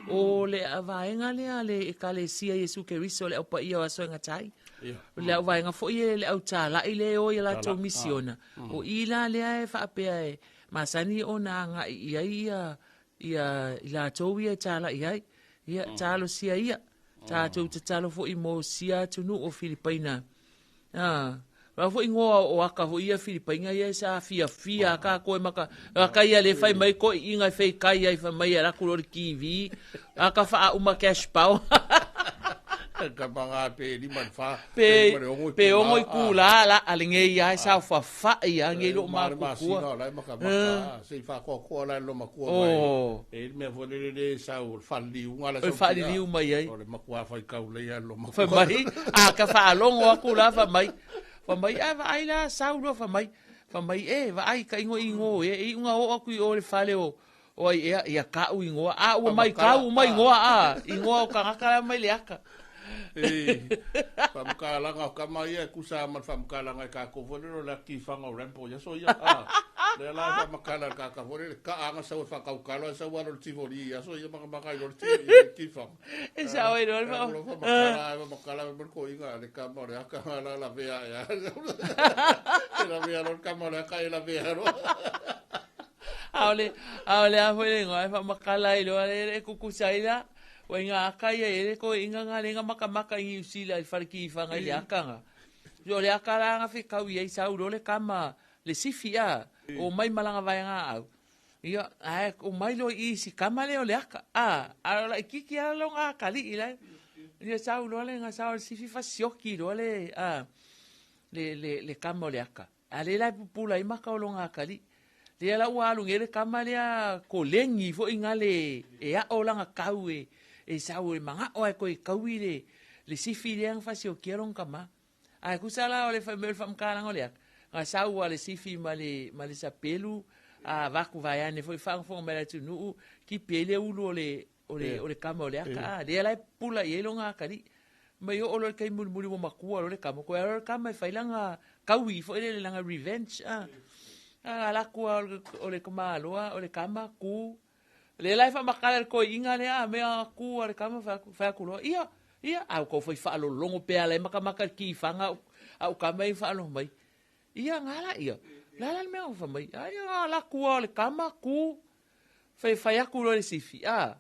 o le vaega lea a le Ekalesia Iesu Keriso le Au Paia o Aso e Gata ai. O le auvaega foi e le au talai lea e o i a latou misiona. O i la lea e faapea e masani ona agai i ai ia ia i latou ia e talai ai. Ia, talosia ia. Tatou tatalo foi mo sia atunuu o Filipaina. Ah, Rau foi ngoa o aka foi ia Filipaina ia sa fiafia ka koe maka aka ia le fai mai ko inga fei kai ai fai mai ala ku le TV aka fa uma cash power ka manga pe lima le fa pe pe ongo i ku la la ale ngei ia sa fa fa ia ngei lo ma ku kua la maka maka se fa ko ko la lo makua mai e mea fo le le sa o fa liu ngala sa fa liu mai ai o le makua fa kau le ia lo makua fa mai a ka fa longo aku la fa mai fa mai a va ai la sau lo fa mai fa mai e va ai ka ingo ingo e i unga o aku i o le fale o o ai ea ia ka'u ingoa a ua mai kau uma ingoa a ingoa o kangaka la mai le aka. E, whamukalanga o kama ia e kusa ma le whamukalanga e kākou foi lelo le aki whanga o Rambo ia so ia. A. Lea la e faamakala le kaka foi le kaa anga sau e faakaukalo ae sau alo le tivoli i aso ia makamaka ai loa le tifaga. E sao ai loa le faa. Faamakala ae faamakala mai le toeaina le kama o le aka la lavea ae a. E lavea loa le kama o le aka e lavea loa. A o le, a o le a foi le igoa e faamakala ai loa le e kukusa ai la. Ua inga aka ia e le toeaina nga le nga makamaka i Niu Sila i le fale kifaga i le aka nga. O le aka la nga fekau i ai sau loa le kama le sifi a, o mai ma lana vaega aau. Ia, ae o mai loa i si kama lea o le aka, a, a o laitiiti lava lona atalii la. Ia sau loa le ga sau le sifi fasioki loa le, a, le, le, le kama o le aka. A lea la e pupula ai maka o lona atalii. Lea la ua alu nei le kama lea koleni foi na le e ao lana kau e, e sau e manao ae toe taui le, le sifi lea na fasiokia lona tama. Ae tusa la o le mea o le faamatalaga o le aka, na sau lava le sifi ma le, ma le sapelu, a avatu vaeane foi faafogafoga mai le atunuu, tipi ai le ulu o le, o le, o le kama o le aka, a, lea la e pupula i ai lona atalii. Mai oo loa i le taimi mulimuli ua matua loa le kama, toe alu loa le kama e fai lana taui foi lele, lana revenge, a. A alu atu lava o le tamaloa, o le kama, tu, Lea la e faamatala e le toeaina lea a mea tu a le tama fai atu, fai atu loa, ia, ia, a ua tau fai faalologo pea ala ai makamaka i le tifaga au, au tama ia faalogo mai. Ia, nga la ia, le a la le mea ua fai mai, ai a alu atu lava o le tama tu, fai, fai atu loa i le sifi, a,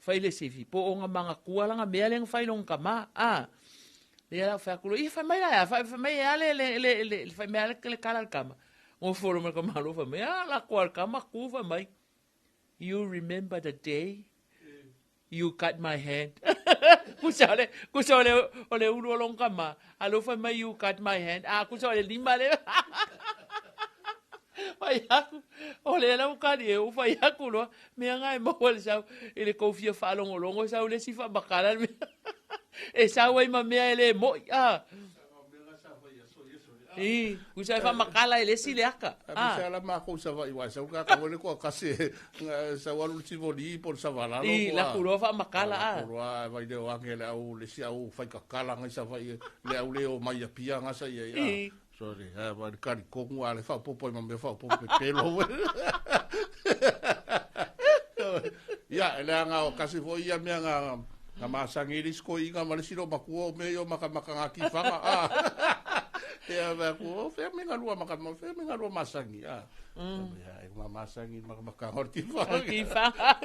fai le sifi, po o ona manatua lana mea lea na fai i lona tama, a. Lea la ua fai atu loa, ia fai mai la e a, fai mai e a le, le, le, le, fai mai a le, le tala a le tama. Nofo loa ma le tamaloa fai mai, a, alu atu lava o le tama tu fai mai. You remember the day you cut my hand. Kusa o le, kusa o le, o le ulu o lona tama. Alofa mai you cut my hand. Ah, kusa o le lima le. Fai aku, o le lau kali e u fai aku loa, mea nga e maua le sau, i le kou fia faalogologo sau le si faamakala le mea. E sau ai ma mea e le moi, ah. I, kusa e faamakala e le isi le aka. Ah. Aemaise lava makou i Savaii aua e sau le tagata foi lea toatasi e sau alu i le Tivoli po o le Savalalo. I, latou loa faamakala a. Latou loa e vaileo ane le au le isi au faitatala nai Savaii le au le omai i Apia na sa i ai. I. Sorry, a vai le kali tonu a le faaopoopo ai ma mea faaopoopo pepelo foi. Ia, e leaga o kasi foi ia mea na na masani ai le isi toeaina ma le isi loomatua o mea ia o makamaka na tifaga a. Ia fai atu, o fea mea na lua maka, fea mea na lua masani a. Ia, e ma masani i le makamakaga o le tifaga. O le tifaga.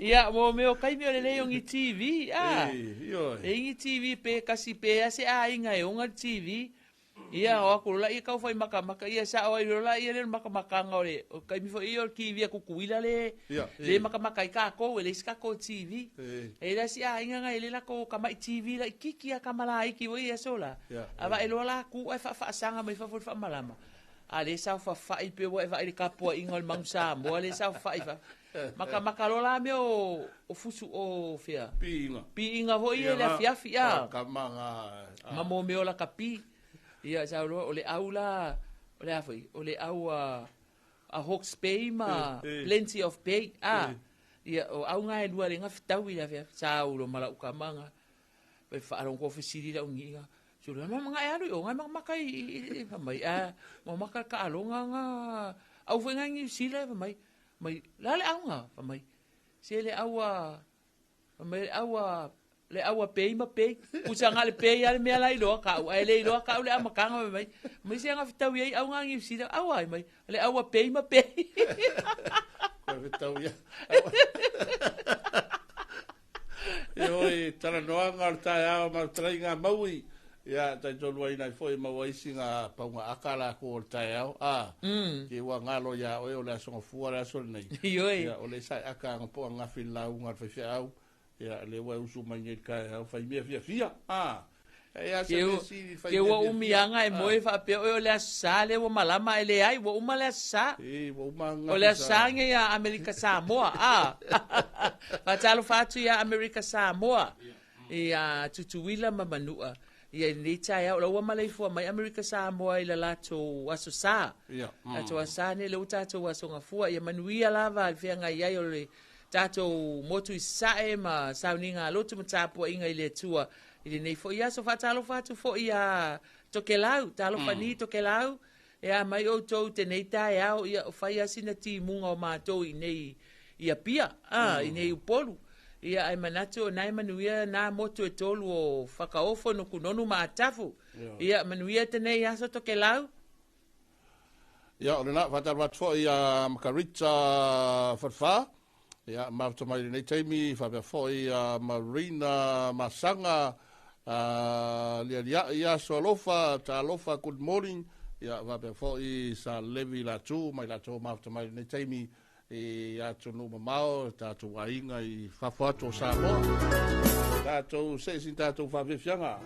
Ia, mo mea o taimi o lelei o ni TV, a. E, ioe. E i ni TV pe kasi pe a se aiga e ona le TV. Ia, o atu loa laia tau fai makamaka, ia sao ai loa laia lea o le makamakaga o le, o le taimi foi ia o le TV a Tutuila le, Ia, le makamaka ai tatou, e leai se tatou TV. E. E i ai la si aiga na e le latou tamai TV laitiiti lava tama laiti foi ia aso la. Ia, A vae loa la tu ae faafaasaga mai fafo i le faamalama, a lea e saofafai pei ua e vaai i le tapuaiga o le Manu Samoa lea e saofafai i fafo. Makamaka loa la mea o, o fusu, o fea? Piiga. Piiga foi ia i le afiafi, a. O kama ga. Ma mo mea o lakapi. Ia, sau loa, o le au la, o le a foi, o le au a, a Hawke's Bay ma Plenty of Bay, a. Ia, o au ga e lua le ga fetaui i le afiafi. Sau loa ma lau kama ga. Pai faalogo fesili lau niga. Sulu, ma mga e alu i o, ngai makamaka i, i, i, i, mai, a, makamaka kaaloga ga, au foi ngai Niu Sila, mai, Mai, le a le auga? Fai mai, se le au a, fai mai, le au a, le au a pei ma pei. Pusa nga le pei a le mea la iloa ka'u, ae le iloa ka'u le amataga fai mai. Mai se anga fetau i ai auga a Niu Sila, au ai mai, le au a pei ma pei. Koe fetau ia. Ioe, talanoaga o le taeao ma le talaiga a Maui. Ia, taitonu ai nai foi maua isi nga paunga aka lakou o le taeao. A, ke ua galo iā oe o le aso gafua le aso lenei. Ioe. Ia, o le sae aka aga po angafi le lauga a le faifeau. Ia, lea ua e usu mai nei i le taeao, fai mea fiafia. A, e a se mea sili fai Ke mea ua umi fiafia. aga e moe faapea oe o le Aso Sa lea ua malama ae leai, ua uma le Aso Sa. E, ua uma O angafi le Aso sa. Sa nei ia Amerika Samoa, a. Faatalofa atu ia Amerika Samoa. Ia Tutuila ma Manua, ia i lenei taeao, la ua maleifua mai Amerika Samoa i la latou Aso Sa. Ia. Latou Aso Sa nei, lea ua tatou aso gafua, ia manuia lava le feagai ai o le tatou motu i Sasae ma sauniga a lotu ma tapuaiga i le Atua i lenei foi aso. Faatalofa atu foi ia Tokelau, talofa ni Tokelau. E a mai outou i tenei taeao, ia, o fai lava sina timuga o matou i inei i Apia, a, i inei i Upolu. Ia, ae manatu o na e manuia na motu e tolu o Fakaofo, Nukunonu ma Atafu. Ia, manuia tenei aso Tokelau. Ia, o lena, faatalofa atu foi ia Makarita Falefā, ia, mafuta mai i lenei taimi, faapea foi ia Marina Masaga, lialiai aso alofa, talofa, good morning, ia, faapea foi Sa Levi Latu, mai latou mafuta mai i lenei taimi i atunuu mamao, tatou aiga i fafo atu o Samoa. Tatou see sina tatou faafiafiaga.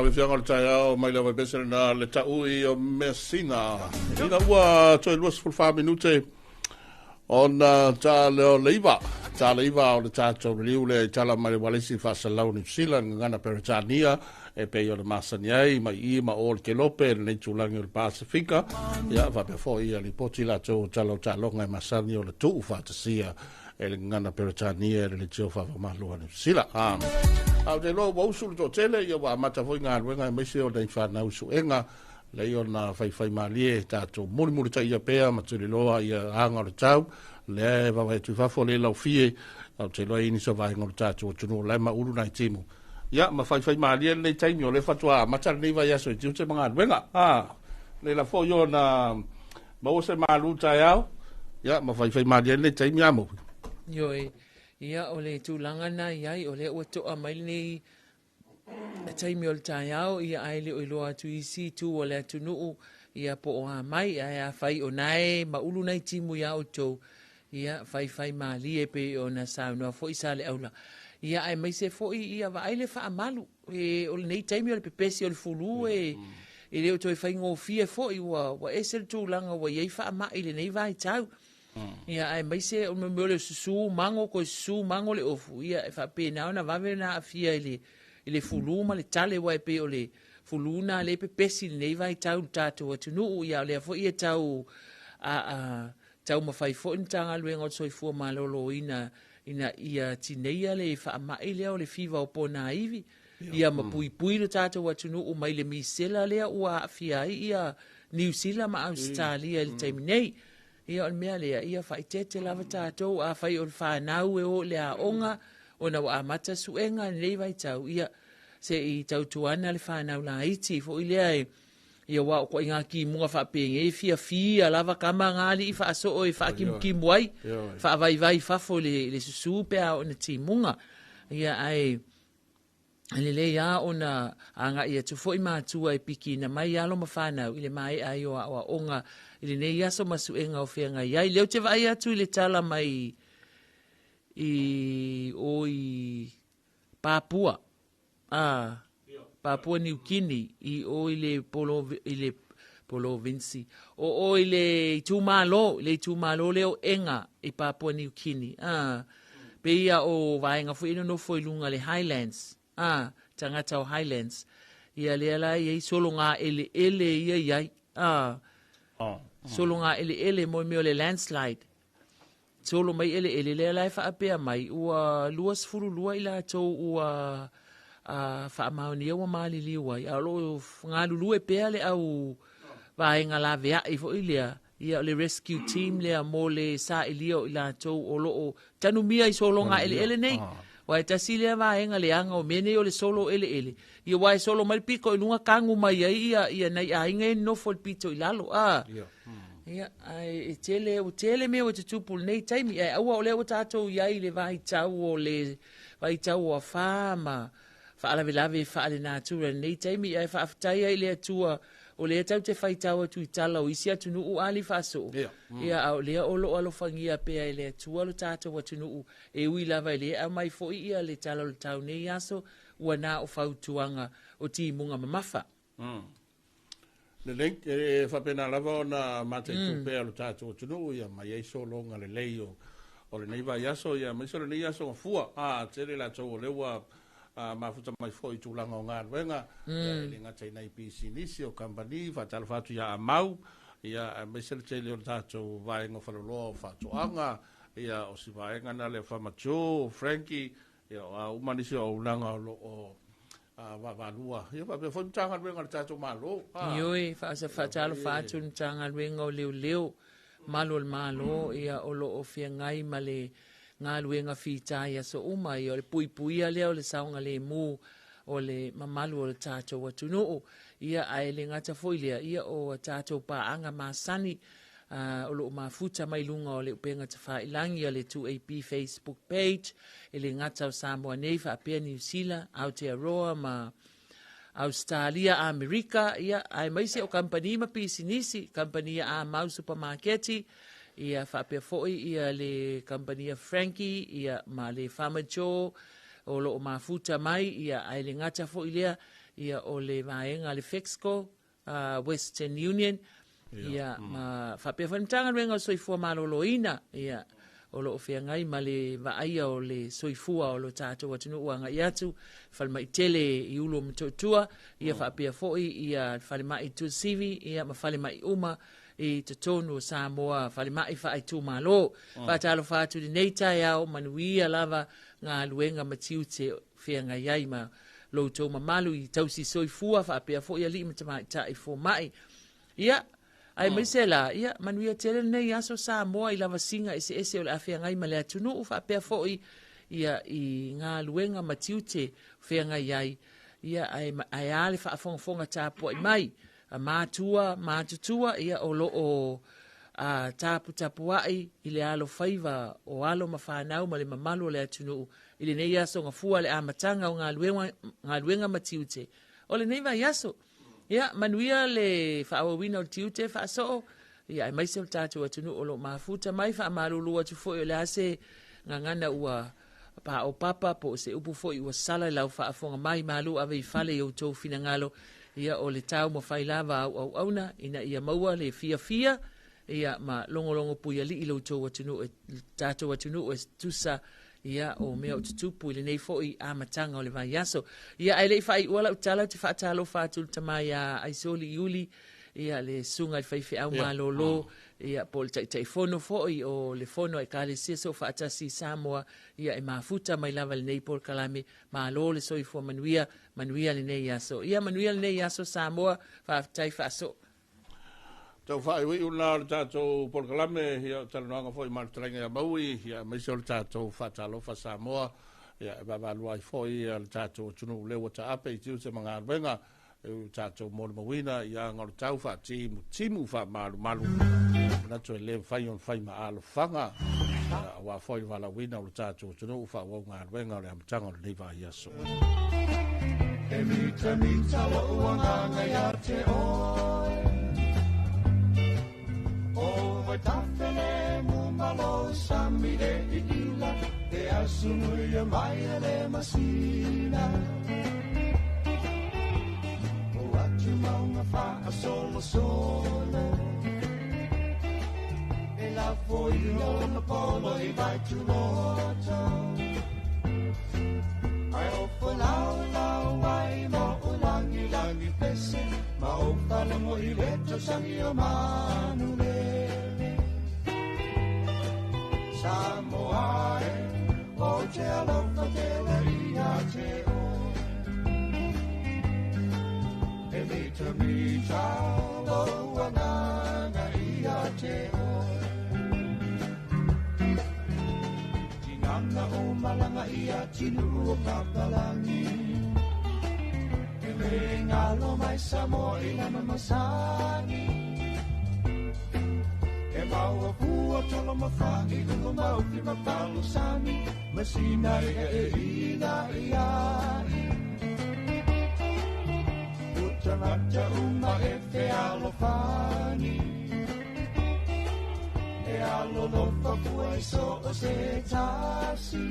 faafiafiaga o le taeao mai lava i pese lena le taui o Measina. Ina ua toe 24 minute ona ta lea o le iva. Ta le iva o le tatou liliu lea i tala mai le ualesi faasalau Niu Sila, gagana Peretania, e pei ona masani ai mai i ma o le kelope lenei tulaga o le Pasifika. Ia, faapea foi ia lipoti latou o tala o taaloga e masani o le tuu faatasia e le gagana Peretania e le leitio faavamalo a Niu Sila. A ou te iloa ua usu le toatele, ia ua amata foi galuega aemaise o nai fanau suega lei ona faifai malie tatou mulimulitaia pea ma tuliloa ia aga o le tau lea e vaavaai atu i fafo le laufie. Ou te iloa i nisi o vaega o le tatou atunuu la e maulu nai timu. Ia, ma faifai malie lenei taimi o lea faatoa amata lenei vaiaso i tiute ma galuega. A, leila foi ona maua se malu taeao, ia, ma faifai malie lenei taimi a Movi. Ioe, ia o le tulaga na i ai, o lea ua toa mai lenei taimi o le taeao, ia ae le o iloa atu i isi itu o le atunuu, ia po o a mai, ae afai o na e maulu nai timu iā outou, Ia, faifai malie e pei ona saunoa foi Saleaula. Ia, aemaise foi ia vaai le faamalu. E, o lenei taimi o le pepesi o le fulu e, e le o toe faigofie foi, ua, ua ese le tulaga ua i ai faamai i lenei vaitau. Ia, aemaise o le mea o le susu mago, toe susu mago le ofu, ia, e faapena ona vave ona aafia i le, i le fulu ma le tale, aua e pei o le fulu lena lea e pepesi i lenei vaitau i le tatou atunuu. Ia, o lea foi e tau a, a, Taumafai foi le Matagaluega o le Soifua Maloloina ina ia tineia le faamai lea o le fiva o ponaivi, ia ma puipui lo tatou atunuu mai le misela lea ua aafia ai ia Niu Sila ma Ausetalia i le taimi nei. Ia o le mea lea, ia faaeteete lava tatou, afai o le fanau e o i le aoga ona ua amata suega i lenei vaitau, ia se i tautuana le fanau laiti foi lea e Ia aua o ituaiga timuga faapenei e fiafia lava tama na alii faasoo e faatimukimu ai, faavaivai i fafo i le susu pe a oo ina timuga. Ia ae lelei lava ona agai atu foi matua e pikiina mai alo ma fanau i le maea ai o aoaoga i lenei aso ma suega o feagai ai. Lea ou te vaai atu i le tala mai i o i Papua. a Papua Niu Kini i o i le polo, i le polovinsi. O o i le itumalo, le itumalo lea o Enga i Papua Niu Kini. A, pei ia o vaega foi e nonofo i luga le Highlands. A, tagata o Highlands. Ia lea la e i ai sologa eleele ia i ai. A, sologa eleele mo mea o le landslide. Solo mai eleele lea la e faapea mai ua 22 i latou ua faamaonia ua maliliu ai, a o lo o galulue pea le au vaega laveai foi lea, ia o le rescue team lea mo le sailia o i latou o lo o tanumia i sologa eleele nei. Aua e tasi lea vaega leaga o mea nei o le solo eleele, ia aua e solo mai le pito i luga tagu mai ai ia, ia nai aiga ia nonofo i le pito i lalo. A. Ia, ae e tele, ua tele mea ua tutupu i lenei taimi, ae aua o lea ua tatou i ai i le vaitau o le vaitau o afa ma faalavelave faalenatura i lenei taimi, ae faafetai ai i le Atua o lea tatou te faitau atu i tala o isi atunuu a alii faasoo, yeah. Ia, a o lea o lo o alofagia pea e le Atua lo tatou atunuu, e ui lava e le aumai foi ia le tala o le tau nei aso, ua na o fautuaga o timuga mamafa. Lelei, e faapena lava ona mataitu pea lo tatou atunuu, ia mai ai sologa lelei o, o lenei vaiaso, ia aemaise o lenei aso gafua. A, tele latou o lea ua mafuta mai foi i tulaga o galuega, ia, e le gata i nai pisinisi o kamupani, faatalofa atu ia Amau, ia aemaise le tele o le tatou vaega o faleoloa o faatoaga, ia o si vaega na lea Farmer Joe, Frankie, ia o a uma nisi o auaunaga o lo o vaavaalua, ia faapea foi Matagaluega a le tatou Malo. Ioe, faatalofa atu i le Matagaluega o Leoleo, Malu o le Malo, ia o lo o feagai ma le galuega fita i aso uma, ia o le puipuia lea o le saogalemu o le mamalu o le tatou atunuu. Ia ae le gata foi lea, ia o a tatou paaga masani o lo o mafuta mai luga o le upega tafailagi a le 2AP Facebook page, e le gata o Samoa nei faapea Niu Sila, Aotearoa ma Ausetalia, Amerika, ia, aemaise o kamupani ma pisinisi, kamupani a Amau Supamaketi, ia faapea foi ia le kamupani a Frankie, ia ma le Farmer Joe o lo o mafuta mai, ia ae le gata foi lea, ia o le vaega a le Fexco, Western Union, ia, ma faapea foi le Matagaluega o le Soifua Maloloina, ia, o lo o feagai ma le vaaia o le soifua o lo tatou atunuu agai atu, falemai tele i Ulu o Motootua, ia faapea foi ia falemai i Tuasivi, ia ma falemai uma i totonu o Samoa, falemai faaitumalo. Faatalofa atu i lenei taeao, manuia lava galuega ma tiute feagai ai ma lo outou mamalu i tausi soifua faapea foi alii ma tamaitai fomai. Ia, aemaise la, ia, manuia tele lenei aso Samoa i lavasiga eseese o le a feagai ma le atunuu faapea foi ia i galuega ma tiute feagai ai, ia, ae a le faafogafoga tapuai mai a matua matutua, ia, o lo o taputapuai i le alofaiva o alo ma fanau ma le mamalu o le atunuu i lenei aso gafua le amataga o galuega ma tiute o lenei vaiaso. Ia, manuia le faaauauina o le tiute faasoo, ia, aemaise o le tatou atunuu o lo o mafuta mai. Faamalulu atu foi o le a se gagana ua paopapa po o se upu foi ua sala i lau faafofoga mai, malu ave i fale i outou finagalo. Ia, o le taumafai lava au auauna ina ia maua le fiafia, ia, ma logologo puialii lo outou atunuu, tatou atunuu e tusa, ia, o mea o tutupu i lenei foi amataga o le vaiaso. Ia, ae le i faaiua lau tala, ou te faatalofa atu i le tama ia Aisoli Iuli, ia, le susuga i le faifeau malolo, ia, po o le Taitaifono foi o le Fono a Ekalesia Soofaatasi i Samoa, ia, e mafuta mai lava i lenei polokalame. Malo le soifua manuia, manuia lenei aso. Ia, manuia lenei aso Samoa, faafetai faasoo. Tau faaiuiu lena o le tatou polokalame, ia, o talanoaga foi ma le fetalaiga ia Maui, ia, aemaise o le tatou faatalofa Samoa, ia, e vaavaalua ai foi ia le tatou atunuu lea ua taape i tiute ma galuega, e ui tatou molimauina i aga o le tau faatimutimu faamalumalu, manatu e le mafai ona fai ma alofaga, ia, aua foi le valaauina o le tatou atunuu faaauau galuega o le amataga o lenei vaiaso. E mita mita lou agaga ia te oe, O vaitafele mu malo sami e iila, E asunui e mai e le masina. O atu maunga whaasolosolo, E la foi o na polo i vai tuloto. Ai o folau lau ai mo o langi langi pese, Ma o whalango i le tausangi o manulele. Samoa e, o te alofa tele ia te oe. E mita mita lou agaga ia te oe. Tinana o malanga ia tinu o papalangi, E le ngalo mai Samoa i lana masani. E maua pua tolo mawhai ulo mauki mapalo sami, Masina e e ina i ai. Utangata uma e te alofani, E alolofa pua i so o se tasi.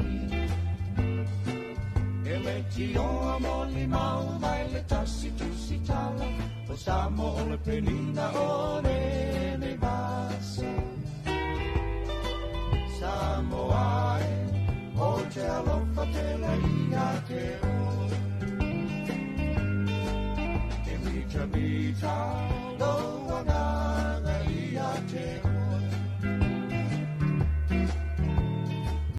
E le tioa mo li mau mai le tasi tusi tala, O Samoa o le penina o le